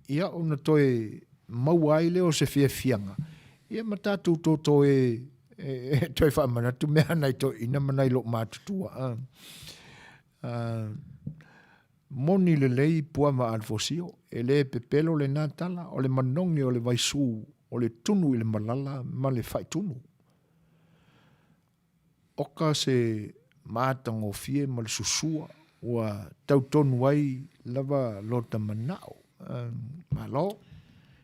ia ona toe maua ai lea o se fiafiaga, ia ma tatou toto e, e, e toe faamanatu mea nai toeaiina ma nai loomatutua. A, a, moni lelei pua ma alefosio, e le pepelo lena tala, o le manogi o le vaisū, o le tunu i le malala ma le faitunu. Oka se matagofie ma le susua ua tau tonu ai lava lota manao. Malo,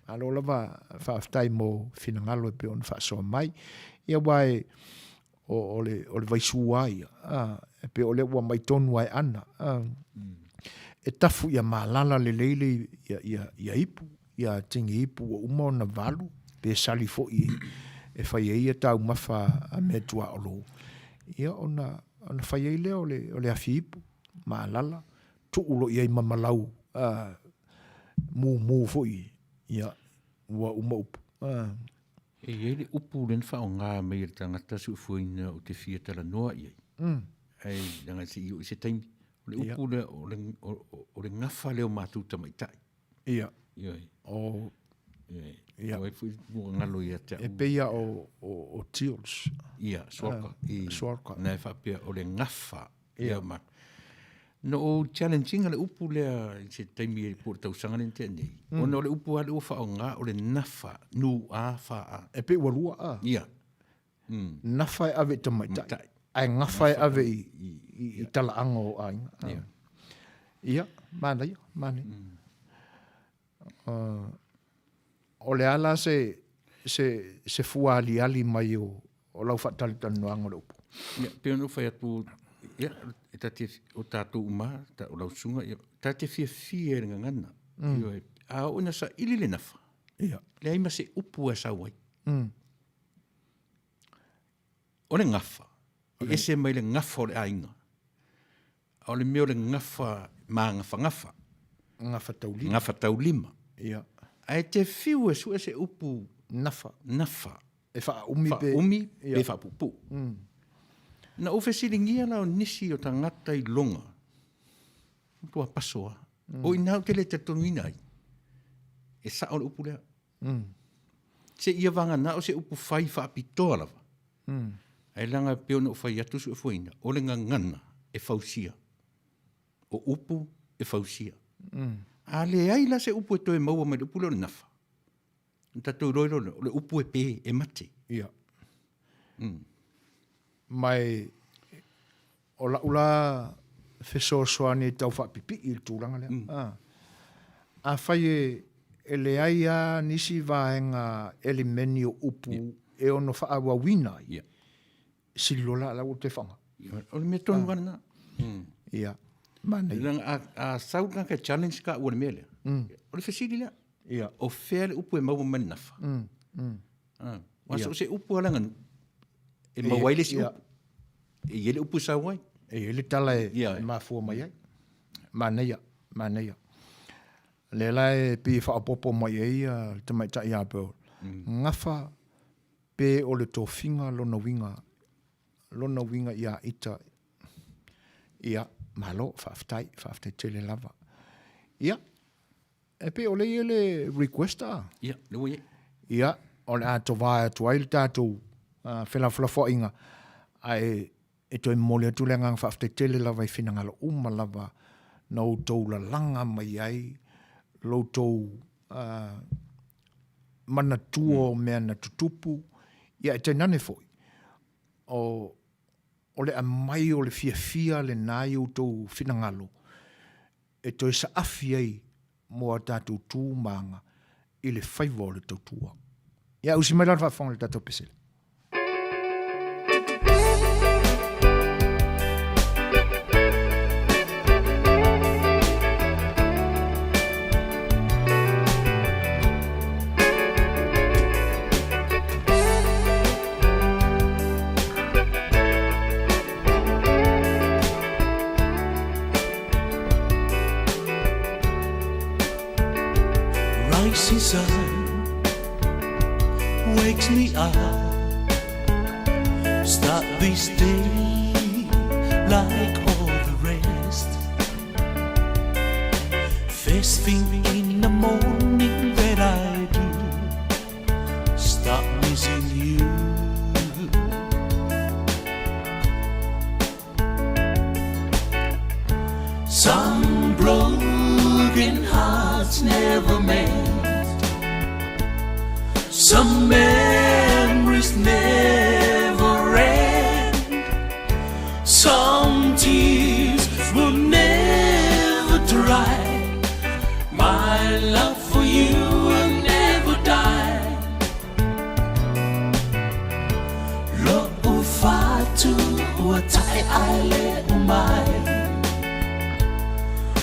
malo lava faafetai mo finagalo e pei ona faasoa mai. Ia aua e, o, o le, o le vaisū lava ia, a, e pei o lea ua aumai tonu lava e Ana, a, e tafu ia malala lelei le, ia, ia, ia ipu. Ia tini ipu ua uma ona valu, pe sali foi e fai ai ia taumafa a meatuaolo, ia ona, ona fai ai lea o le, o le afi ipu, malala, tuu loa i ai ma malau a, mumu foi, ia, ua uma upu. A. E i ai le upu lea na faaaoga mai e le tagata soifuaina ou te fia talanoa i ai, ae leaga se i oo i se taimi. O le upu lea, o le, o le gafa lea o matou tamaitai. Ia. Ioe. O Ioe. Ia. O ai foi ua galo ia te au. E pei lava o, o, o Teals. Ia, Suaka. I, Suaka. Na e faapea o le gafa. Ia. Ma. Na ou challenge ina le upu lea i se taimi po o le tausaga lea na tea nei. Ona o le upu lava lea ua faaaoga o le nafa, N A F A. E pei ua lua a. Ia. Nafa e ave i tamaitai. Ae gafa e ave i, i, i, i talaaga o aiga. Yeah. Ia, manaia, manaia. Mm. O le a la se, se, se fua aliali mai o, o lau faatalatalanoaga o le upu? Ia, pei ona ou fai atu, ia, e ta te, o tatou uma, ta, o lau susuga, ia, ta te fiafia i le gagana. Mm. Ioe, a oo ina saili le nafa, Ia. leai ma se upu e sau ai. Mm. O le gafa, e ese mai le gafa o le aiga. A o le mea o le gafa magafagafa. Gafa taulima. Gafa taulima. Ia. Ae te fiu e sue se upu Nafa. Nafa. E faaumi pe... Faaumi pe faapuupuu. Mm. Na ou fesiligia la o nisi o tagata i loga, matua paso lava. Mm. O i ina ou te le talitonuina ai, e sao le upu lea. Mm. Seia vagana o se upu fai faapitoa lava. Mm. Ae leaga e pei ona ou fai atu suefuaina, o le gagana e fausia. O upu e fausia. Mm. A leai la se upu e toe maua mai le upu lea o le nafa. Na tatou iloa lea, o le upu e pe, e mate. Ia. Mm. Ma e, o lau la fesoasoani e tau faapipii i le tulaga lea. Mm. Ah. Afai e, e leai lava nisi vaega elemeni o upu yeah. e ono faaauauina ai, yeah. sili loa la la ua toe faaaoga. O le mea tonu lava lena. Mm. Ia, manaia. Leaga a, a sau le tagata e challenge ka ua le mea lea. Mm. O le fesili lea. Ia. O fea le upu e maua mai le nafa? Mm. Mm. Ah. Aua so o se upu a le aganuu, e maua ai le isi upu. E i ai le upu e sau ai. E i ai le tala e, e mafua mai ai. Manaia, manaia. Lea la e pei e faaopoopo mai ai le tamaitai ia Pearl. Mm. Gafa pe o le tofiga lona uiga, lona uiga ia ita. Ia, malo, faafetai, faafetai tele lava. Ia, E pei o lea e i ai le request a? Ia, lea ua i ai. Ia, o le a tovae atu ai le tatou uh, felafolafoaiga, ae e toe momoli atu le agaga faafetai tele lava i finagalo uma lava na outou lalaga mai ai lo outou uh, manatua o mea na tutupu, ia e tainane foi, o, o le aumai o le fiafia lena i outou finagalo, e toe saafi ai mo a tatou tu ma aga i le faiva o le tautua. Ia, usi mai la le faafofoga i le tatou pesele. Rising sun wakes me up Start this day like all the rest First thing in the morning that I do Start missing you Some broken hearts never mend Some memories never end Some tears will never dry My love for you will never die Lo'u fatu ua tae ae le umai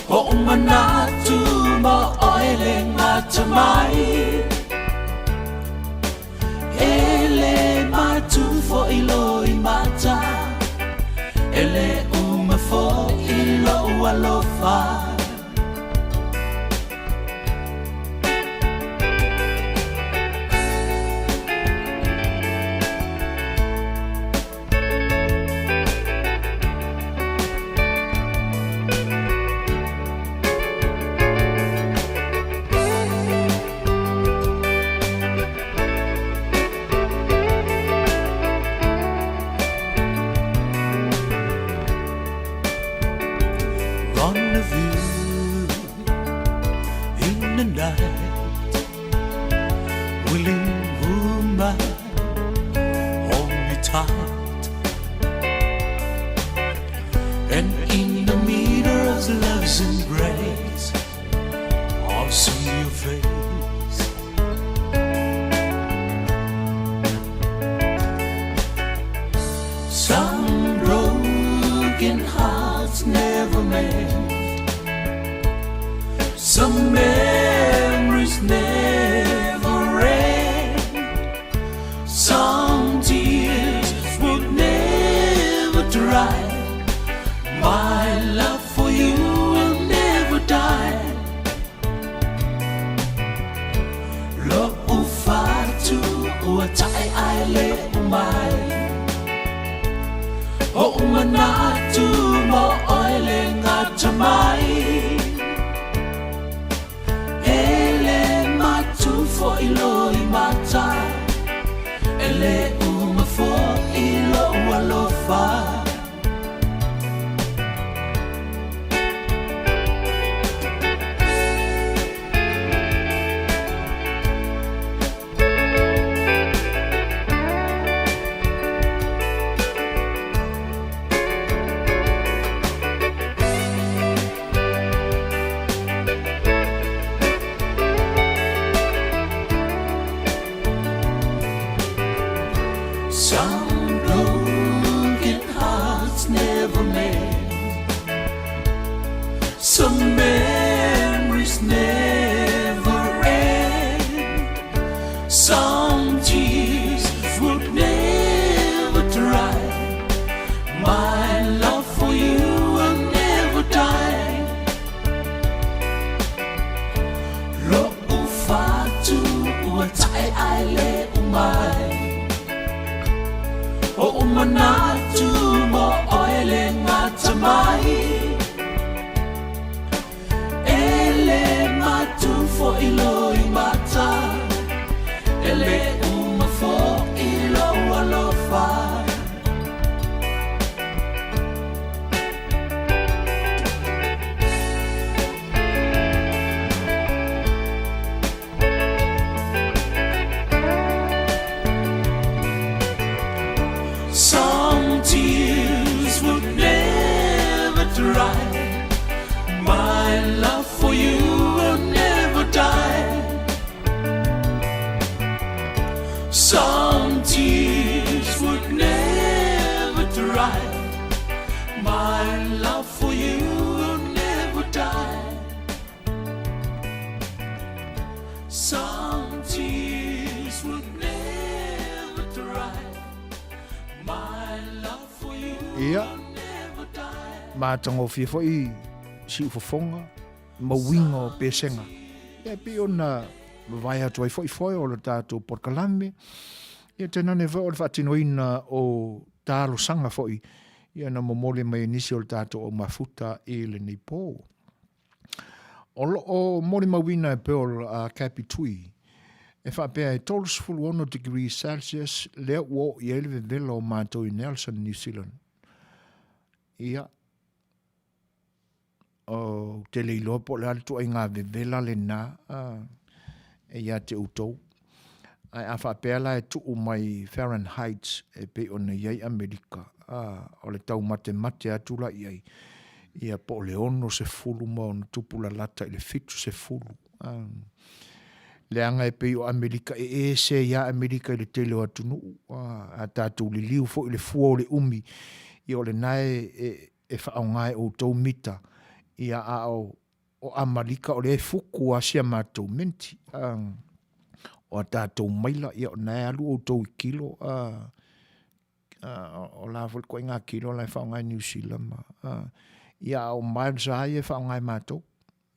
Hoʻomanatu ma ʻoe le gata mai E le matu foʻi loimata E le uma foʻi loʻu alofa Rendezvous in the night Willing woman, hold me tight. And in the middle of love's embrace, I'll see your face. Some broken hearts never mend. Some memories never end. Some tears will never dry. My love for you will never die. Lo'u fatu ua tae ae le umai. O'u manatu mo oe le gata mai. E le matu fo'i loi mata. E le uma fo'i lo'u alofa. Some broken hearts never mend. Some memories never end. Some tears would never dry. My love for you will never die. Lo'u fatu ua tae ae le umai. O'u manatu mo oe le gata mai. E le matu fo'i loi mata. E le uma fo'i lou alofa. Some tears will never dry. My love for you will never die. Some tears would never dry. My love for you will never die. Some tears would never dry. My love for you Ia, will never die. matagofie foi siufofoga ma uiga o pesega. Ia, e pei ona vavae atu ai foi foe o le tatou polokalame, ia tainane foi o le faatinoina o talosaga foi ia na momoli mai e nisi o le tatou au mafuta i lenei po. O lo o molimauina e Pearl a Cappy Tui, e faapea e 36 degrees Celsius lea ua oo i ai le vevela o matou i Nelson, New Zealand. Ia, ou te le iloa po o le a le ituaiga vevela lena e ia te outou. Ae a faapea la e tuu mai Fahrenheit e pei ona i ai Amerika, o le taumatemate atu la i ai, ia po o le 60 ma ona tupu lalata i le 70. Leaga e pei o Amerika e ese ai lava Amerika i le tele o atunuu, a tatou liliu foi i le fua o le umi, ia o lena e, e faaaoga e outou mita, ia a o o Amalika o lea e fuku a si a matou minti, a o a tatou maila, ia o na e alu outou i kilo, a, a o la foi le ituaiga kilo la e faaaoga e Niu Sila ma, a, ia a o miles a ia e faaaoga e matou.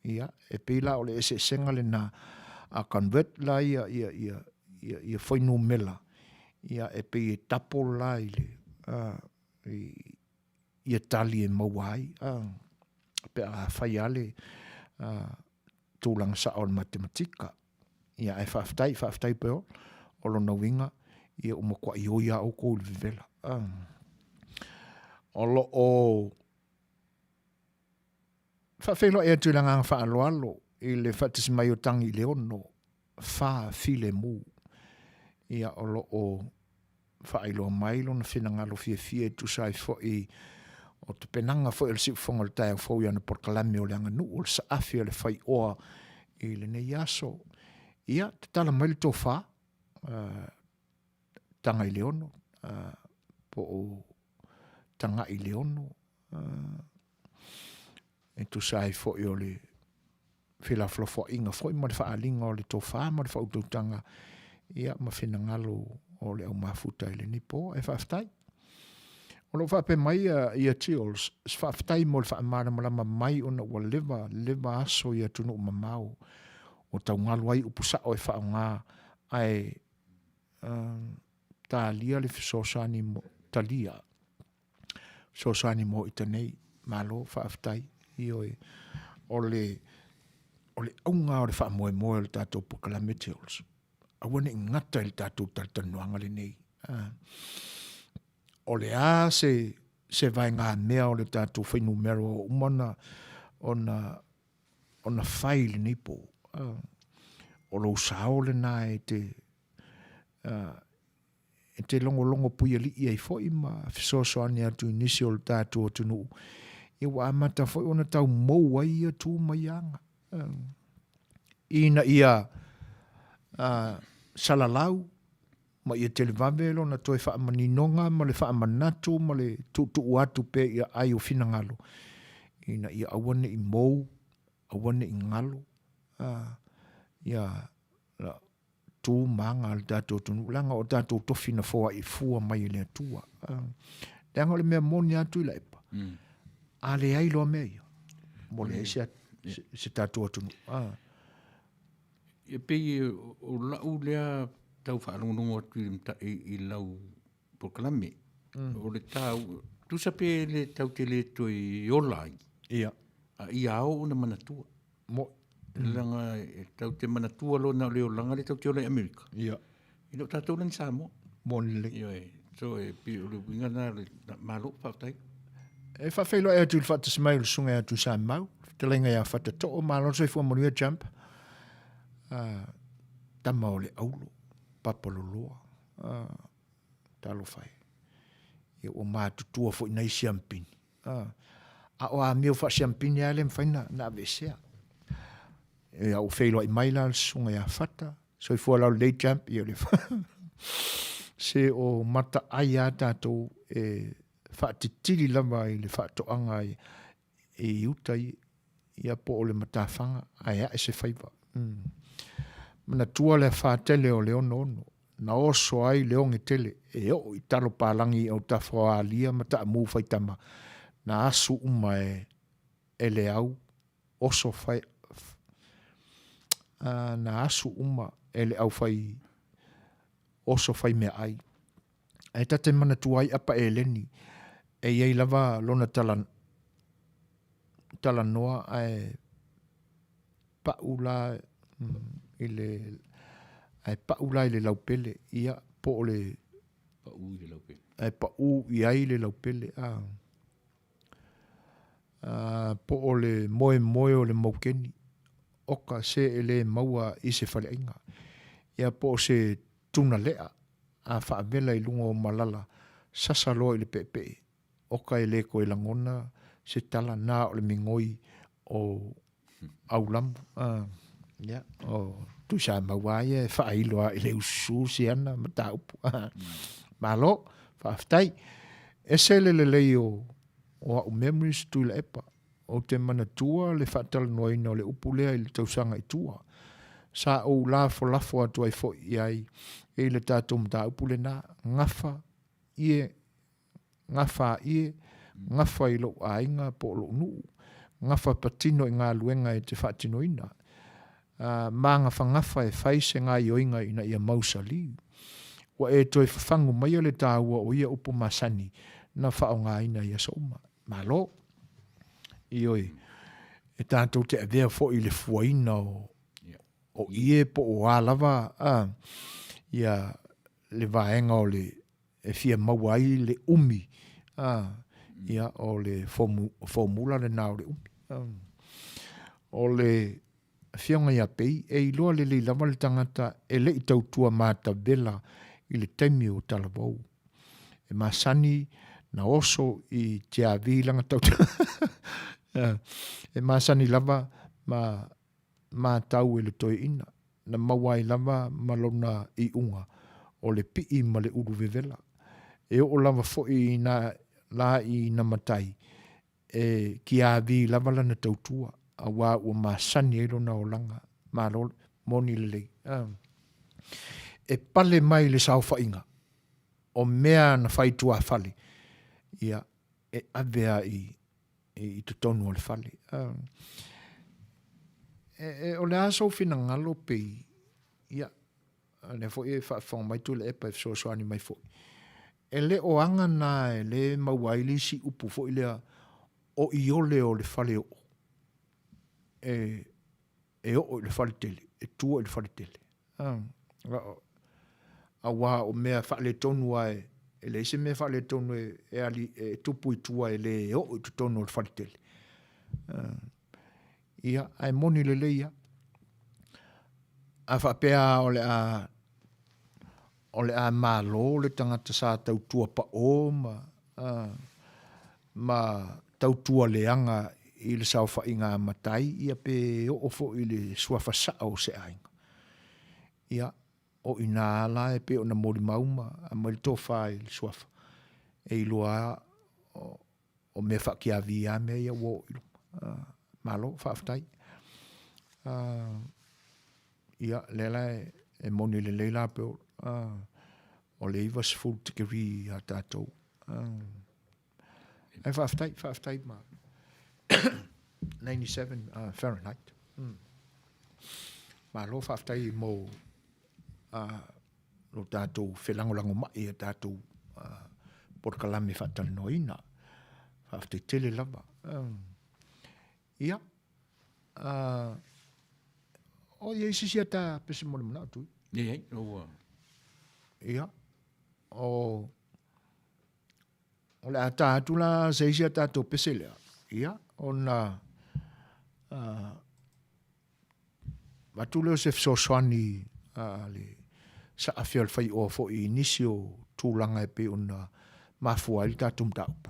Ia, e pei la o le eseesega lena, a convert la ia, ia, ia, ia, ia fuainumera, ia e pei e double la i le, a, i, ia tali e maua ai, a, pe a fai a le tulaga sao o le matematika. Ia, ae faafetai, faafetai pea o lona uiga, ia ua matuai oi lava outou i le vevela. A. O lo o faafeiloai atu i le agaga faaaloalo i le faatasi mai o Tagi i le 6, 4 filemu. Ia, o lo o faailoa mai lona finagalo fiafia e tusa ai foi O tapenaga foi o le siufofoga o le taeao fou i ana polokalame o le aganuu o le saafi o le faioa i lenei aso. Ia, tatala mai le tofa, Tagaileono, po o Tagaileono, e tusa ai foi o le felafolafoaiga foi ma le faaaliga o le tofa ma le faautautaga ia ma finagalo o le au mafuta i lenei po. Ae faafetai. O lo o faapea mai ia, ia Tiols, faafetai mo le faamalamalama mai ona ua leva, leva aso i atunuu mamao o taugalu ai upu sao e faaaoga ae uh, talia le fesoasoani mo, talia fesoasoani mo ita nei. Malo, faafetai. Ioe, o le, o le auga o le faamoemoe o le tatou polokalame Tiols, aua ne i gata i le tatou talatalanoaga lenei. Ah. O le a se, se vaegamea o le tatou fuainumera ua uma ona, ona, ona fai i lenei po. Ah. O lou sao lena e te, ah, e te logologo puialii ai foi ma fesoasoani atu i nisi o le tatou atunuu, ia ua amata foi ona tau mou ai ia tu ma ia aga. Ina ia uh, salalau ma ia televave lona toe faamaninoga ma le faamanatu ma le tuutuu atu pea i aai o finagalo, ina ia aua ne i mou, aua ne i galo, uh, ia tu ma aga a le tatou atunuu, leaga o tatou tofi na foai fua mai e le Atua. Leaga o le mea moni lava Tuilaepa, a leai loa mea ia, ua leai se, se, se tatou atunuu. E pei o lau lea tau faalogologo atu i, i, i lau polokalame, o le tau, tusa pe le tau te le toe ola ai, Ia. a ia ao ona manatua. Mo. Leaga e tau te manatua loa na o le olaga lea tau te ola i Amerika. Ia. E le o tatou la ni Samoa. Moni lelei. Ioe. So e pei o le uiga lena o le malo, faafetai. E faafeiloai atu i le faatasi mai o le susuga ia Tuisamau, le fetalaiga ia Fatatoo, malo le soifua manuia Jump. Uh, tama o le aulo, papa loloa. Uh, talofa e. Ia ua matutua foi nai siampini. A o amio faasiampini lava e le mafai na aveesea. Ia ua feiloai mai la le susuga ia Fata, soifua laulelei champ, ia le se o mataai lava tatou e faatitili lava i le faatoaga i uta ia po o le matafaga ae ae se faiva. Mm. Manatua le afā tele o le 66, na oso ai le oge tele e oo i talo palagi i autafa o Alia ma Taamu faitama, na asu uma e, e le au oso fai, a, na asu uma e le au fai oso fai meaai. Ae ta te manatua ai apa eleni, e i ai lava lona tala, talanoa ae pa'u la i le ae pa'u la i le laupele ia po o le pa'u i le laupele ae pa'u i ai le laupele a a po o le moemoe o le maukeni oka se e le maua i se faleaiga ia po o se tunalea a faavela i luga o malala sasa loa i le peepee Oka e le koe lagona se tala na o le migoi o aulamu. Uh, yeah, o Tuisamau lava ia e faailo lava i le ususu si ana mataupu. Malo, faafetai. Ese le lelei o, o au memories Tuilaepa. Ou te manatua le faatalanoaina o le upu lea i le tausaga i tua. Sa ou lafolafo atu ai foi i ai i le tatou mataupu lena, gafa ie gafa ie, gafa i lou aiga po o lou nuu, gafa patino i galuega e te faatinoina, a magafagafa e fai se gaioiga ina ia mausali. Ua e toe fafagu maia le taua o ia upu masani na faaaogaina i aso uma. Malo! Ioe, e tatou te avea foi i le fuaina o, o ie po o a lava a, ia le vaega o le e fia maua ai le umi, a, ia, o le formula lena o le umi. O le Afioga ia Pei, e iloa lelei lava le tagata e le i tautua matavela i le taimi o talavou. E masani Na oso i tiavi lana tautua. E masani lava ma matau e le toeaina, na maua ai lava ma lona iuga o le pii ma le ulu vevela. E oo lava foi i na la i na matai, e kiavi lava lana tautua, auā ua masani ai lona olaga. Malo moni lelei. E pale mai le saofaiga o mea na fai tuafale, ia, e ave a i, i totonu o le fale. E, e, o le a sou finagalo pei, ia, lea foi e faafofoga mai Tuilaepa e fesoasoani mai foi. E le o aga na e le maua ai le isi upu foi lea o iole o le fale oo. E, e oo i le fale tele, e tua i le fale tele. Auā o mea faaletonu lava e, e leai se mea faaletonu e, e, ali, e tupu i tua e le oo i totonu o le fale tele. Ia, ae moni lelei lava. A faapea o le a o le a malo le tagata sa tautua paʻō ma ma tautua leaga i le saofaiga a matai, ia pe oo foi i le suafa sao o se aiga. Ia, o i inā la e pei ona molimau ma aumai le tofa i le suafa, e iloa o mea faakiavi lava mea ia ua oo i luma. Malo, faafetai. Ia, lea la e moni lelei la pe o le 90 degree ia tatou. Ae faafetai, faafetai ma 97 Fahrenheit. Malo faafetai mo lo tatou felagolagomai i a tatou polokalame faatalanoaina. Faafetai tele lava. Ia, o i ai se isi ata pese mo le manao tui? Leai, ua. Ia, o O le a ta atu la se isi a tatou pese lea, ia, ona avatu lea o se fesoasoani a le saafia o le faioa foi i nisi o tulaga e pei ona mafua ai le tatou mataupu.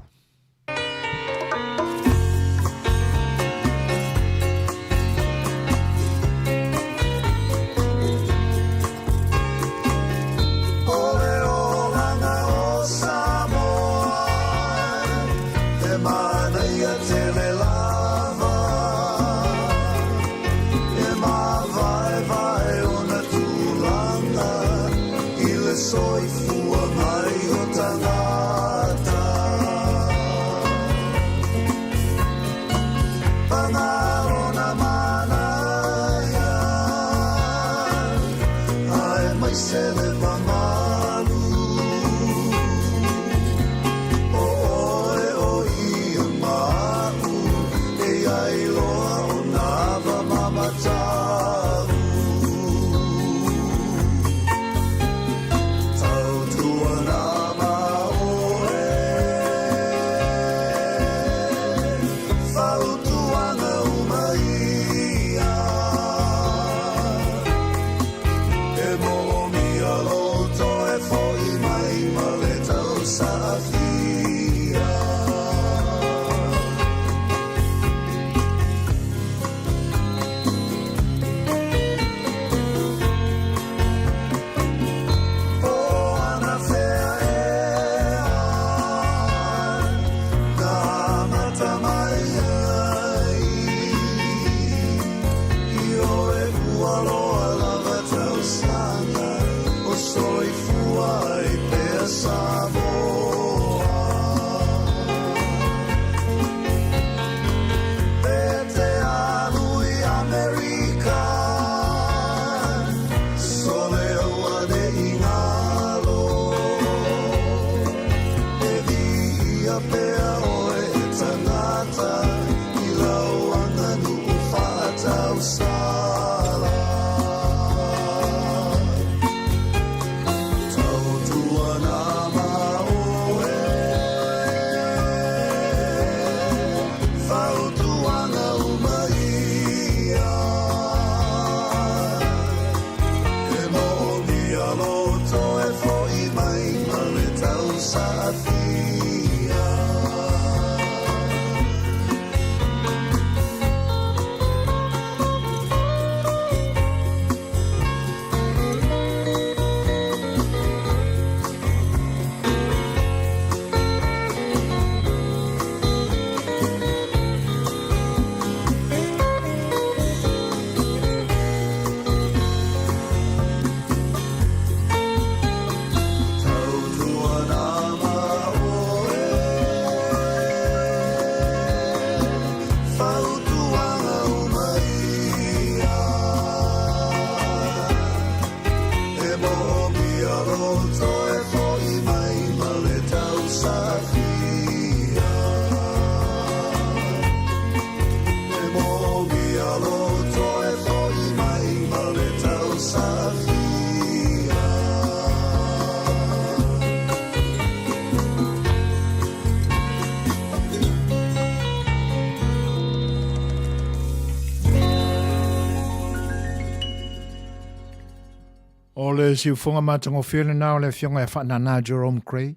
O le siufoga matagofie lena o le Afioga ia Faanana Jerome Gray.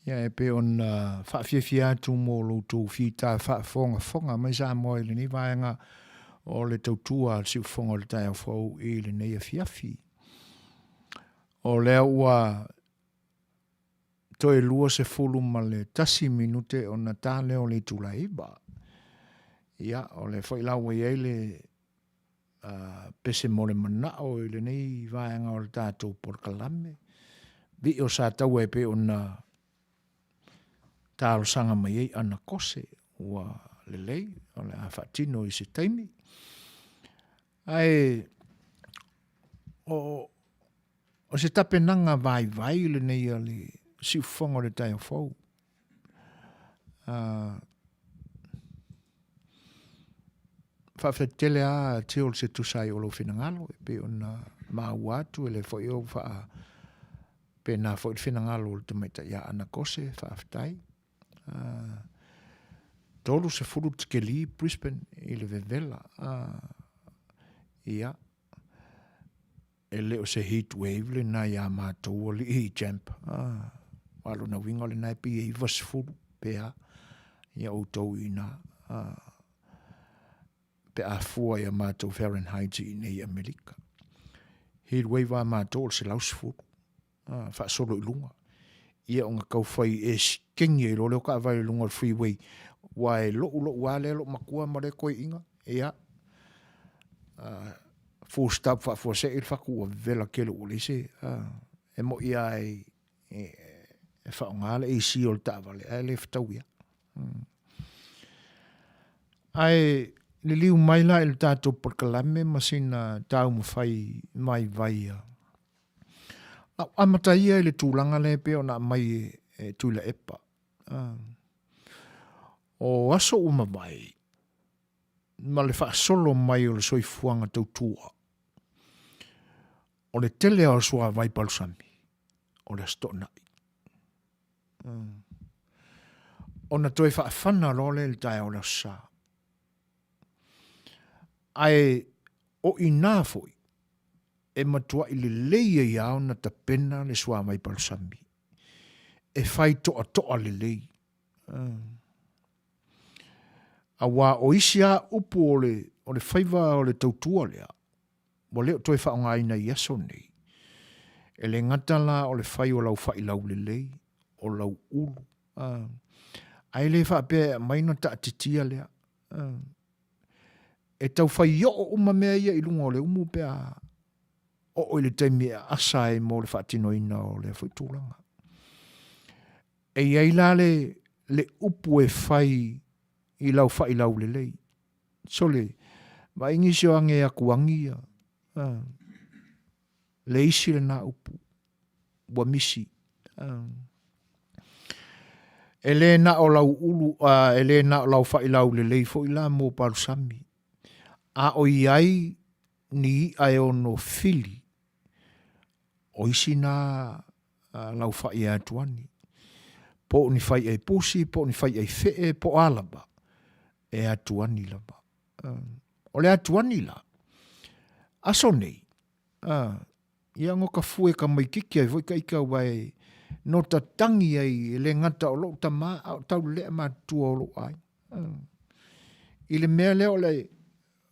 Ia e pei ona faafiafia atu mo lo outou fita faafogafoga mai Samoa i lenei vaega o le tautua a le siufoga o le taeao fou i lenei afiafi. O lea ua toe 21 minute ona ta lea o le itula e 9. Ia, o lea foi la ua i ai le pese mo le manao i lenei vaega o le tatou polokalame. Vii o Sataua e pei ona talosaga mai ai ana kose ua lelei o le a faatino i se taimi. Ae o, o se tapenaga vaivai lenei a le siufofoga o le taeao fou. Faafetai tele lava Till se tusa ai o lou finagalo e pei ona maua atu e le foi ou faa pena foi le finagalo o le tamaitai ia Ana Kose, faafetai. 30 tikeli Brisbane i le vevela. Ia, E le o se heat wave lena iā matou alii i Champ. Ah, a lona uiga o lena e pei e 90 pe a ia outou i ina. Ah, pe a fua ia matou Fahrenheit i inei i Amerika. Heat wave a matou o le 110. Ah, faasolo i luga. Ia ona tau fai e sikengi ai loa lea o taavale i luga o le freeway. Ua e lou lou lava lea lou matua ma lea toeaina. Ia, uh, full stop faafuasei le fatu ua vevela tele ua leai se, uh, e moi lava e, e, e faaaoga le AC o le taavale ae le fetaui lava. Mm. Ae liliu mai la i le tatou polokalame ma sina taumafai vaivai a Lau amata ia i le tulaga lea e pei ona aumai e Tuilaepa. O aso ua mavae ma le faasolo mai o le soifuaga tautua, o le tele lava o suavai palusami, o le Aso Toonai. Ona toe faafana loa lea i le taeao o le Aso Sa. Ae o i ina foi e matuai lelei ai lava ona tapena le suavai palusami e fai toatoa lelei. Aua o isi lava upu o le, o le faiva o le tautua lea, ua le o toe faaaogaina i aso nei. E le gata la o le fai o lau fai laulelei, o lau ulu, ae le faapea e aumai ona taatitia lea. E tau fai oo uma mea ia i luga o le umu pe a oo i le taimi e aasa ai mo le faatinoina o lea foi tulaga. E i ai la le, le upu e fai i lau fai laulelei. Sole, vaai nisi o age atu agi ia. Le isi lena upu ua misi. E le na o lau ulu, e le na o lau faailaulelei foi la mo palusami, a o i ai ni iʻa e ono fili, o isi na lau fai e atuani. Po o ni faiʻai pusi, po o ni faiʻai feʻe, po o a lava, e atuani lava. O le atuani la, aso nei, ia no ka fue ka maikiki ai foi ka ika aua e no tatangi ai e le gata o lou tama a o taulelea matutua o lou aiga. I le mea lea o le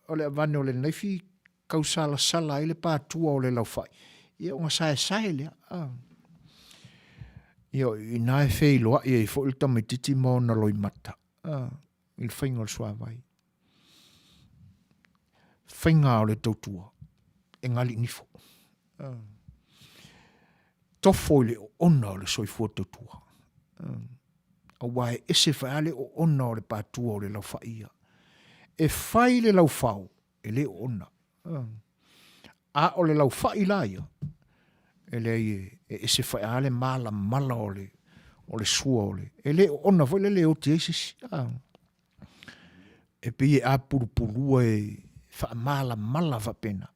o le avane o le naifi tausalasala ai le patua o le laufai, ia ona saesae lea. Ia o i ina e feiloai ai foi le tamaititi ma ona loimata i le faiga o le suavai. Faiga o le tautua e galiinifo. Tofo i le oona o le soifua tautua. Aua e ese foi lava le oona o le patua o le laufai ia. E fai le laufao, e le oona. A o le laufai la ia, e leai e ese foi lava le malamala o le, o le sua o le, e le oona foi lele e oti ai se isi. E pei e apulupulua e faamalamala faapena.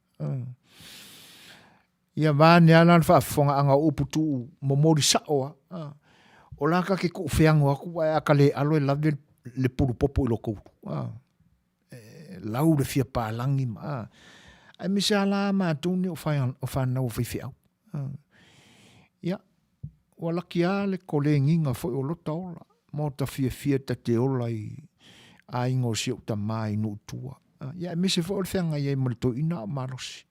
Ia vaeane lava la le faafofogaaga o upu tuu momoli sao lava. O la ta te tuufeago atu ae a ta le alo e lave le pulu popo i lo tou ulu. E lau le fia palagi ma. Aemaise lava la matou nei o fanau a faifeau. Ia, ua laki lava le kolegiga foi o lota ola ma ota fiafia ta te ola i aiga o si ou tama i nuu i tua. Ia, aemaise foi o le feagai ai ma le toeaina a o malosi.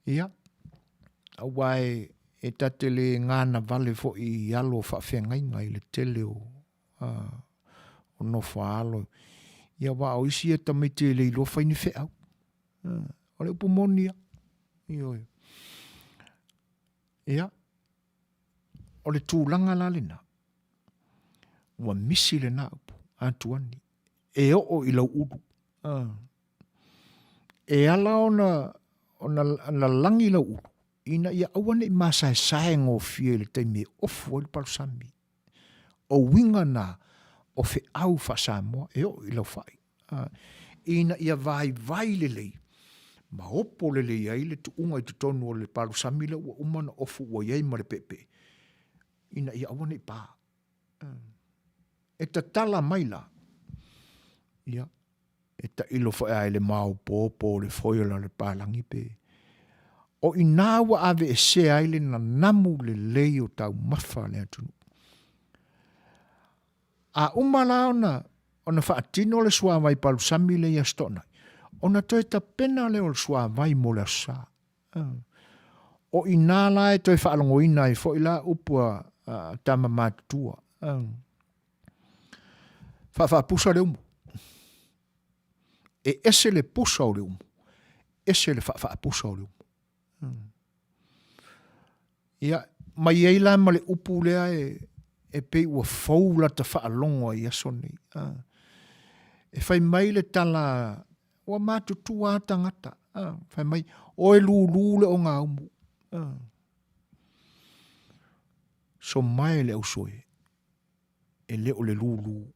Ia, aua e, e ta te le ganavale foi i alo o faafeagaiga i le tele o, o nofo a alo. Ia, aua o isi ia tamaiti e le iloa fai ni feau. O le upu moni ia. Ioe. Ia, o le tulaga la lena, ua misi lena upu, a Tuani, e oo i lau ulu. E ala ona, ona, ona lagi lau ulu, ina ia aua ne i masaesae gofie i le taimi e ofu ai le palusami. O uiga na o feau faa-Samoa e oo i lau fai, ina ia vaivai lelei ma opo lelei ai le tuuga i totonu o le palusami lea ua uma ona ofu ua i ai ma le peepee, ina ia aua ne i pa. E tatala mai la, ia, e tailo foi a i le maopoopo o le foil a le palagi pe o i nā ua aveesea ai le nanamu lelei o taumafa a le atunuu. A uma la ona ona faatino le suavai palusami lea i Aso Toonai, ona toe tapena lea o le suavai mo le Aso Sa. O i nā la e toe faalogoina ai foi la upu a, a tama matutua. Faafaapusa le umu. E ese le pusa o le umu, ese le faafaapusa o le umu. Ia, mai ai la ma le upu lea e, e pei ua fou lata faalogo ai i aso nei. E fai mai le tala, ua matutua lava tagata. Fai mai, oe lulu le ogaumu. Somae le ausoe, e le o le lulu.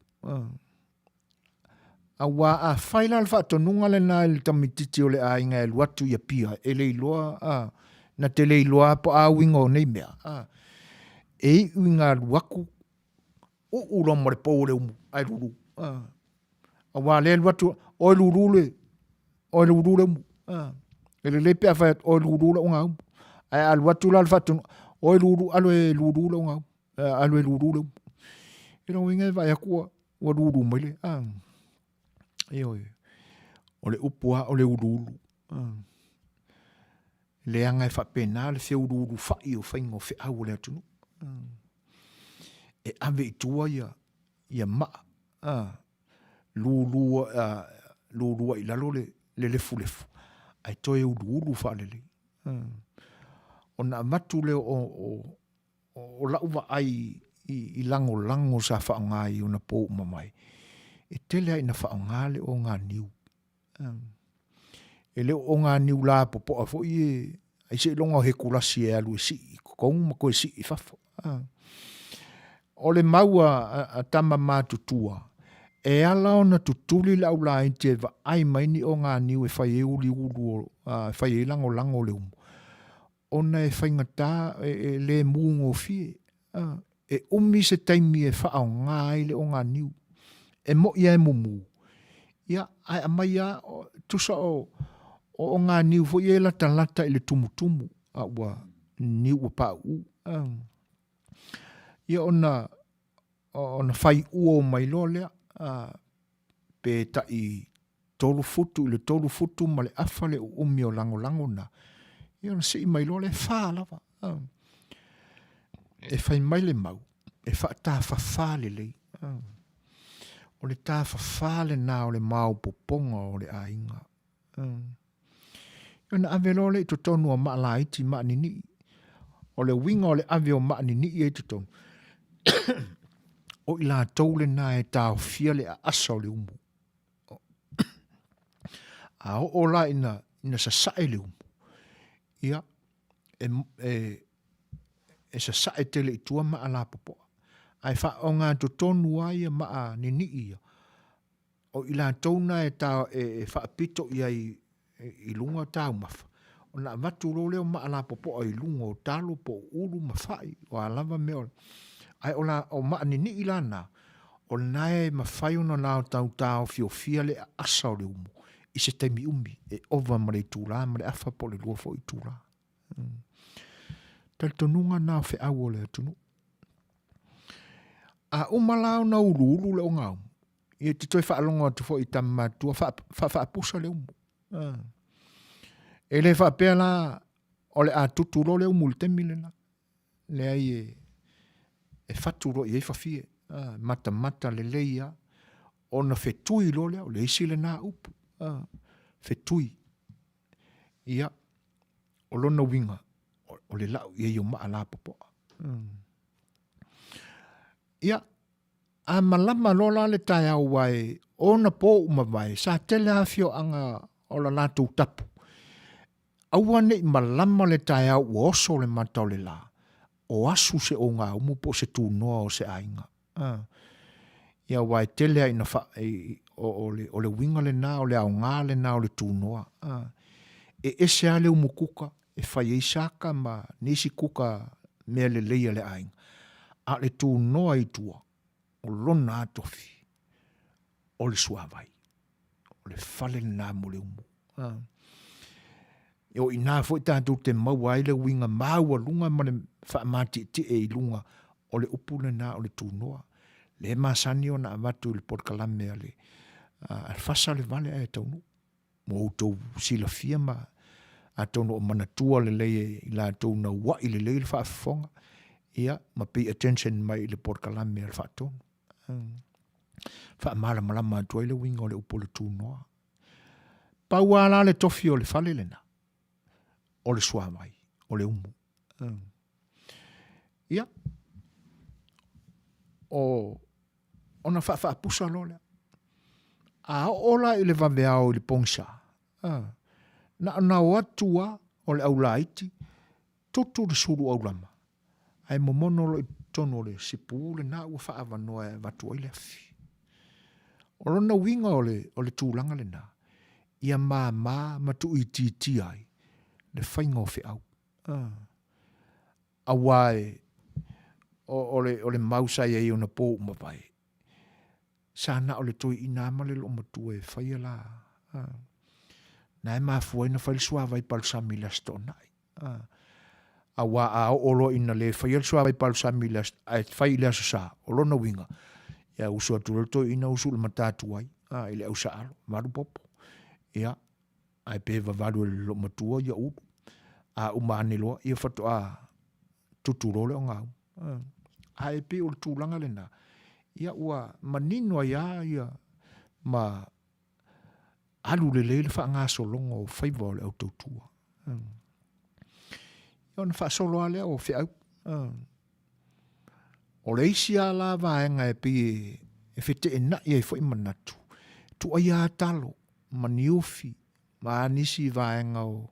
Aua a fai la le faatonuga lena i le tamaitiiti o le aiga e alu atu i Apia, e le iloa, a, na te le iloa po o a uiga o nei mea, a, e iu ina alu atu, uu loa ma le pou o le umu, ae lulu. A, aua o lea e alu atu, oe lulu le, oe lulu le umu. A, e lelei pe a fai atu, oe lulu le ogaumu. Ae a alu atu la le faatonuga, oe lulu, alu e lulu le ogaumu. Alu e lulu le umu. I lona uiga e vaai atu ua, ua lulu mai le, a, ioe, o le upu lava o le uluulu. A, leaga e faapena le feuluulufa'i o faiga o feau o le atunuu. A, e ave i tua ia, ia maa, a, lulu, a, lulu ai i lalo le, le lefulefu, ae toe uluulu faalelei. A, ona avatu lea o, o, O lau vaai i lagolago sa faaaoga i ona pou uma mai, e tele lava ina faaaoga le oganiu. E le o oganiu lapopoa foi e ai seiloga o hekulasi e alu e sii i totonu ma toe sii i fafo. O le mau a tama matutua, e ala ona tutuli le aulaiti e vaai mai ni oganiu e fai ai uliulu, e fai ai lagolago o le umu, ona e faigata, e le mu gofie. E umi se taimi e faaaoga ai le oganiu. E moʻi lava e mumu, ia, ae aumai lava, tusa o oganiu foi ia e latalata i le tumutumu, a ua niu ua pauu. Ia ona, ona fai uo mai loa lea, pe tai 3 futu i le 3 futu ma le afa le uumi o lagolago na, ia ona sii mai loa lea, e fa lava. E fai mai le mau, e faatafafa lelei. O le tafafa lena o le maopopoga o le aiga. Ia ona ave loa lea i totonu o maa laiti, maa ninii. O le uiga o le ave o maa ninii ia i totonu, o i latou lena e taofia le aasa o le umu. A oo la ina, ina sasae le umu, ia, e, e, e sasae tele i tua maa lapopoa. Ae faaaoga totonu lava ia maa ninii ia, O i latou na e, ta, e, e faapito i ai i luga taumafa, ona avatu loa lea o maa lapopoa i luga o talo po o ulu ma fai, o a lava mea o... Ae o, la, o maa ninii la na, o lena e mafai ona laotau taofiofia le aasa o le umu. i se taimi umi e ova ma le itulā ma le afa po o le 2 foi itulā. Talitonuga na o feau o le atunuu. A uma la ona uluulu le ogaumu, ia te toe faalogo atu foi i tama matua faafaapusa le umu. E le faapea la o le a tutu loa le umu i le taimi lena. Leai e, e fatu loa i ai fafie. Matamata lelei lava ona fetui loa lea, o le isi lena upu. Fetui. Ia, o lona uiga, o le lau i ai o maa lapopoa. Ia, a malama loa la le taeao aua e ona po ua mavae, sa tele lava afioaga o le latou tapu, aua ne i malama le taeao ua oso le mata o le la, o asu se ogaumu po o se tunoa o se aiga. A. Ia aua e tele lava ina fa, o, o, le, o le uiga lena, o le aoga lena o le tunoa. A. E ese lava le umukuka e fai ai saka ma nisi kuka mea lelei a le aiga, a o le tunoa i tua, o lona lava tofi, o le suavai. O le fale lena mo le umu. A. O i inā foi tatou te maua ai le uiga maualuga ma le faamatietie i luga o le upu lena o le tunoa. Lea e masani ona avatu i le polokalame a le a le fasa le vale ae taunuu. Ua outou silafia ma atonu o manatua lelei e i latou na ua'i lelei le faafofoga, ia, ma pay attention mai i le polokalame a le Faatonu. Faamalamalama atu ai le uiga o le upu o le tunoa. Pau lava la le tofi o le fale lena, o le suavai, o le umu. Ia, o, ona faafaapusa loa lea. A oo la i le vaveao i le pogisa, na ona o atu lava o le aulaiti, tutu le sulu aulama, ae momono loa i totonu o le sipū lena ua faaavanoa e avatu ai le afi. O lona uiga o le, o le tulaga lena, ia māmā ma tuuitiitia ai le faiga o feau. Aua e, o, o, le, o le mau sa i ai ona pō ua mavae, sa na o le toeaina lava ma le loomatua e faia la, na e mafua ai ona fai le suavai palusami i le Aso Toonai. Aua a oo loa ina le faia le suavai palusami i le aso, ae fai i le Aso Sa, o lona uiga, ia usu atu loa le toeaina usu i le mata tuai, i le ausaalo, valu popo. Ia, ae pe vavalu e le loomatua ia ulu. A uma ane loa, ia faatoa tutu loa le ogaumu. Ae pei o le tulaga lena, ia ua manino ai lava ia ma alu lelei le faagasologa o faiva o le au tautua. Ia ona faasolo lava lea o feau. O le isi lava la vaega e pei e feteenai ai foi manatu, tuuaia lava talo ma niufi ma a nisi vaega o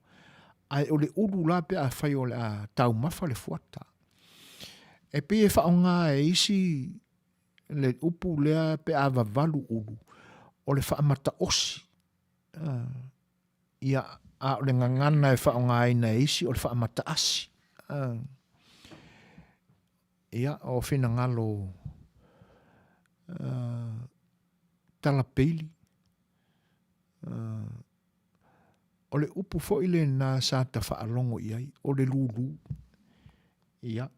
ae o le ulu la pe afai o le a taumafa le fuata. E pei e faaaoga e isi le upu lea pe a vavalu ulu, o le faamataosi. Ia, a o le gagana e faaaogaina e isi o le faamataasi. Ia, o finagalo tala peili, o le upu foi lena sa ta faalogo i ai, o le lūlū. Ia,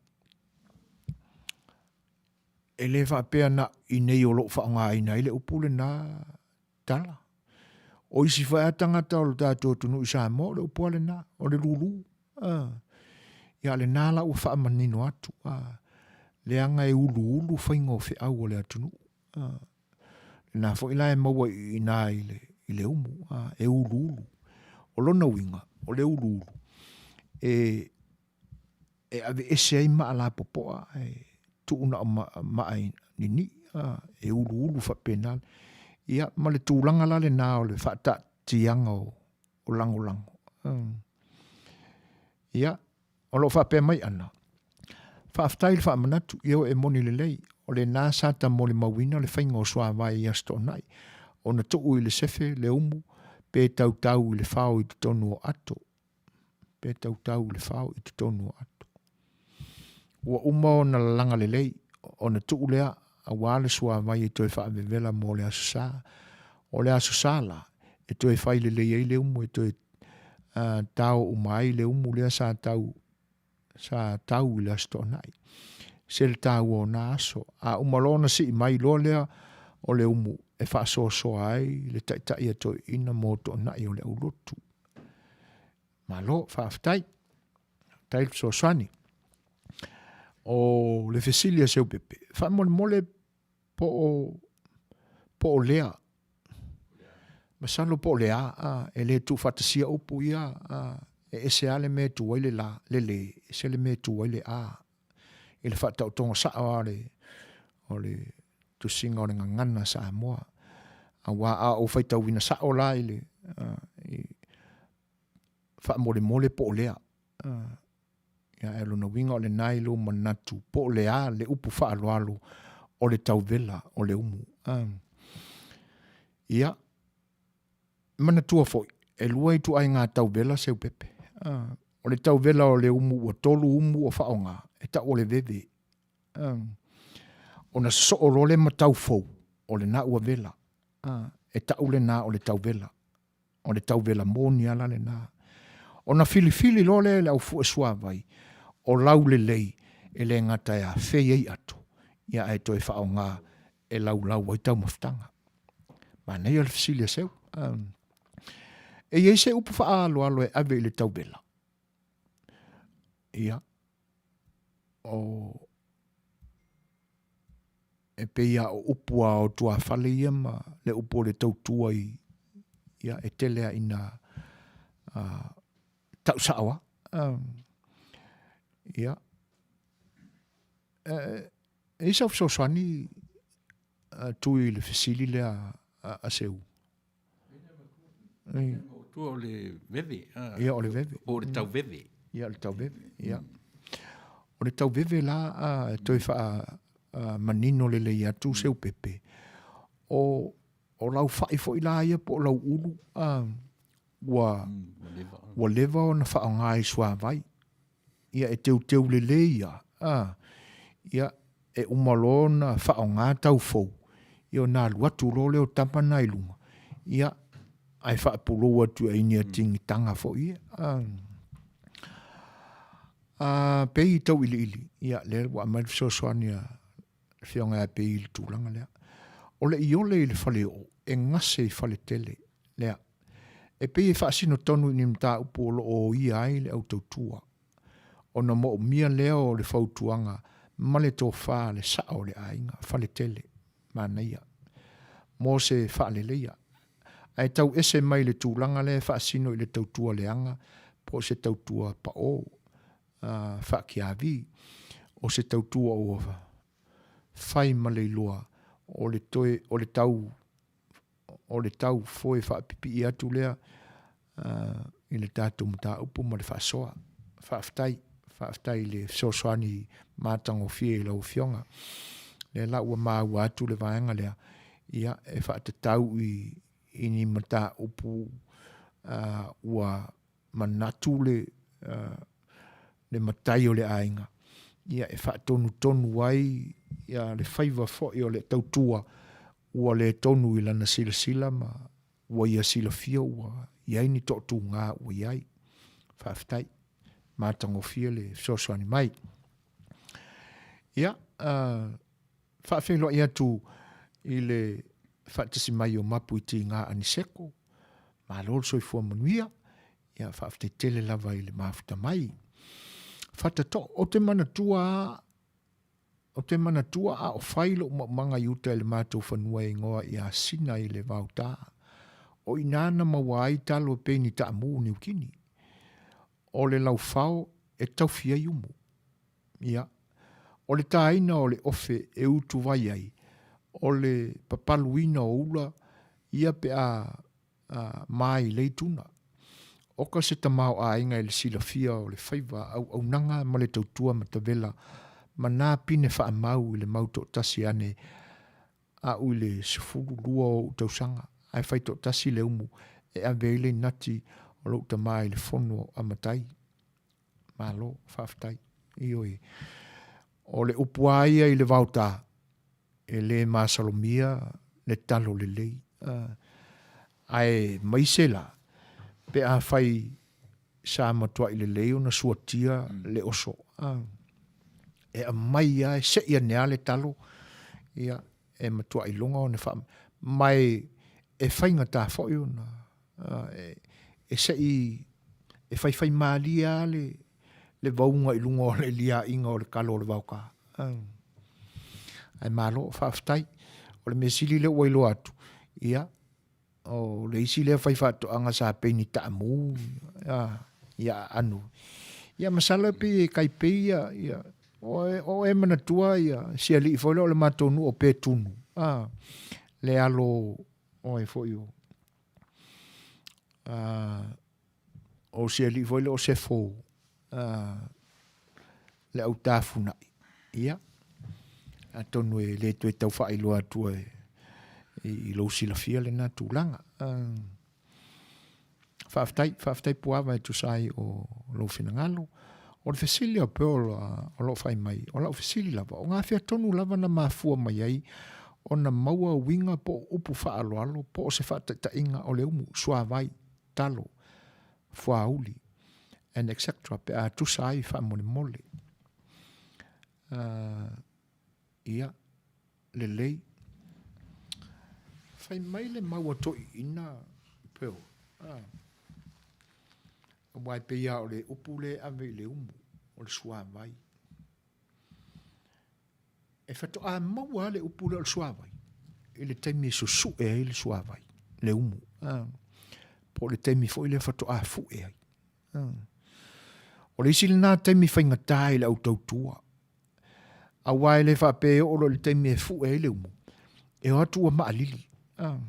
E le faapea na i nei o loo faaaogaina ai le upu lena tala. O isi foi a tagata o le tatou atunuu i Samoa, o le upu a lena, o le lūlū. Ia lena la ua faamanino atu, leaga e uluulu faiga o feau o le atunuu. Lena foi la e maua i ina i le, i le umu, e uluulu. O lona uiga, o le uluulu, e, e aveese ai maa lapopoa ae tuu na o maa nini'i, e uluulu faapena. Ia, ma le tulaga la lena o le faataatiaga o lagolago. Ia, o lo o faapea mai ana, Faafetai i le faamanatu, ioe e moni lelei, o lena sa ta molimauina le faiga o suavai i Aso Toonai, ona tuu i le sefe, le umu, pe tautau i le fao i totonu o ato. pe tautau i le fao i totonu o ato. Ua uma ona lalaga lelei, ona tuu lea aua le suavai e toe faavevela mo le Aso Sa. O le Aso Sa la, e toe fai lelei ai le umu, e toe tao uma ai le umu lea sa tau sa tau i le Aso Toonai. Se le taua o na aso. A uma loa ona sii mai loa lea o le umu e faasoasoa ai le taitai a toeaiina mo Toonai o le aulotu. Malo, faafetai. Faafetai le fesoasoani. O le fesili a Seupepe, faamolemole po o po o lea masalo po o le a, a e le tuufaatasia upu ia a e ese lava le mea e tu ai le la le le ese le mea e tu ai le a i le faataotoga sao lava o le o le tusiga o le gagana Samoa aua a ou faitauina sao la i le i faamolemole po o lea Ia, ae o lona uiga o lena i lou manatu po o le a le upu faaaloalo o le tauvela o le umu. Ia, manatua foi, e lua ituaiga tauvela Seupepe. O le tauvela o le umu ua tolu umu ua faaaoga, e tau o le veve. Ona sosoo loa lea ma tau fou, o lena ua vela. E tau lena o le tauvela. O le tauvela moni lava la lena. Ona filifili loa lea e le au fue suavai o lau lelei e le gata e afei ai ato, ia ae toe faaaoga e laulau ai taumafataga. Manaia le fesili a Seu. E i ai se upu faaaloalo e ave i le tauvela? Ia, o e pei a o upu a o tuafale ia ma le upu o le tautua i ia e tele a ina tau sao a. Ia e i ai sau fesoasoani Tui i le fesili lea a Seu? Tua o le veve. Ia, o le veve. Po o le tauveve. Ia, o le tauveve. Ia. O le tauveve la, e toe faa manino lelei atu Seupepe, o, o lau fai foi la ia po o lau ulu, ua, ua leva ona faaaoga i suavai. Ia e teuteu lelei ia, a, ia e uma loa ona faaaoga tau fou, ia ona alu atu loa lea o tama na i luga, ia ae faapulou atu i ai ni atigitaga foi ia. A, a pei i tauiliili, ia lea ua aumai le fesoasoani a le Afioga ia Pei i le tulaga lea. O le iole i le faleoo, e gase i faletele lea. E pei e faasino tonu i ni mataupu o lo o oia ai le au tautua, ona moomia lea o le fautuaga ma le tofa a le sao o le aiga, faletele, manaia, mo se faaleleia. Ae tau ese mai le tulaga lea e faasino i le tautua leaga po o se tautua pao, faakiavi, o se tautua ua fai ma le iloa o le toe o le tau o le tau foe faapipii atu lea i le tatou mataupu ma le faasoa. Faafetai, faafetai i le fesoasoani matagofie i lau Afioga. Lea la ua maua atu le vaega lea, ia e faatatau i, i ni mataupu ua manatu le, le matai o le aiga, ia e faatonutonu ai ia le faiva foi o le tautua ua le tonu i lana silasila ma ua ia silafia ua i ai ni toatuga ua i ai. Faafetai. Matagofie le fesoasoani mai. Ia, faafeiloai atu i le faatasi mai o Mapu i Tiga Aniseko, malo le soifua manuia, ia faafetai tele lava i le mafuta mai. Fatatoo, ou te manatua a, ou te manatua a o fai lou maumaga i uta i le matou fanua e igoa ia Sina i le Vaotā. O i ina na maua ai talo e pei ni taamu Niukini. O le laufao e taufi ai umu. Ia, o le tāina o le ofe e utuvai ai, o le papaluina o ula ia pe a mailei tuna. Oka se tamaoaiga i le silafia o le faiva auaunaga ma le tautua matavela ma nā pine faamau i le mau toatasi ane a'u i le 12 o o'u tausaga, ae fai toatasi le umu e ave ai le inati o lo'u tamā i le fono a matai. Malo, faafetai. Ioe. O le upu a ia i le vaotā, e le masalomia le talo lelei. Aemaise la, pe afai sa matuai lelei ona suatia le oso, a, e aumai lava e sei ane lava le talo, ia, e matuai iloga ona faa, ma e, e faigata foi ona, a, e, e sei, e faifai malie lava le, le vauga i luga o le liaina o le talo o le vaoka. A. Ae malo, faafetai. O le mea sili lea ua iloa atu, ia, O le isi lea faifaatoaga sa peini taamu ia aano. Ia masalo e pei e tai pei ia, ia o e manatua ia si alii foi lea o le matou nuu o Petunu, a, le alo o ai foi o, a, o si alii foi lea o Sefo, a, le au tafunai. Ia, atonu e le toe tau faailoa atua e, i lou silafia lena tulaga. Faafetai, faafetai Puava e tusa ai o lou finagalo. O le fesili a Pearl o lo o fai mai, o lau fesili lava, o gafea tonu lava na mafua mai ai ona maua uiga po o upu faaaloalo po o se faataitaiga o le umu, suavai, talo, fuauli, and etc pe a tusa ai faamolemole. Uh, ia, lelei. Fai mai le mau a toeaiina, Pearl. Ah. Aua e pei lava o le upu lea e ave i le umu, o le suavai. E faatoa maua lava le upu lea o le suavai i le taimi e susue ai le suavai, le umu. Ah. Po o le taimi foi lea faatoa fue ai. Ah. O le isi lena taimi faigata i le au tautua. Aua e le faapea e oo loa i le taimi e fue ai le umu, e o atu ua maalili. Ah.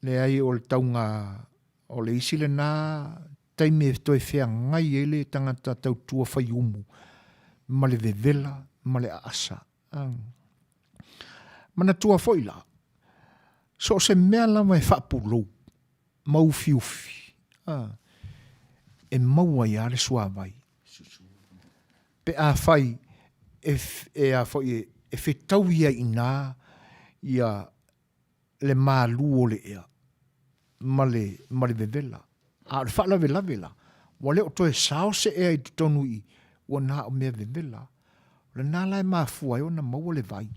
Leai o le tauga o le isi lena taimi e toe feagai ai le tagata tautua fai umu ma le vevela ma le aasa. Manatua foi la, so o se mea lava e faapulou ma ufiufi, e maua ai lava le suavai. Pe afai e, e, a foi, e fetaui ai i ina ia le malu o le ea ma le, ma le vevela. A o le faalavelave la, ua le o toe sao se ea i totonu i i, ua na o mea vevela. O lena la e mafua ai ona maua le vai.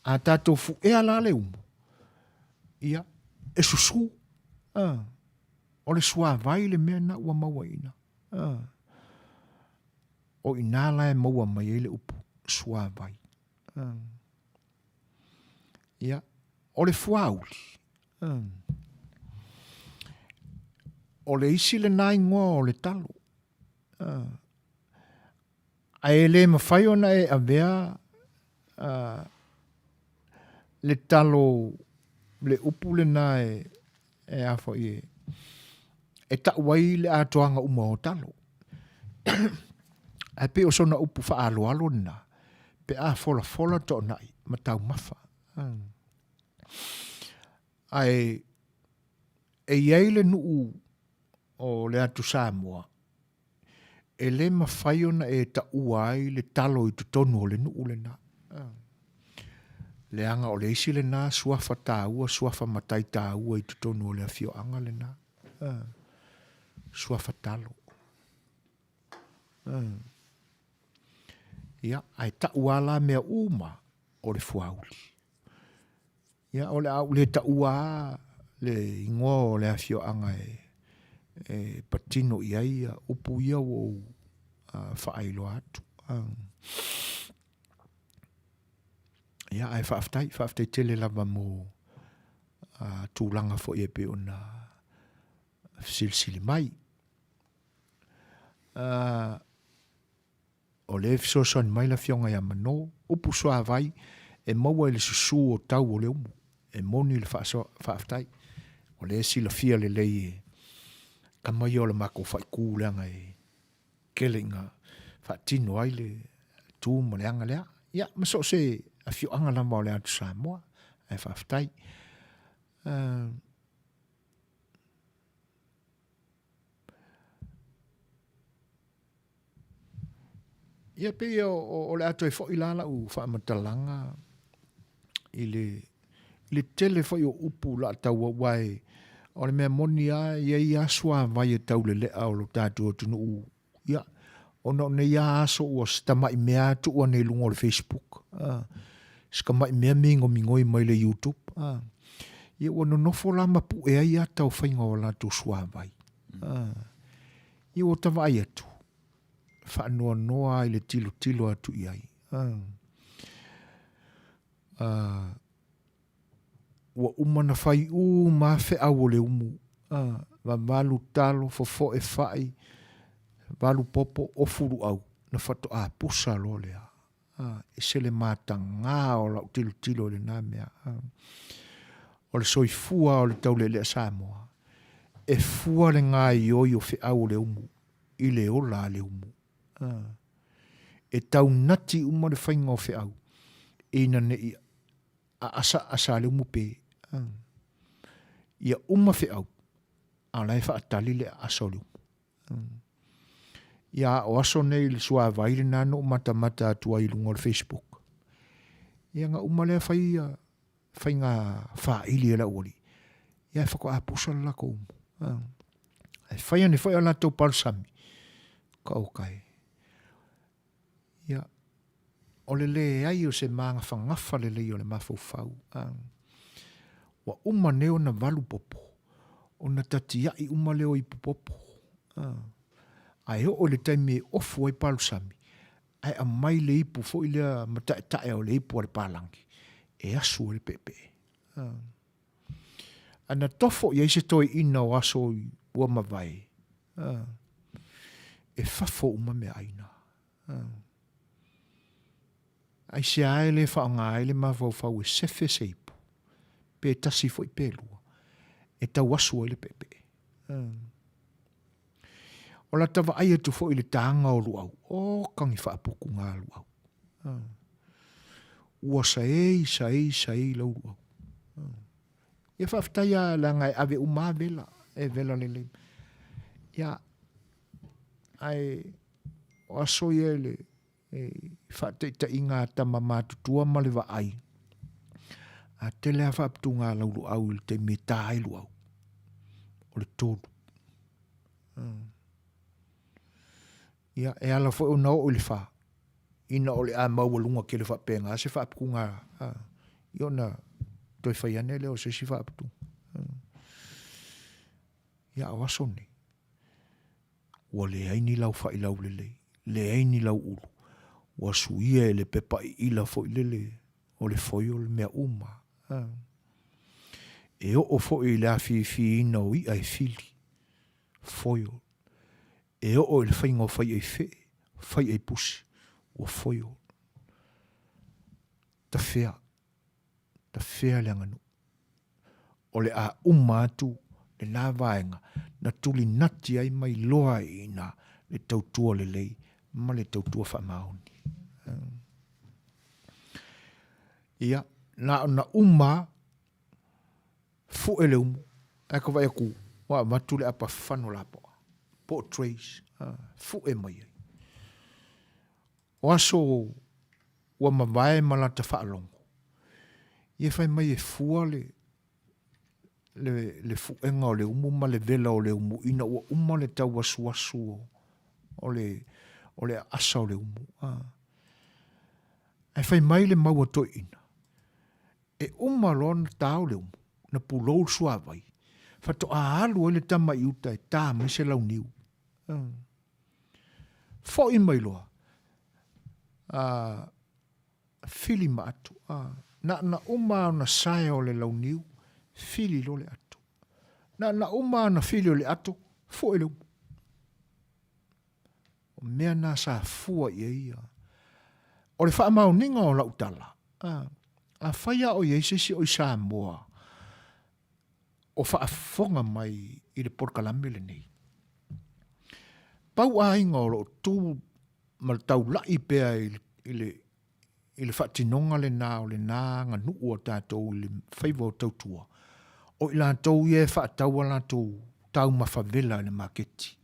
A tatou fuea la le umu, ia, e susū. O le suavai le mea na ua maua i ina. O i ina la e maua mai ai le upu suavai. Ia, o le fuauli, o le isi lena igoa o le talo. Ae le mafai ona e avea le talo, le upu lena e a foi e, e tau ai le atoaga uma o talo. Ae pei o sona upu faaaloalo lena, pe a folafola toonai ma taumafa. Ae e i ai le nuu o le atu Samoa, e le mafai ona e taua ai le talo i totonu o le nuu lena. Leaga o le isi lena suafa taua, suafa matai taua i totonu o le afioaga lena. Suafa talo. Ia, ae tau lava la mea uma o le fuauli. Ia, o le a ou le taua lava le igoa o le afioaga e, e patino i ai ia upu ia ua ou faailoa atu. Ia, ae faafetai, faafetai tele lava mo tulaga foi e pei ona fesilisili mai. O lea e fesoasoani mai le Afioga ia Mano, upu suavai e maua i le susu o tau o le umu. E moni le faasoa, faafetai. O lea e silafia lelei e tama ia o le matou faaitu leaga e tele ina faatino ai le tu ma le aga lea. Ia, ma so o se afioaga lava o le atu Samoa, ae faafetai. Uh, Ia pei o le a toe foi la lau faamatalaga i le I le tele foi o upu o le a tau aua e, o le mea moni lava, e i ai lava suavai e taulelea o lo tatou atunuu, ia, ona o nei lava aso ua se tamai mea lava tuu ane i luga o le Facebook, a, se tamai mea migomigoi mai le YouTube, a, ia ua nonofo la ma pue ai ata o faiga o latou suavai. A, ia ua ta vaai atu, faanoanoa lava i le tilotilo atu i ai. A, a, ua uma na fai uma lava feau o le umu, a, vavalu talo, fofoe fai, valu popo, ofu luau, na faatoa pusa loa lea. A, ese le mataga o lau tilotilo i lena mea. A, o le soifua o le taulealea Samoa, e fua le gaoioi o feau o le umu i le ola a le umu. A, e taunati uma le faiga o feau ina ne i aʻasaʻasa le umu pe. A, ia uma feau, a o la e faatali le aʻasa o le umu. Ia, o aso nei i le suavai lena na ou matamata atu ai i luga o le Facebook. Ia, na uma lea fai ia faiga faili e le aualii. Ia, e faatoa pusa le latou umu. Ae fai ane foi a latou palusami, ka oka e. Ia, o le leai o se magafagafa lelei o le mafaufau, a, ua uma nei ona valu popo, ona tatia'i uma lea o ipu popo, a, ae oo i le taimi e ofu ai palusami, ae aumai le ipu foi lea mata'eta'e o le ipu a le palagi, e asu ai le pe'epe'e. A. A na tofo i ai se toeaina o aso ua mavae, a, e fafo uma meaai na. A. Aisea e le faaaoga ai le mafaufau e sefe se ipu, pe tasi foi pe lua, e tau asu ai le peepee. A. O lata vaai atu foi i le taga o luau, o kagi faaputu ngā luau. A. Ua saei, saei, saei lau luau. A. Ia faafetai lava leaga e ave uma lava vela, e vela lelei. Ia, ae o aso ia i le faataitaiga a tama matutua ma le vaai, a tele lava faaputuga a lau luau i le taimi e ta ai luau, o le tolu. Ia, e ala foi ona oo i le fa, ina o le a maualuga tele faapena se faaputuga, ia ona toe fai ane lea o se isi faaputuga. Ia, o aso nei, ua leai ni lau fai laulelei, leai ni lau ulu, ua suia e le pepa iila foi lele o le foil mea uma. E oo foi i le afiafiina o i'a e fili, foil. E oo i le faiga o faiʻa i fee, faiʻa i pusi, ua foil. Tafea, tafea le aganuu. O le a uma atu lena vaega na tulinati ai mai loa i ina le tautua lelei ma le tautua faamaoni. Ia, na ona uma fue le umu, ae ka vaai atu ua avatu le apa fano lapoa, po o trays, fue mai ai. O aso ua mavae ma lata faalogo, ia fai mai e fua le, le, le fuega o le umu ma le vela o le umu ina ua uma le tauasuasu o, o le, o le aasa o le umu. A. Ae fai mai le mau a toeaina, e uma loa ona tao le umu, na pulou le suavai, faatoa alu ai le tama i uta e ta mai se launiu. A. Foi mai loa, a, fili ma ato. A, na na uma ona sae o le launiu, fili loa le ato. Na na uma ona fili o le ato, foe le umu. O mea na sa fua i ai ia. O le faamaoniga o lau tala, a, afai a o i ai se isi o i Samoa, o faafofoga mai i le polokalame lenei. Pau aiga o lo o tu ma le taulai pea i le, i le, i le faatinoga lena o lena aganuu a tatou i le faiva o tautua, o i latou ia e faatau a latou taumafa vela i le maketi.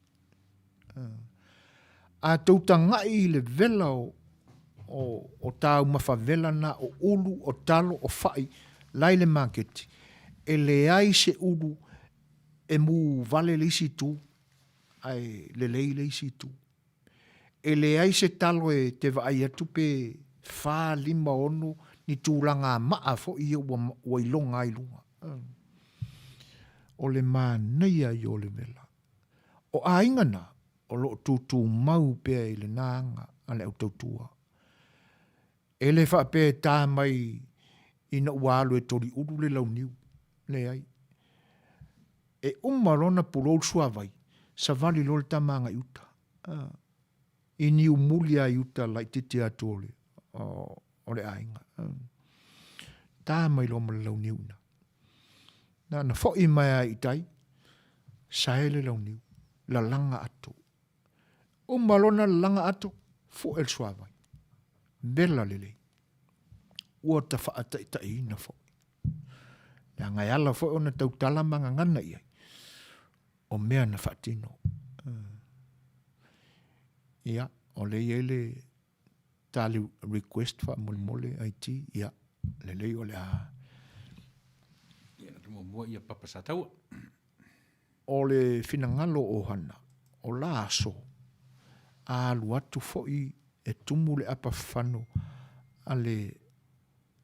A tou tagai i le vela o, o, o taumafa vela na o ulu, o talo, o fai, La i le maketi, e leai se ulu e mū vale le isi itu ae lelei le isi itu. E leai se talo e te vaai atu pe fa, lima, ono ni tulaga maa foi ia ua, ua iloga ai luga. O le manaia ia o le vela. O aiga na, o lo o tutumau pea i lena aga a le au tautua. E le faapea e ta mai ina ua alu e toliulu le launiu. Leai. E uma loa ona pulou le suavai, savali loa le tama agai uta. I niumuli lava i uta laitiiti atu o le, o le aiga. Ta mai loa ma le launiu i ina. Na ona foi mai lava i tai, sae le launiu, lalaga ato. Uma loa ona lalaga ato, fue le suavai. Vela lelei. Ua ta faataitaiina foi. Leaga e ala foi ona tautala ma gagana i ai, o mea na faatino. Ia, o lea e i ai le tali request faamolemole IT, ia, lelei o le a... Ia, muamua ia Papa Sataua. O le finagalo o Hana, o la aso, a alu atu foi e tumu le apa fano a le,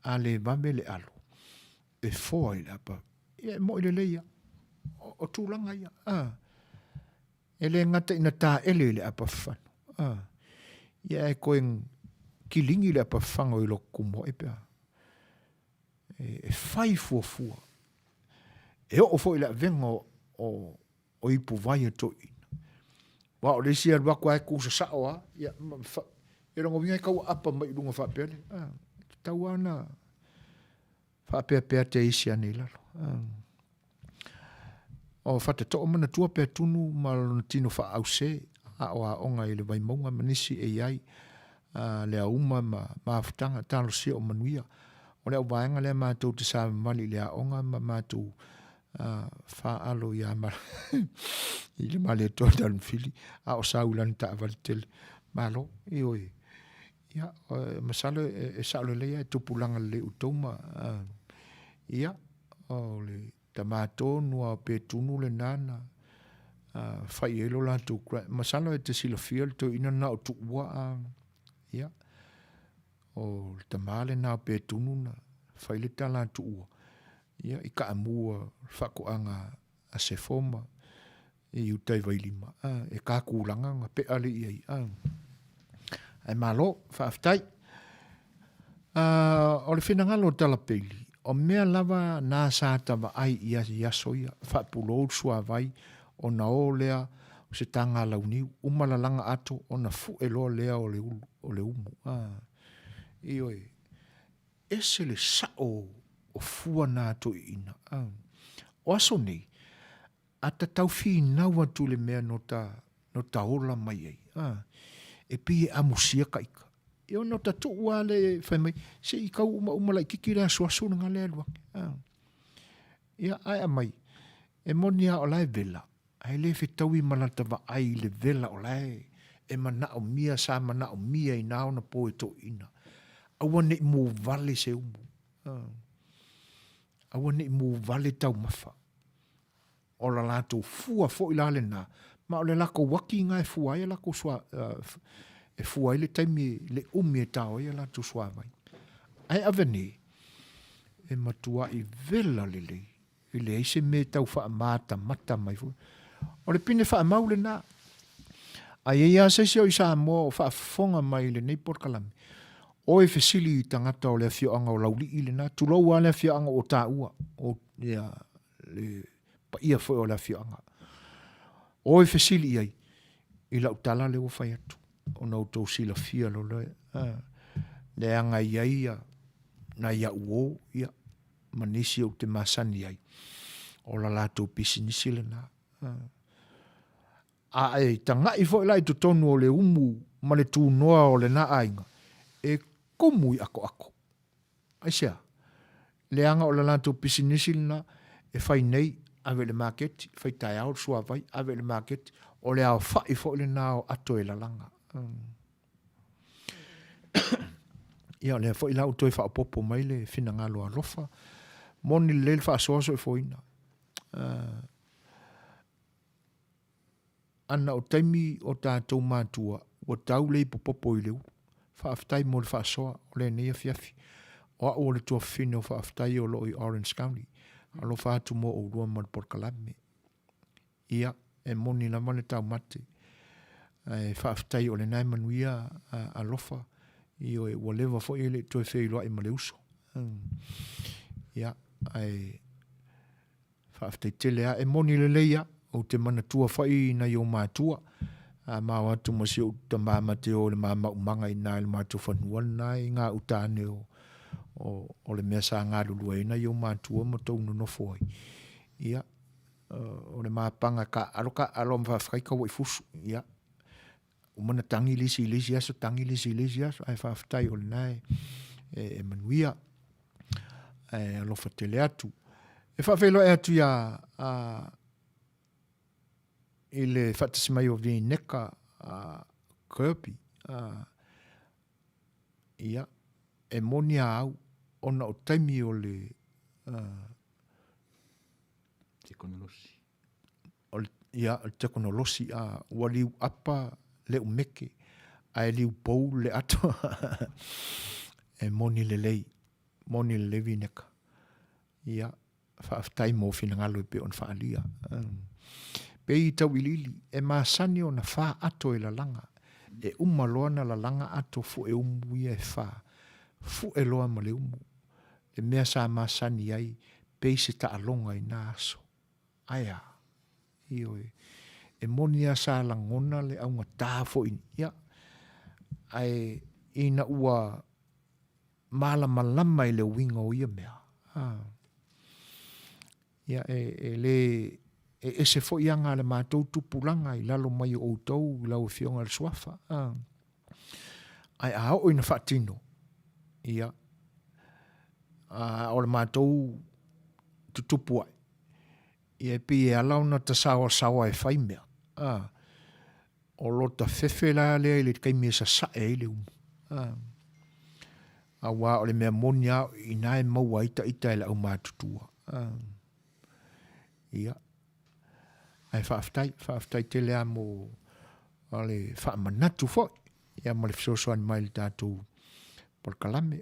a le vave le alo, e foa i le apa, ia e moi lelei a, o, o tulaga ia, a, e le gata ina taele i le apa fano, a, ia e koe kiligi le apa fano i lo kumu ai pe a. E, e fai fuafua. E oo foi i le avega o, o, o ipu vai a toeaiina. Aua o le isi e alu atu lava e tu sasao lava, ia, ma, fa, ia lona uiga e tau aapa mai i luga faapea le, a, e tatau lava ona faapeapea te isi ane i lalo. A. O Fatatoo manatua pea tunu ma lona tino faaause a o aoga i le Vaimauga ma nisi e i ai le auma ma mafutaga talosia o manuia. O le auvaega lea matou te savavali i le aoga ma matou faalo ia i le Malietoa Tanufili a o sau i lana taavale tele. Malo, ioe. Ia, masalo e sao lelei e tupulaga lelei outou ma ia, o le tama tonu lava o Petunu lena na fai ai lo latou masalo e te silafia le toeaina lena o Tuua a ia, o le tama lena o Petunu na fai le tala a Tuua ia i kaamu a le faatoaga a Sefo ma i uta i Vailima, a, e ka kulaga na pea le i ai, a. Ae malo, faafetai. A, o le finagalo o Talapeili, o mea lava na sa ta vaai i ai i aso ia, faapulou le suavai, ona o lea o se taga launiu, uma lalaga ato ona fue loa lea o le ulu, o le umu, a. Ioe, ese le sao o fua na a toeaiina, a. O aso nei, A ta tau finau atu i le mea no ta, no ta ola mai ai, a, e pei e amusia ka ika. Ia ona o ta tuu lava lea e fai mai, se i kau umauma laitiiti le asuasu lena lea e alu ake, a. Ia, ae aumai, e moni lava o la e vela, ae le fetaui ma lata vaai i le vela o la e, e manaomia, sa manaomia i na ona po e toeaiina. Aua ne i mūvale se umu, a. Aua ne i mūvale taumafa. O la latou fua foi la lena, ma o le lakou aki na e fua ai a lakou sua, e fua ai le taimi, le umi e tao ai a latou suavai. Ae ave nei, e matuai vela lelei, e leai se mea e tau faamatamata mai foi. O le pine faamau lena. A i ai lava se isi o i Samoa o faafofoga mai i lenei polokalame, o e fesili i tagata o le afioaga o Laulii lena, tulou lava le afioaga o taua, o, ia, le paia foi o le afioaga. O e fesili i ai, i lau tala lea ua fai atu, ona outou silafia loa lea, leaga e i ai ia nai au uo, ia, ma nisi ou te masani ai, o la latou pisinisi lena. A e tagai foi la i totonu o le umu ma le tunoa o lena aiga, e kumu i akoako. Aisea? Leaga o le latou pisinisi lena e fai nei, ave i le maketi, fai taeao le suavai, ave i le maketi, o le aofai foi lena o ato e lalaga. Ia, o lea foi la ua toe faaopoopo mai le finagalo alofa. Moni lelei le faasoa soifuaina. Ana o taimi o tatou matua ua tau le ipopopo i le ulu. Faafetai mo le faasoa o lenei afiafi. O a'u o le tuafafine o Faafetai o loo i Orange County. Alofa atu mo oulua ma le polokalame. Ia, e moni lava le taumate. Ae faafetai o lena e manuia alofa. Ioe, ua leva foi e le i toe feiloai ma le uso. Ia, ae faafetai tele lava. E moni lelei lava, ou te manatua foi i nai ou matua, a ma o atu ma si ou tama ma te o i le ma maumaga i ina i le matou fanua lena i gauta ane o, o, o le mea sa galulue ai nai ou matua ma tou nonofo ai. Ia, o le mapaga taaalo taaalo ma faafetai tau i fusu. Ia, uma na tagi le isi i le isi aso, tagi le isi i le isi aso, ae faafetai o lena e, e, e manuia. Ae alofa tele atu. E faafeiloai atu ia a, i le faatasi mai o Vineka a, Kirby. A, ia, e moni a au, ona o taimi o le a, Tekonolosi. O le, ia, o le tekonolosi, a, ua liu apa le umeke, ae liu pou le ato. E moni lelei, moni lelei Vineka. Ia, faafetai mo finagalo e pei ona faaalia. Pei i tauiliili, e masani ona fa ato e lalaga. E uma loa na lalaga ato fue umu ia e fa, fue loa ma le umu. Le mea sa masani ai, pei se taaloga i na aso. Ae a? Ioe. E moni a sa lagona le augata foi, ia, ae ina ua malamalama i le uiga o ia mea, a, ia, e, e le, e ese foi aga a le matou tupulaga i lalo mai o outou i lau Afioga i le Suafa, a. Ae a oo ina faatino, ia, a, o le matou tutupu ae, ia e pei e ala ona tasaoasaoa e fai mea, a, o lota fefe la lea i le taimi e sasae ai le umu. A, auā o le mea moni a inā e maua ai ta ita e le aumatutua. A, ia, ae faafetai, faafetai tele lava mo le faamanatu foi, ia ma le fesoasoani mai i le tatou polokalame.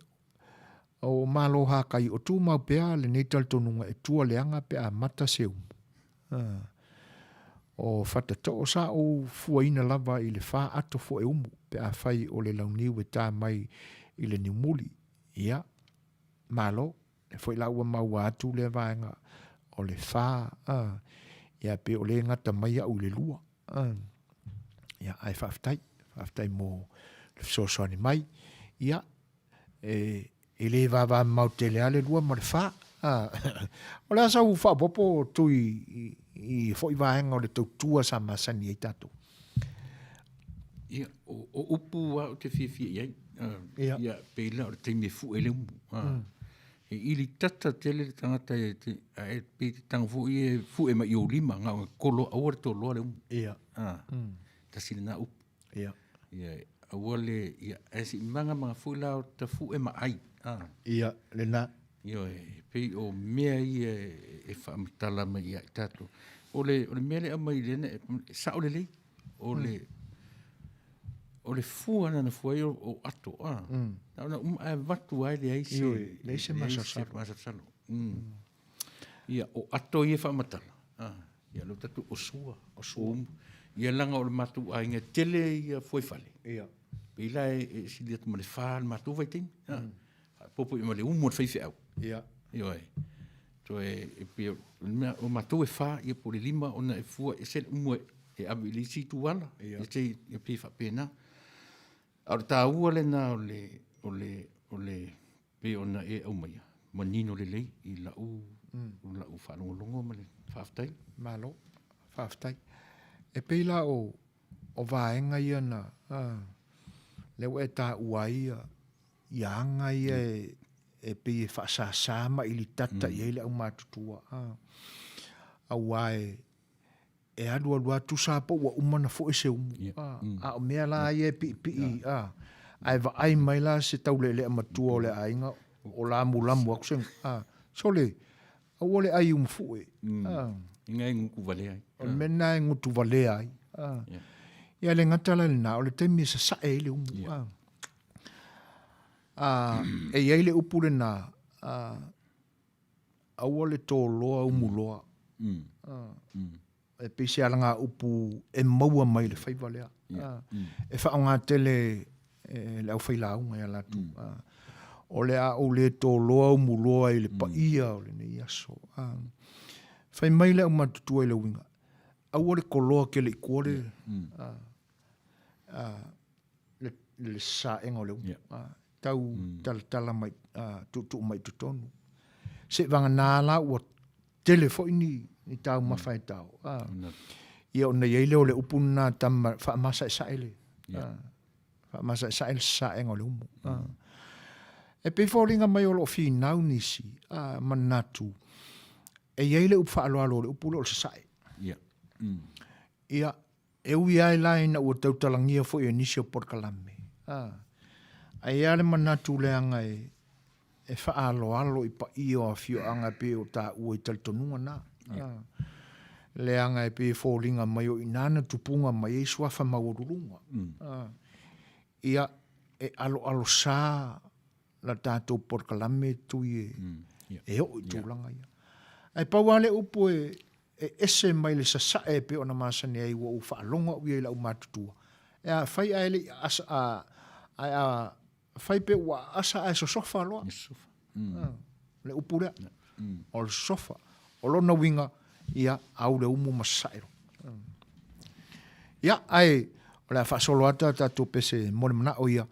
O Malo Hākai, o tumau pea lenei talitonuga e tua leaga pe a mata se umu. O Fatatoo sa ou fuaina lava i le fa ato foe umu pe a fai o le launiu e tā mai i le niumuli. Ia, malo, e foi la ua maua atu lea vaega o le fa, ia pe o le gata mai au i le lua. Ia, ae faafetai, faafetai mo le fesoasoani mai. Ia, e, e le vavamamao tele lava le lua ma le fa. O le a sau faaopoopo Tui i, i foi vaega o le tautua sa masani ai tatou? Ia, o, o upu lava ou te fiafia i ai. Uh, ia. ia, pei la o le taimi e fue le umu. Uh. E ili tata tele le tagata e, te, a e pei te tago foi e fue mai i ou lima, na ona kolo, aua le toloa le umu. Ia. Tasi lena upu. Ia. Ia, aua le, ia, ae se i magamaga foi la o tafu'e ma ai. Ah. Ia, lena. Ioe, e pei o mea ia e faamatala mai ia i tatou. O le, o le mea lea e aumai lena, e sao lelei. O le, o le fua na na fua ai o, o ato, ah. Na ona uma ae avatu ai leai se, Ioe, leai se masalosalo. masalosalo. Ia, o ato ia e faamatala, ah, ia lea ua tatou o sua, o sua. Ia leaga o le matou aiga e tele ia fuaifale. Ia. Pei la e, e sili atu ma le fa le matou vaitaimi. Mm. Faaopoopo i ma le umu o le faifeau. Ia. Ioe. Toe e pei o le mea o matou e fa ia po o le lima ona e fua ese le umu e, e ave i le isi ituala. Ia. E te, e pei faapena. A o le taua lena o le, o le, o le, pei ona e aumaia, manino lelei i lau, mm. lau faalogologo ma le faafetai. Malo, faafetai. E pei la o, o vaega ia na, uh, lea ua e taua ai ia, ia aga ia e, e pei e faasāsā ma ilitata mm. i ai le aumatutua. Uh, auā e, e alualu atu sa po ua uma na foe se umu. Yeah. A, mm. a o mea la ia e piipii, yeah. a, ae vaai mai la se tauleelea matua o le aiga, o lamulamu aku se, a, sole, Aua le ai umu fue. Inga e gutu valea ai. O le mea lena e gutu valea ai. Ia le gata la lena, o le taimi e sasae ai le umu. E i ai le upu lena, aua le toloa umuloa. E pei se alagaupu e maua mai le faiva lea. E faaaoga tele e le aufailauga ia latou. O le a ou le toloa umuloa i le paia o lenei aso. Fai mai le aumatutua i le uiga, aua le koloa tele i tua le, le sasaega o le umu. Tau talatala mai, tuutuu mai i totonu. Seivagana la ua tele foi ni, ni taumafa e tao. Ia ona i ai lea o le upu lena tama faamasaesae le, faamasaesae le sasaega o le umu. E pei foliga mai o lo o finau nisi manatu e i ai le upu faaaloalo o le upu lea o le sasae. Ia, e ui ai la ina ua tautalagia foi e nisi o polokalame, ae i ai lava le manatu leaga e, e faaaloalo i paia o afioaga e pei o taua i talitonuga na. Leaga e pei e foliga mai o i ina na tupuga mai ai suafa maualuluga. Ia, e aloalosa la tatou polokalame tui e, e oo i tulaga ia. Ae pau lava le upu e, e ese mai le sasae e pei ona masani ai ua ou faalogo au ia i lau matutua. E a fai ae le i asa, a, ae a fai pe ua aasa ae sosofa loa. Sosofa. Mm. Le upu lea. O le sosofa. O lona uiga, ia, au le umu ma sasae loa. Ia, ae o le a faasolo atu a tatou pese mo le manao ia,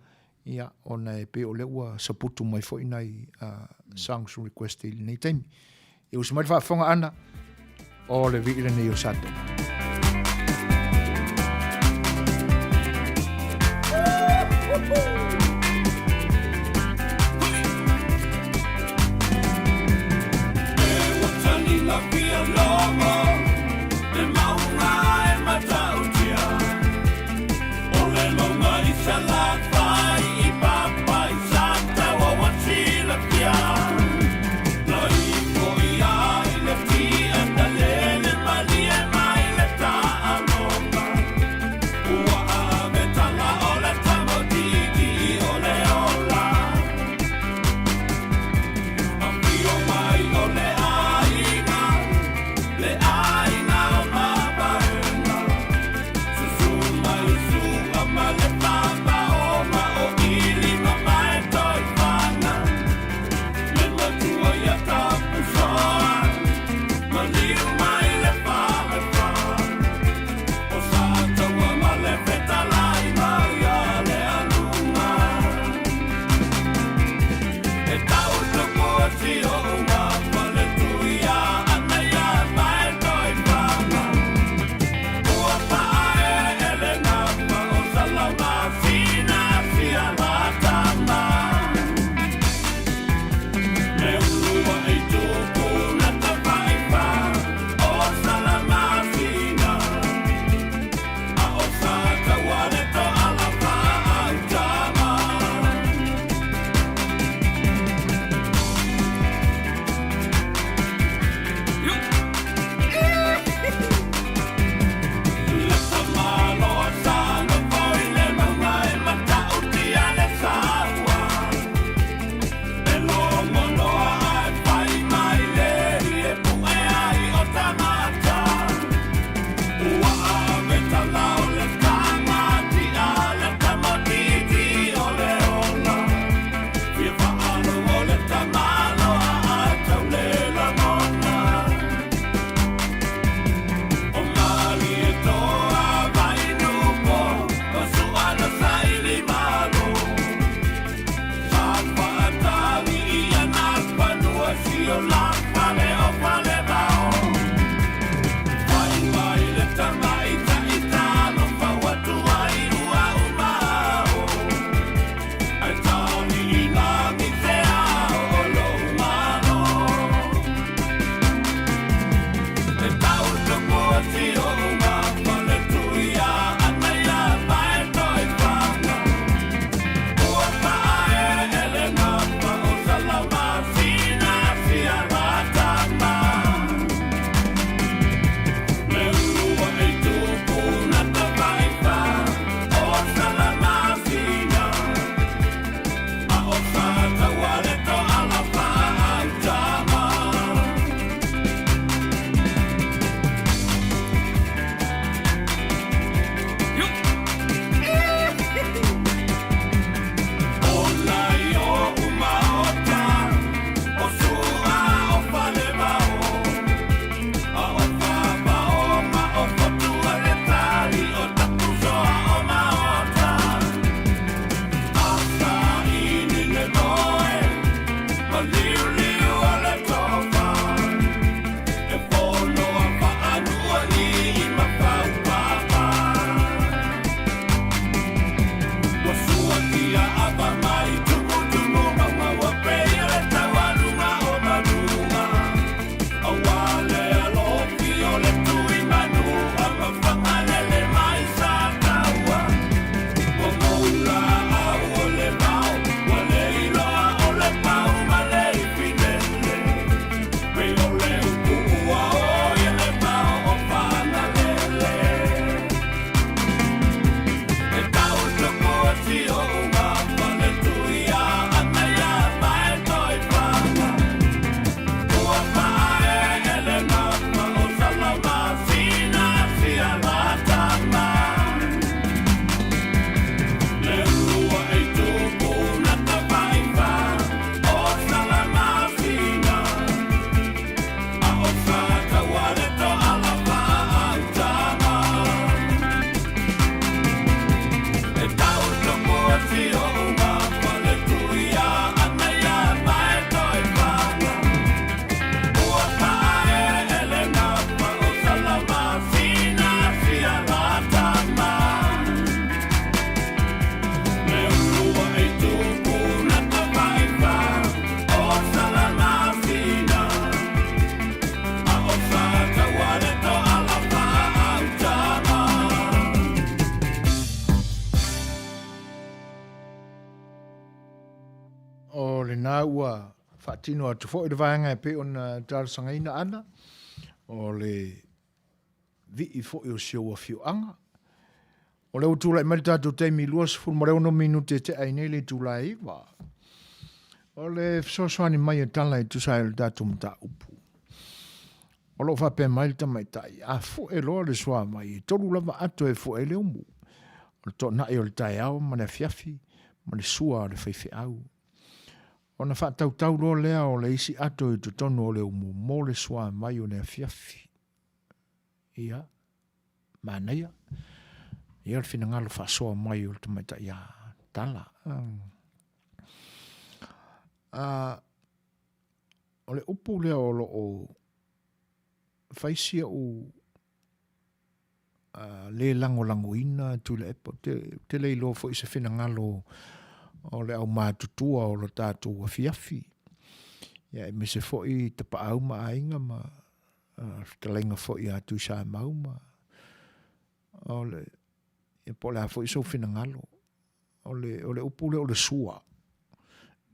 ia, ona e pei o lea ua saputu mai foi nai songs request i lenei taimi. Ia usu mai le faafofoga ana, o le vii lenei o Satana. la ua faatino atu foi le vaega e pei ona talosagaina ana, o le vii foi o si ou afioaga. O lea ua tulai mai le tatou taimi 26 minute e tea ai nei le itula e 9. O le fesoasoani mai e tala e tusa ai o le tatou mataupu. O lo o faapea mai le tamaitai, a fue loa le suavai, e tolu lava ato e fue ai le umu. O le toanai o le taeao ma le afiafi ma le sua a le faifeau. Ona faatautau loa lea o le isi ato i totonu o le umu mo le suavai o le afiafi. Ia, manaia. Ia le finagalo faasoa mai o le tamaitai a Tala. A, o le upu lea o lo o fai si o'u le lagolagoina Tuilaepa, ou te, ou te le iloa foi se finagalo o le aumatutua o lo tatou afiafi. Ia, aemaise foi tapaau ma aiga ma fetalaiga foi ia Tuisamau ma o le, ia po o le a foi sou finagalo. O le, o le upu lea o le sua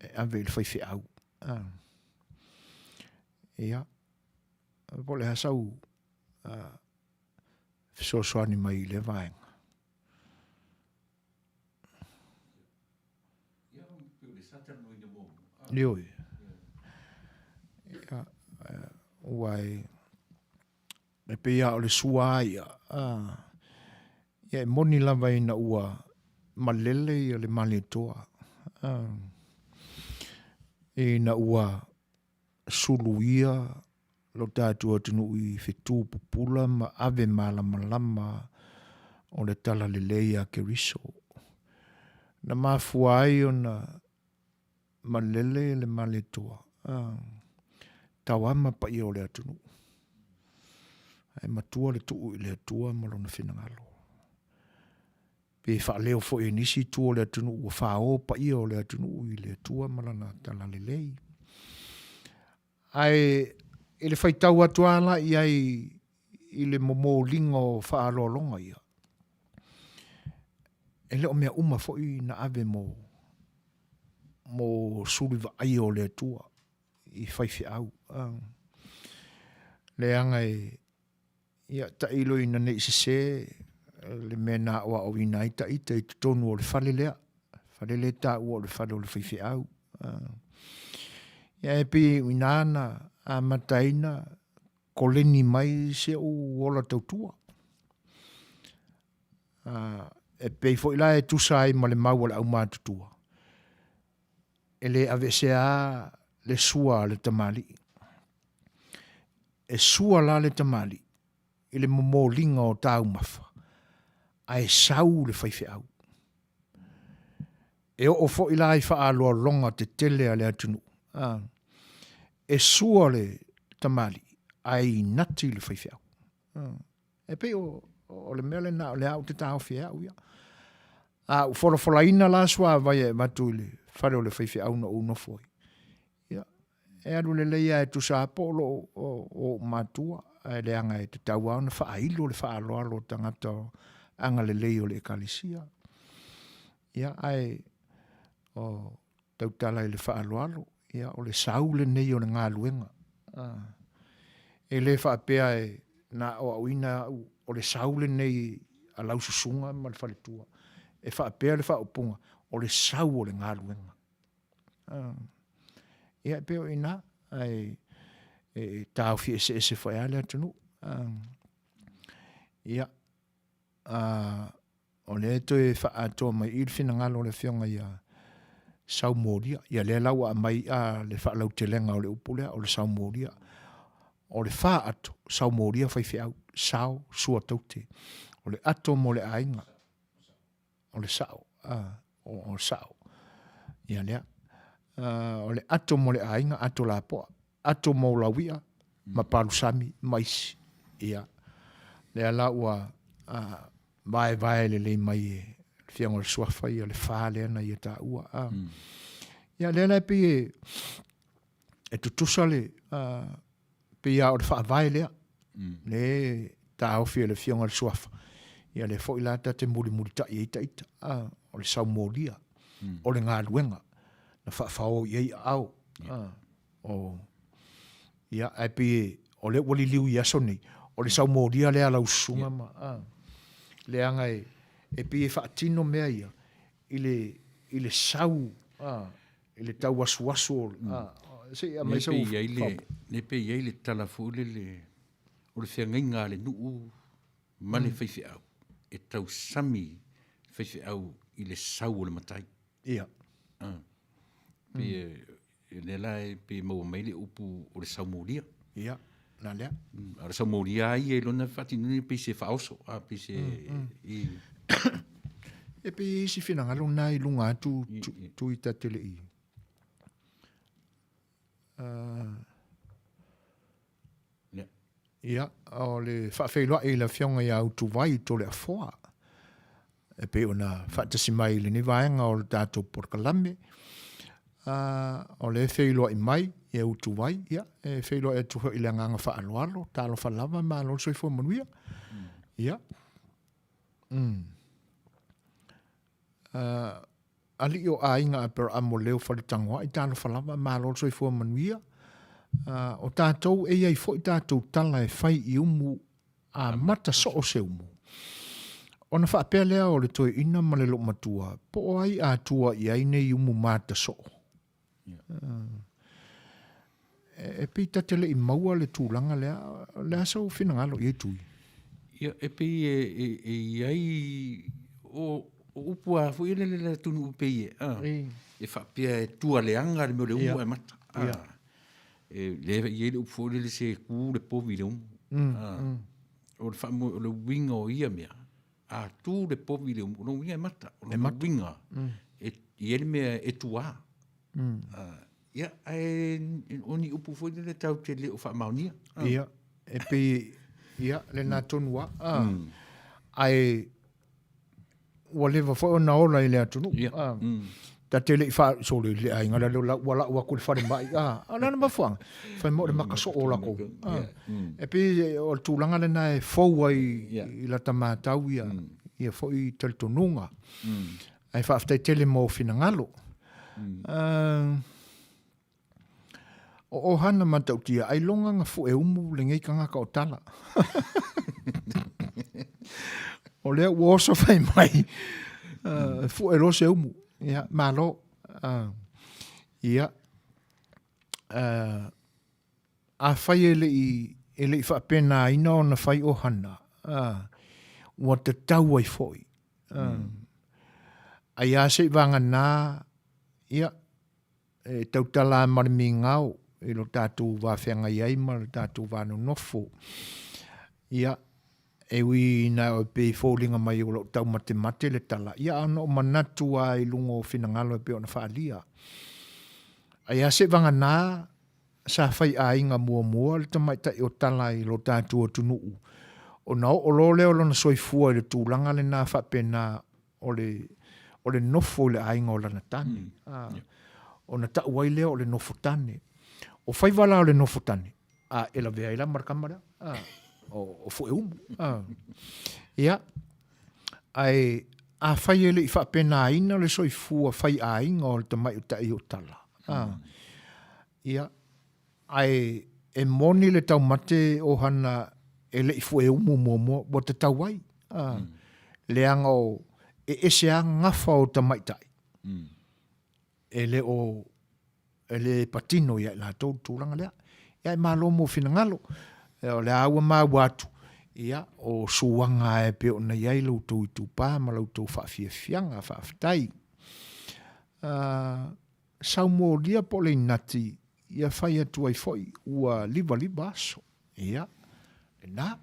e ave i le faifeau. Ah. Ia, po o le a sau fesoasoani mai i lea vaega. Ioe. Ia, ua e, e pei lava o le sua ia, ia e moni lava ina ua malele ia le Malietoa, ina ua suluia lo tatou atunuu i fetu pupula ma ave malamalama o le talalelei a Keriso. Na mafua ai ona malele le Malietoa, tauama paia o le atunuu, ae matua le tuu i le Atua ma lona finagalo. Pe faaleo foi e nisi itu o le atunuu ua fao paia o le atunuu i le Atua ma lana talalelei. Ae i le faitau atu lava la i ai i le momoliga o faaaloaloga ia, e le o mea uma foi na ave mo, mo suli vaaia o le Atua i faifeau. Leaga e Ia, tailo ina ne i sesē le mea na aoaoina ai ta ita i totonu o le fale lea, fale lea e taua o le fale o le faifeau. Ia, e pei o i ina na amata ai na koleni mai si ou ola tautua. E pei foi la e tusa ai ma le mau a le aumatutua, e le aveesea lava le sua a le tamalii. E sua la le tamalii i le momoliga o taumafa, ae sau le faifeau. E oo foi la i faaaloaloga tetele a le atunuu, a, e sua le tamalii ae inati le faifeau. E pei o, o le mea lena o lea ou te taofi ai au ia. A ou folafolaina la suavai e avatu i le fale o le faifeau na ou nofo ai. Ia, e alu lelei lava e tusa lava po o loo o ou matua, ae leaga e tatau lava ona faailo le faaaloalo o tagata agalelei o le Ekalesia. Ia, ae o tautala i le faaaloalo, ia, o le sau lenei o le galuega. E le faapea e na aoaoina au o le sau lenei a lau susuga ma le faletua. E faapea le faaupuga, o le sau o le galuega. Ia, e pei o i ina, ae e taofi eseese foi lava le atunuu. Ia, o lea e toe faaatoa mai i le finagalo o le Afioga ia Saumolia. Ia lea la ua aumai le faalautelega o le upu lea, o le Saumolia. O le fa ato, Saumolia faifeau, sao, sua taute. O le ato mo le aiga. O le sao, o le sao. Ia lea. O le ato mo le aiga, ato lapoa. Ato mo lauia ma palusami ma isi. Ia. Lea la ua vaevae lelei mai e le Afioga o le Suafa ia le fa lea na ia taua. Ia lea la e pei e tutusa le pei lava o le faavae lea, lea e taofi e le Afioga i le Suafa, ia lea foi la ta te mulimulitai ai ta ita, o le saumolia, o le galuega. na faafao i ai aao. O, ia, ae pei o lea ua liliu i aso nei, o le saumolia lea a lau susuga ma, a, leaga e, e pei e faatino mea ia i le, i le sau, a, i le tauasuasu o, a, se i aumai sau faaopoopo. Ne pei e i ai le tala foi lele o le feagaiga a le nuu ma le faifeau e tausami le faifeau i le sau o le matai. Ia. Ah. Pei e lea la e pei e maua mai le upu o le saumolia. Ia, na lea. A o le saumolia lava ia i lona faatinoina pei se faaoso, a pei se i E pei e i ai si finagalo lena i luga atu tu i ta te le i. Ia, o le faafeiloai i le Afioga ia Utuvai Toleafoa, e pei ona faatasi mai i lenei vaega o le tatou polokalame. O lea e feiloai mai ia Utuvai, ia, e feiloai atu foi i le agaga faaaloalo, talofa lava, malo le soifua manuia. Ia. Alii o aiga Aperaamo Leo Faletagoai, talofa lava, malo le soifua manuia. O tatou e i ai foi tatou tala e fai i umu amata soo se umu. Ona faapea lea o le toeaina ma le loomatua, po o ai a tua i ai nei umu mata soo. E pei ta te le i maua le tulaga lea. O le a sou finagalo i ai Tui? Ia, e pei e i ai o upu a foi le le atunuu pei e, a, e faapea e tua leaga le mea o le umu ae mata. A, e lea e i ai le upu foi lele se ku le povi i le umu. A, o le faamoe, o le uiga o ia mea, A tu le povi i le umu, o lona uiga e mata. O lona uiga, e i ai le mea e tuā. Ia, ae o ni upu foi lele tatou te le o faamaonia. Ia, e pei, ia, lena tonu lava. Ae ua leva foi ona ola i le atunuu. Ia. Ta te le i fa, sole i le aiga la leo ua lau atu i le falemai, a, o le a le mafuaaga? Fai mai o le maka soo o lakou. A, e pei o le tulaga lena e fou ai i lata matau ia, ia foi talitonuga. Ae faafetai tele mo finagalo. O ohana matautia, ailoga na fue umu lenei tagata o tala. o lea ua oso fai mai, fue loa se umu. Ia, malo. Ia, afai e le i, e le i faapenaina ona fai ohana, ua tatau ai foi. Ai a se i vagana, ia, E tautala lava ma le migao i lo tatou va feagai ai ma lo tatou va nonofo. Ia, e ui ina e pei e foliga mai o lou taumatemate le tala, ia a ona ou manatu lava i luga o finagalo e pei ona faaalia. Ae a se vagana sa fai aiga muamua le tamaitai o Tala i lo tatou atunuu, ona oo loa lea o lona soifua i le tulaga lena faapena o le, o le nofo i le aiga o lana tane. Mm. A, yeah. Ona tau ai lea o le nofo tane. O faiva la o le nofo tane, a, e lavea ai la ma le kama lea. A, o, o fue umu. A. Ia, ae afai e le i faapenaina le soifua fai aiga o le tamai o tai o tala. A, mm. Ia, ae e moni le taumate ohana e le i fueumu muamua, ua tatau ai. A, mm. Leaga o, e ese a gafa o tamaitai. Mm. E le o, e le patino ia i latou le tulaga lea. Ia e malo mo finagalo. E, o le a ua maua atu, ia, o suaga e pei ona i ai lo outou itupa ma lo outou faafiafiaga, faafetai. Saumolia po o le inati ia fai atu ai foi ua livaliva aso. Ia, lena.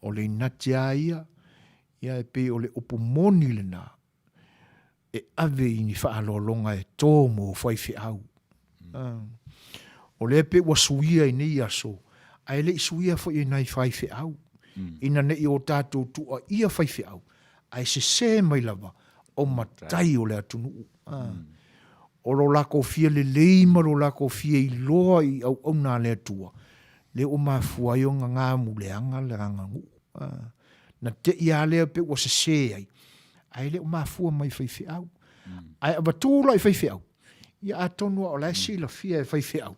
O le inati a ia, ia e pei o le upu moni lena e ave i ni faaaloaloga e tō mō faifeau. O lea pei ua suia i nei aso, ae le i suia foi e nai faifeau, ina ne i o tatou tuuaia faifeau, ae sese mai lava o matai o le atunuu. O lo lakou fia lelei ma lo lakou fia iloa i auauna a le Atua, lea ua mafua ai ona gamuleaga le aganuu. Na te i lava lea pe ua sese ai, ae le o mafua mai faifeau. Ae avatu loa i faifeau, ia atonu lava o la e silafia e faifeau,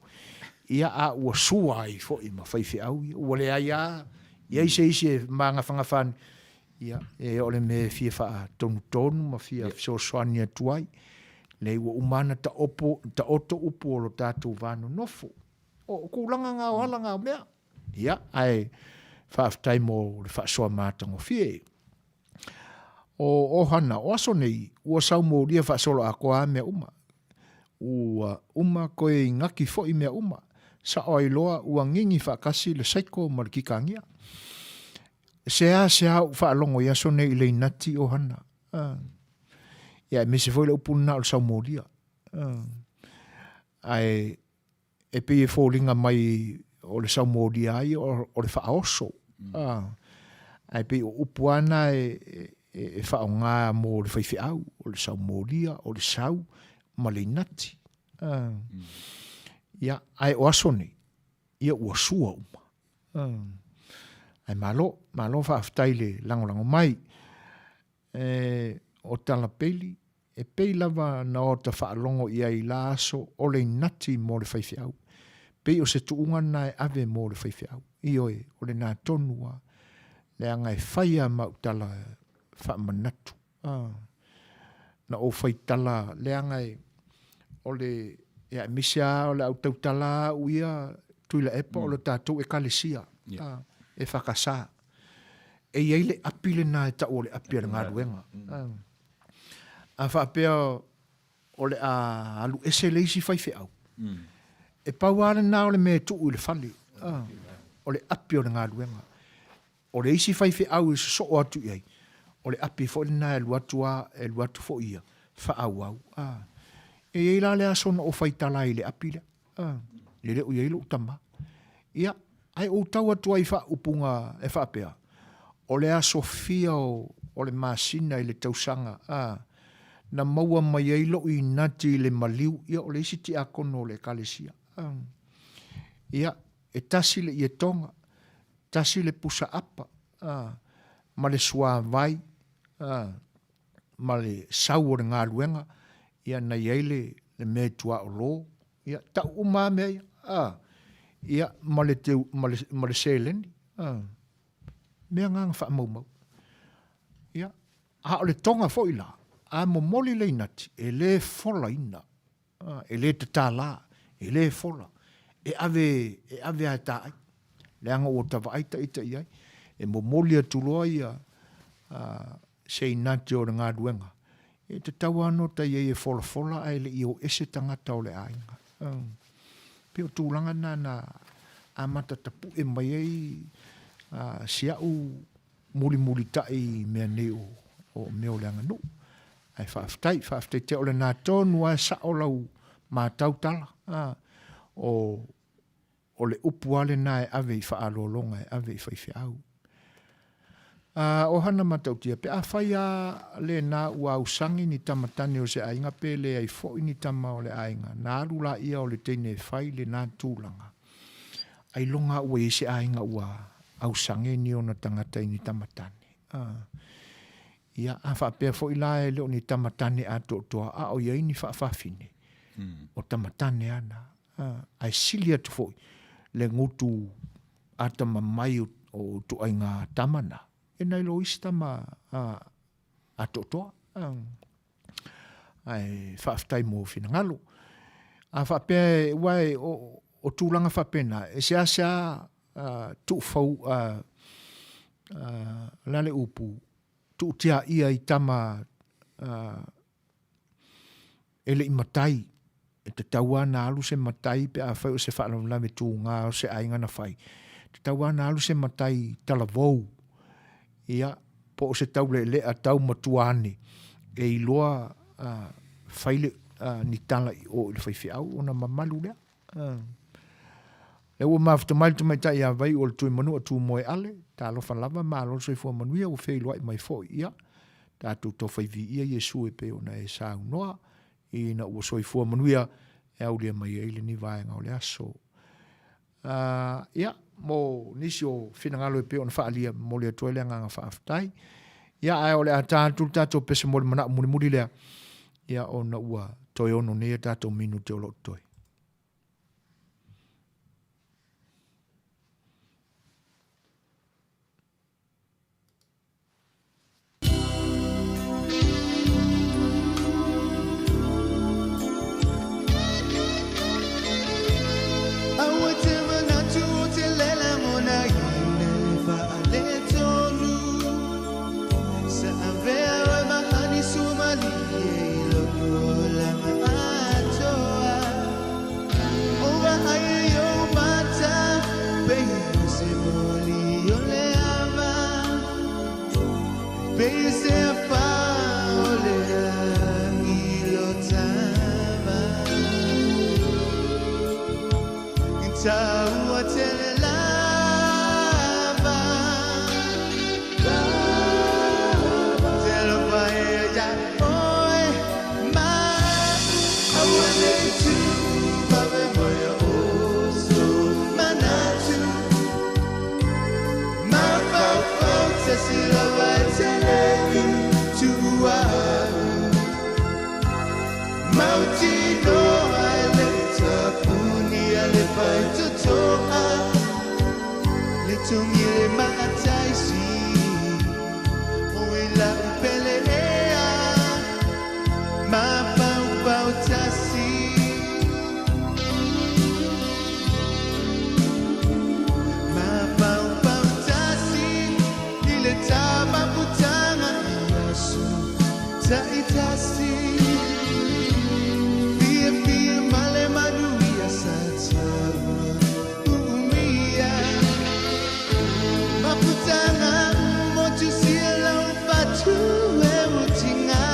ia a ua sua ai foi ma faifeau ia, ua leai lava i ai se isi e magafagafa ane, ia e o le mea e fia faatonutonu ma fia fesoasoani atu ai. Leai ua uma lava ona taopo, taoto upu o lo tatou va nonofo. O tulaga na o ala na o mea. Ia, ae faafetai mo le faasoa matagofie. O Ohana, o aso nei, ua saumolia faasoloatoa lava mea uma. Ua uma toe inaki foi mea uma. Sao ai loa ua gigi faatasi le saiko ma le kikagia. Seasea ou faalogo i aso nei i le inati Ohana. Ia aemaise foi le upu lena o le saumolia. Ae e pei e foliga mai o le saumolia ai o le faaoso. Ae pei o upu lava na e faaaoga mo le faifeau, o le saumolia, o le sau ma le inati. Ia, ae o aso nei, ia ua sua uma. Ae malo, malo faafetai le lagolago mai. E, o Talapeli, e pei lava na ota faalogo i ai i la aso o le inati mo le faifeau. Pei o se tuuga lena e ave mo le faifeau. Ioe, o lena tonu lava, leaga e fai lava ma au tala faamanatu. A, na ou faitala, leaga e, o le, ia aemaise lava o le au tautala au ia Tuilaepa o le tatou Ekalesia, a, EFKS. E i ai le api lena e tau o le api a le galuega. A faapea o le a alu ese le isi faifeau, e pau lava lena o le mea e tuu i le fale, o le api o le galuega. O le isi faifeau e sosoo atu i ai, o le api foi lena e alu atu lava, e alu atu foi ia, faaauau. E i ai la le aso na ou faitala ai i le api lea. E le o i ai lou tama. Ia, ae ou tau atu ai i faaupuga e faapea, o le aso fia o le masina i le tausaga, a, na maua mai ai lou inati i le maliu, ia o le isi tiakono o le Ekalesia. A, ia, e tasi le ietoga, tasi le pusa apa, a, ma le suavai, a, ma le sau o le galuega, ia na i ai le, le mea e tuaolo, ia, tau uma lava mea ia, a, ia, ma le teu, ma le, ma le seleni, a, mea na na faamaumau. Ia, a o le toga foi la, a momoli le inati, e le folaina, a, e le tatala, e le fola, e ave, e ave lava e taai, leaga ua ta vaai ta ita i ai, e momoli atu loa ia, a, se inati o le galuega, e tatau lava ona ta i ai e folafola ae le i o ese tagata o le aiga. Pei o tulaga na na amata tapue mai ai si au mulimulitai i mea nei o mea o le aganuu. Ae faafetai, faafetai tele. O lena tonu lava e sao lau matau tala. O le upu lava lena e ave i faaaloaloga, e ave i faifeau. A, o Hana Matautia, pe afai a lena ua ausagi ni tama tane o se aiga pe leai foi ni tama o le aiga, na alu laia o le teine e fai lena tulaga. Ailoga ua i ai se aiga ua ausage ni ona tagata i ni tama tane. A, ia, a faapea foi la e le o ni tama tane atoatoa, a o i ai ni faafafine, o tama tane ana. Ae sili atu foi le gutu atamamai o ituaiga tama na, e nai lo isi tama atoatoa. Ae faafetai mo finagalo. A faapea, aua o tulaga faapena, e seasea tuufau, o le a le upu, tuutiaia i tama e le i matai, e tatau lava ona alu se matai pe afai o se faalavelave tuga o se aiga na fai, e tatau lava ona alu se matai talavou, ia, po o se taulealea tau matua ane e iloa fai le, ni tala i o i le faifeau ona mamalu lea. Lea ua mafuta mai le tamaitai ia Vaiu o le Tuimanua Tumoeale, talofa lava, malo le soifua manuia, ua feiloai mai foi. Ia, tatou taufai viia Iesu e pei ona e saunoa, ina ua soifua manuia e aulia mai ai lenei vaega o le aso. Ia, mo nisi o finagalo e pei ona faaalia, momoli atu ai le agaga faafetai. Ia, ae o le a ta atu le tatou pese mo le manao mulimuli lea. Ia, ona ua toe ono nei a tatou minute o lo o totoe. Aua te manatu o te lela mona i le faaletonu. Sa avea oe mahani suamalie i lou olaga atoa. O vaai i ou mata pei o se moli o le ava. Pei o se afa o le lagi lotava. I taua tele lava. Te alofa ea ia oe ma aua nei tu vave mai a oso manatu. Mafaufau tasi lava e tele i tuualu. Mautinoa e le tapuni a le faitotoa. Le togi le maataisi o i lau pele ea. Mafaufau tasi. Mafaufau tasi i le tamaputanga i aso taitasi. Fiafia ma le manuia sa taua uumia. Mafutanga motu sia lau fatu e utinga.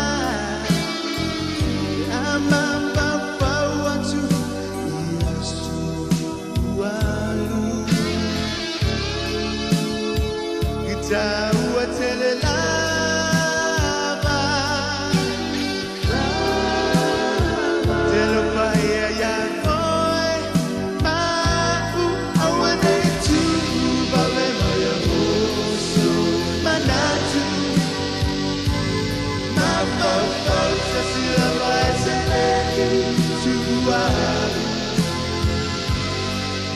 A mafaufau atu i aso ua alu. I taua tele lava. Te alofa ea ia oe ma'u aua nei tu vave mai a oso manatu. Mafaufau tasi lava e tele i tuualu.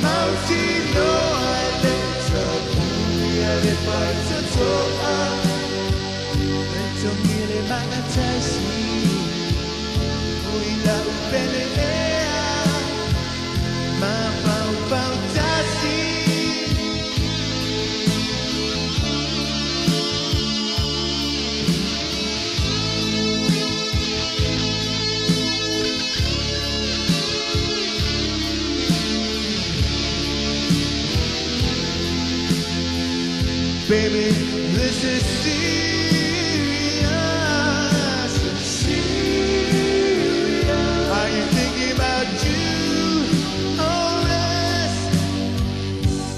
Mautinoa e le tapuni a le faitotoa. Le togi le maataisi o i lau pele ea. Mafaufau tasi. Baby, this is serious. Serious. Are you thinking about you or us?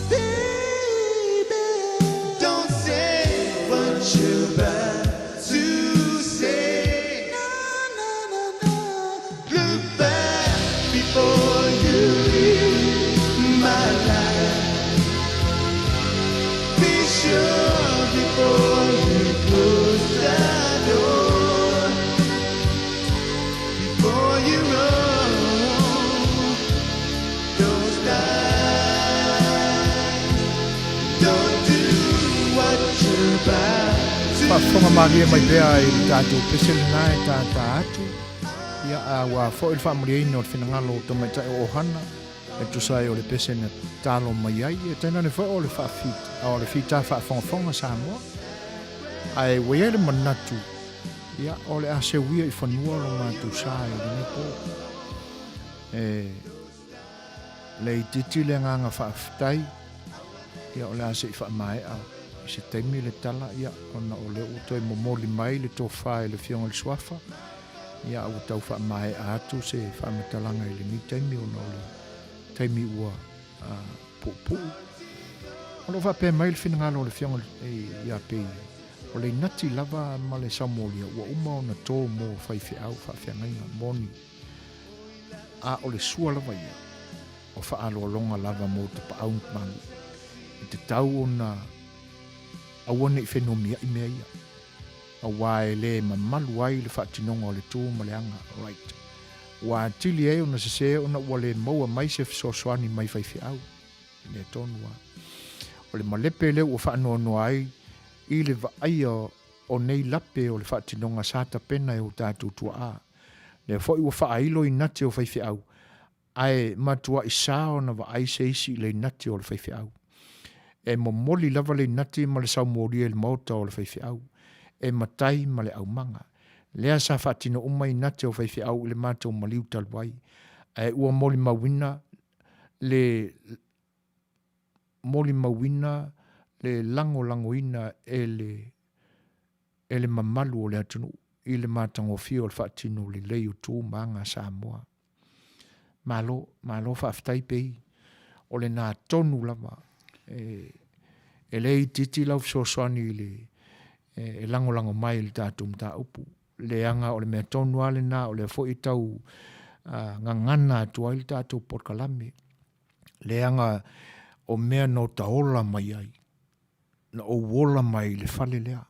Baby, don't say what you're about to say. No, no, no, no. Look back before you leave my life. Be sure before you close the door. Before you roll those dice. Don't do what you're about to Faafofoga malie mai pea i le tatou pese lena e tātā atu. Ia, a ua foi le faamalieina o le finagalo o tamaitai o ohana e tusa ai o le pese na talo mai ai. Ia, tainane foi o le faafita, o le fita faafogafoga Samoa. Ae ua i ai le manatu, ia, o le a seuia i fanua lo matou sa i lenei po. E le itiiti le agaga faafetai, ia, o le a se i faamaea i se taimi le tala, ia, ona o lea ua toe momoli mai le tofa i le Afioga i le Suafa, ia, ua tau faamaea atu se faamatalaga i lenei taimi ona o le taimi ua puupuu. O lo o faapea mai le finagalo o le Afioga ia Pei, o le inati lava ma le saumolia ua uma ona tō mō faifeau faafeagaiga moni, a o le sua lava ia o faaaloaloga lava mō tapaau malu e tatau ona aua ne i fenomiai mea ia. Auā e le mamalu ai le faatinoga o le tu ma le aga, right. Ua atili ai ona sesē ona ua le maua mai se fesoasoani mai faifeau. Mea tonu lava. O le malepe lea ua faanoanoa ai i le vaaia o nei lape o le faatinoga sa tapena e o tatou tuaa. Lea foi ua faailo inate o faifeau, ae matuai sa ona vaai se isi i le inati o le faifeau. E momoli lava le inati ma le saumolia i le maota o le faifeau, e matai ma le aumaga. Lea sa faatino uma inate o faifeau i le matou maliu talu ai, ae ua molimauina le molimauina le lagolagoina e le e le mamalu o le atunuu i le matagofie o le faatino lelei o tu ma aga a Samoa. Malo, malo faafetai Pei. O lena tonu lava e, e le itiiti lau fesoasoani i le e, e lagolago mai i le tatou mataupu. Leaga o le mea tonu lava lena o lea foi e tau uh, gagana atu ai le tatou polokalame. Leaga o mea na otaola mai ai na ou ola mai i le fale lea.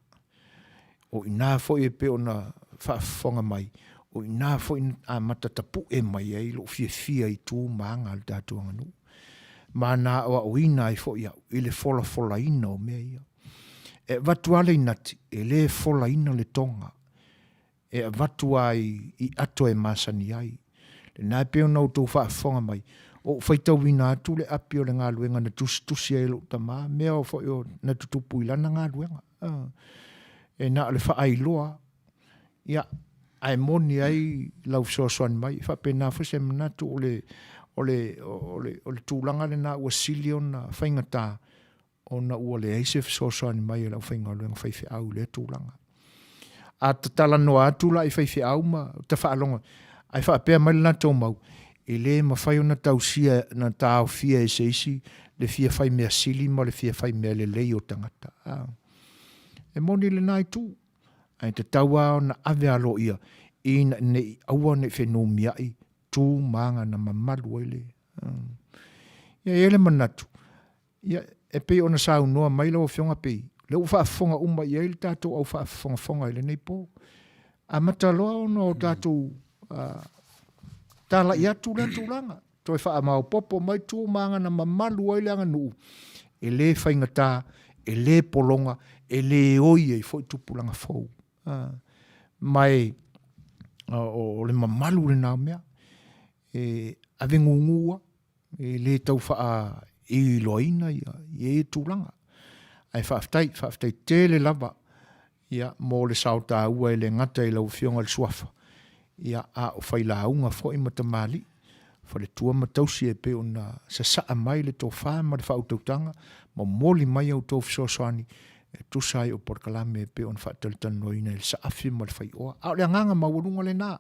O i ina foi e pei ona faafofoga mai, o i ina foi na amata tapue mai ai lou fiafia i tu ma aga a le tatou aganuu. Ma na aoaoina ai foi au i le folafolaina o mea ia. E avatu lava le inati, e le folaina le toga. e avatu ai i ato e masani ai. Lena e pei ona outou faafofoga mai, o ou faitauina atu le api o le galuega na tusitusi ai e lou tama, mea foi o na tutupu i lana galuega. E na o le faailoa, ia, ae moni ai lau fesoasoani mai. E faapena foi se manatu o le, o le, o le, o le tulaga lena ua sili ona faigata ona ua leai se fesoasoani mai a le aufaigaluega faifeau i lea tulaga. A tatalanoa atu la i faifeau ma tafaalogo, ae faapea mai le latou mau, e le mafai ona tausia, na taofia e se isi le fia fai mea sili ma le fia fai mea lelei o tagata. A. E moni lena itu, ae tatau lava ona ave aloaia ina ne i aua ne i fenumiai tu ma aga na mamalu ai le. Ia e i ai le manatu, Ia, e pei ona saunoa mai lau Afioga pei, lea ua faafofoga uma i ai le tatou au faafofogafoga i lenei po. Amata loa ona o tatou uh, talai atu lea tulaga, toe faamaopopo mai tu ma agana mamalu ai le aganuu, e le faigata, e le pologa, e le oi ai foi tupulaga fou. Uh, ma e, o, o le mamalu lena o mea, e ave gugua, E le tau faailoaina ia ia tulaga. Ae faafetai, faafetai tele lava ia mo le sao taua e le gata i lau Afioga i le Suafa, ia a o failauga foi ma tamalii, faletua ma tausi e pei ona sasaa mai le tofa ma le faautautaga, momoli mai a outou fesoasoani e tusa ai o polokalame e pei ona faatalatalanoaina i le saafi ma le faioa. A o le agaga maualuga lena.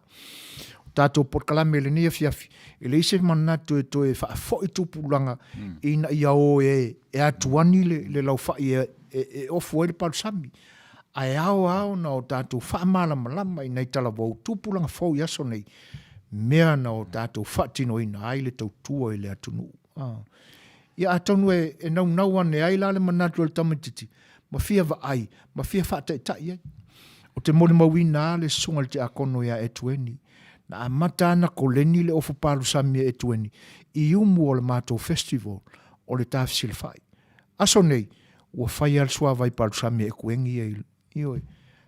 O tatou polokalame i lenei afiafi, e leai se manatu e toe faafoi tupulaga mm. ina ia o e, e atuani le, le laufai e, e, e ofu ai le palusami. Ae ao ao na o tatou faamalamalama i nai talavou tupulaga fou i aso nei, mea na o tatou faatinoina ai le tautua i le atunuu. Ah. Ia atonu e, e naunau ane ai la le manatu o le tamaitiiti, ma fia vaai, ma fia faataitai ai. O te molimauina a le susuga i le tiakono ia Etueni, na amata ana koleni le ofu palusami e Etueni i umu o le matou festival o le Tafesilafai. Aso nei, ua fai a le suavai palusami e Ekueni ia i Ioe.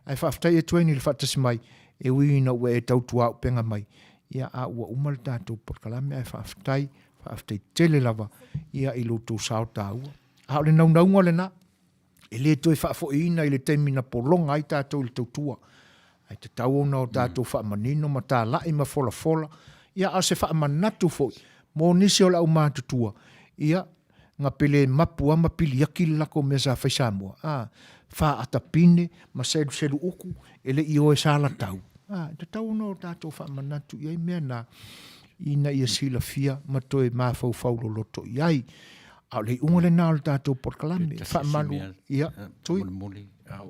Ae faafetai Etueni i le faatasi mai, e ui ina ua e tautuaupega mai, ia a ua uma le tatou polokalame, ae faafetai, faafetai tele lava ia i lo outou sao taua. A o le naunauga lena, e le toe faafoiina i le taimi na pologa ai tatou i le tautua, ae tatau ona o tatou faamanino ma talai ma folafola, ia a o se faamanatu foi mo nisi o le aumatutua, ia Nga pele mapu a ma piliaki le lako mea sa fai Samoa, a, faata pine ma seluselu uku e le i o e salatau. A, e tatau ona o tatou faamanatu i ai mea na, ina ia silafia ma toe mafaufau loloto i ai. A o le iuga lena o le tatou polokalame, e faamalu, ia, Tui. Molimoli, a,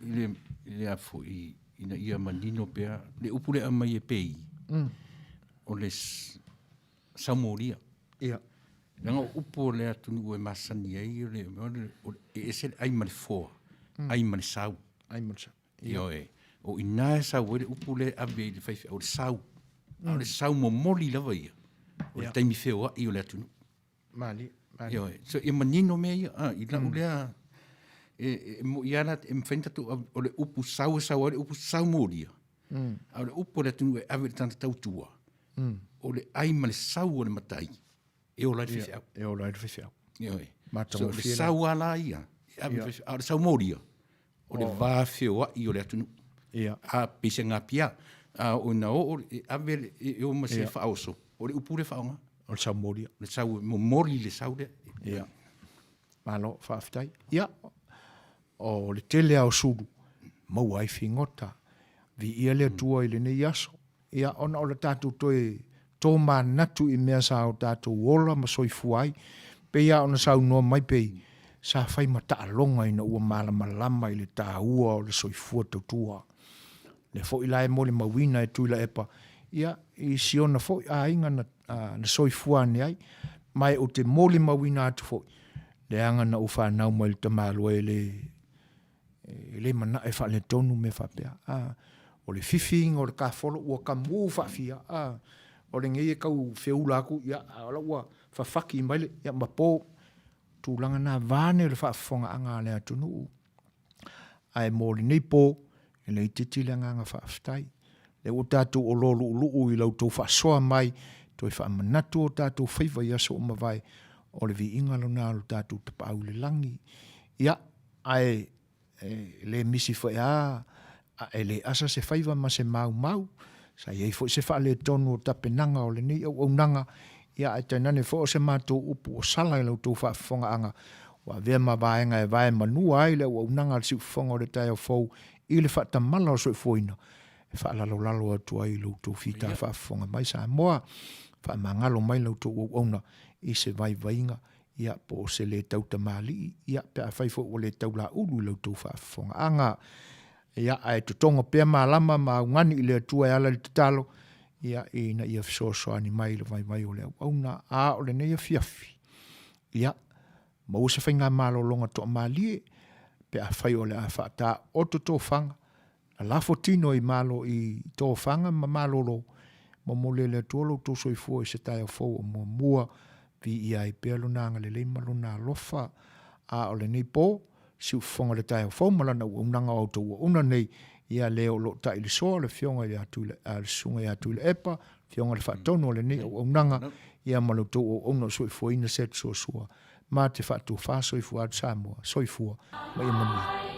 i le, i le a foi, ina ia manino pea, le upu lea aumai e pei, mm. o le saumolia. Ia. Leaga o upu o le atunuu e masani ai, o le, o le, e ese le ai ma le foa, mm. ai ma le sau. Ai ma le sau. Ioe. O i ina e sau ai le upu lea e ave i le faifeau, o le sau. A o le sau momoli lava ia, o le taimi feoai o le atunuu. Malie, malie. Ioe. So ia manino mea ia, a, i lau lea, e moi lava la, e mafai ona tatou ave, o le upu sau e sau ai le upu sau molia, a o le upu a le atunuu e ave i le tagata tautua, o le ai ma le sau o le matai, e ola ai le faifeau. E ola ai le faifeau. Ioe. So, o le sau lava la ia, e ave i le faifeau, a o le sau molia, o le va feoai o le atunuu. Ia. A pei se gapia, a oo ina oo e ave e o ma se faaoso, o le upu lea e faaaoga. O le sau molia. O le sau, momoli le sau lea. Ia. Malo, faafetai. Ia, o le tele lava o sulu, maua ai figota. Viia le Atua i lenei aso. Ia, ona o le tatou toe tomanatu i mea sa o tatou ola ma soifua ai, pei lava ona saunoa mai pei sa fai ma taaloga ina ua malamalama i le taua o le soifua tautua. Lea foi la e molimauina e Tuilaepa, ia, i si ona foi aiga na, na soifua ane ai, ma e ou te molimauina atu foi, leaga na ou fanau mai i le tamaloa e le E le manao e faaletonu mea faapea. A, o le fifiina o le kafolo ua kamu faafia. A, o lenei e tau feula atu, ia, a o la ua fafaki mai le, ia, ma po. Tulaga na vaeane le faafofogaaga a le atunuu. Ae mo lenei po, e le itiiti le agaga faafetai. Lea ua tatou olo luuluu i la outou faasoa mai, toe faamanatu o tatou faiva i aso ua mavae, o le viiga lona o lo tatou Tapaau i le lagi. Ia, Ae e le misi foi a e le asa se faiva ma se maumau. Sa i ai foi se faaletonu o tapenaga o lenei auaunaga, ia ae tainane foi o se matou upu o sala i la outou faafofogaaga, ua avea ma vaega e vae manua ai le auaunaga a le Siufofoga o le Taeao Fou i le faatamala o le soifuaina e faalalolalo atu ai i lo outou fita faafofoga mai Samoa. Faamagalo mai la outou auauna i se vaivaiga ia, po o se le tau tamalii, ia, pe afai foi ua le tau laulu i la outou faafofogaaga. Ia, ae totogo pea malama ma augani i le Atua e ala i le tatalo, ia, ina ia fesoasoani mai i le vaivai o le auauna. A o lenei afiafi, ia, maua se faigamalologa toamalie, pe afai o le a faataoto tofaga, Na lafo tino i Malo i tofaga ma malolo, momoli e le Atua lo outou soifua i se taeao fou o muamua, viia ai pea Lona agalelei ma Lona alofa. A o lenei po, siufofoga o le taeao fou ma lana auaunaga o a outou auauna nei, ia le o lo o tai i le soa le Afioga ia Tuila, a le Susuga ia Tuilaepa, Afioga i le Faatonu o lenei auaunaga, ia ma lo outou auauna o soifuaina se atu suasua ma te faatofa soifua atu Samoa. Soifua ma ia manuia.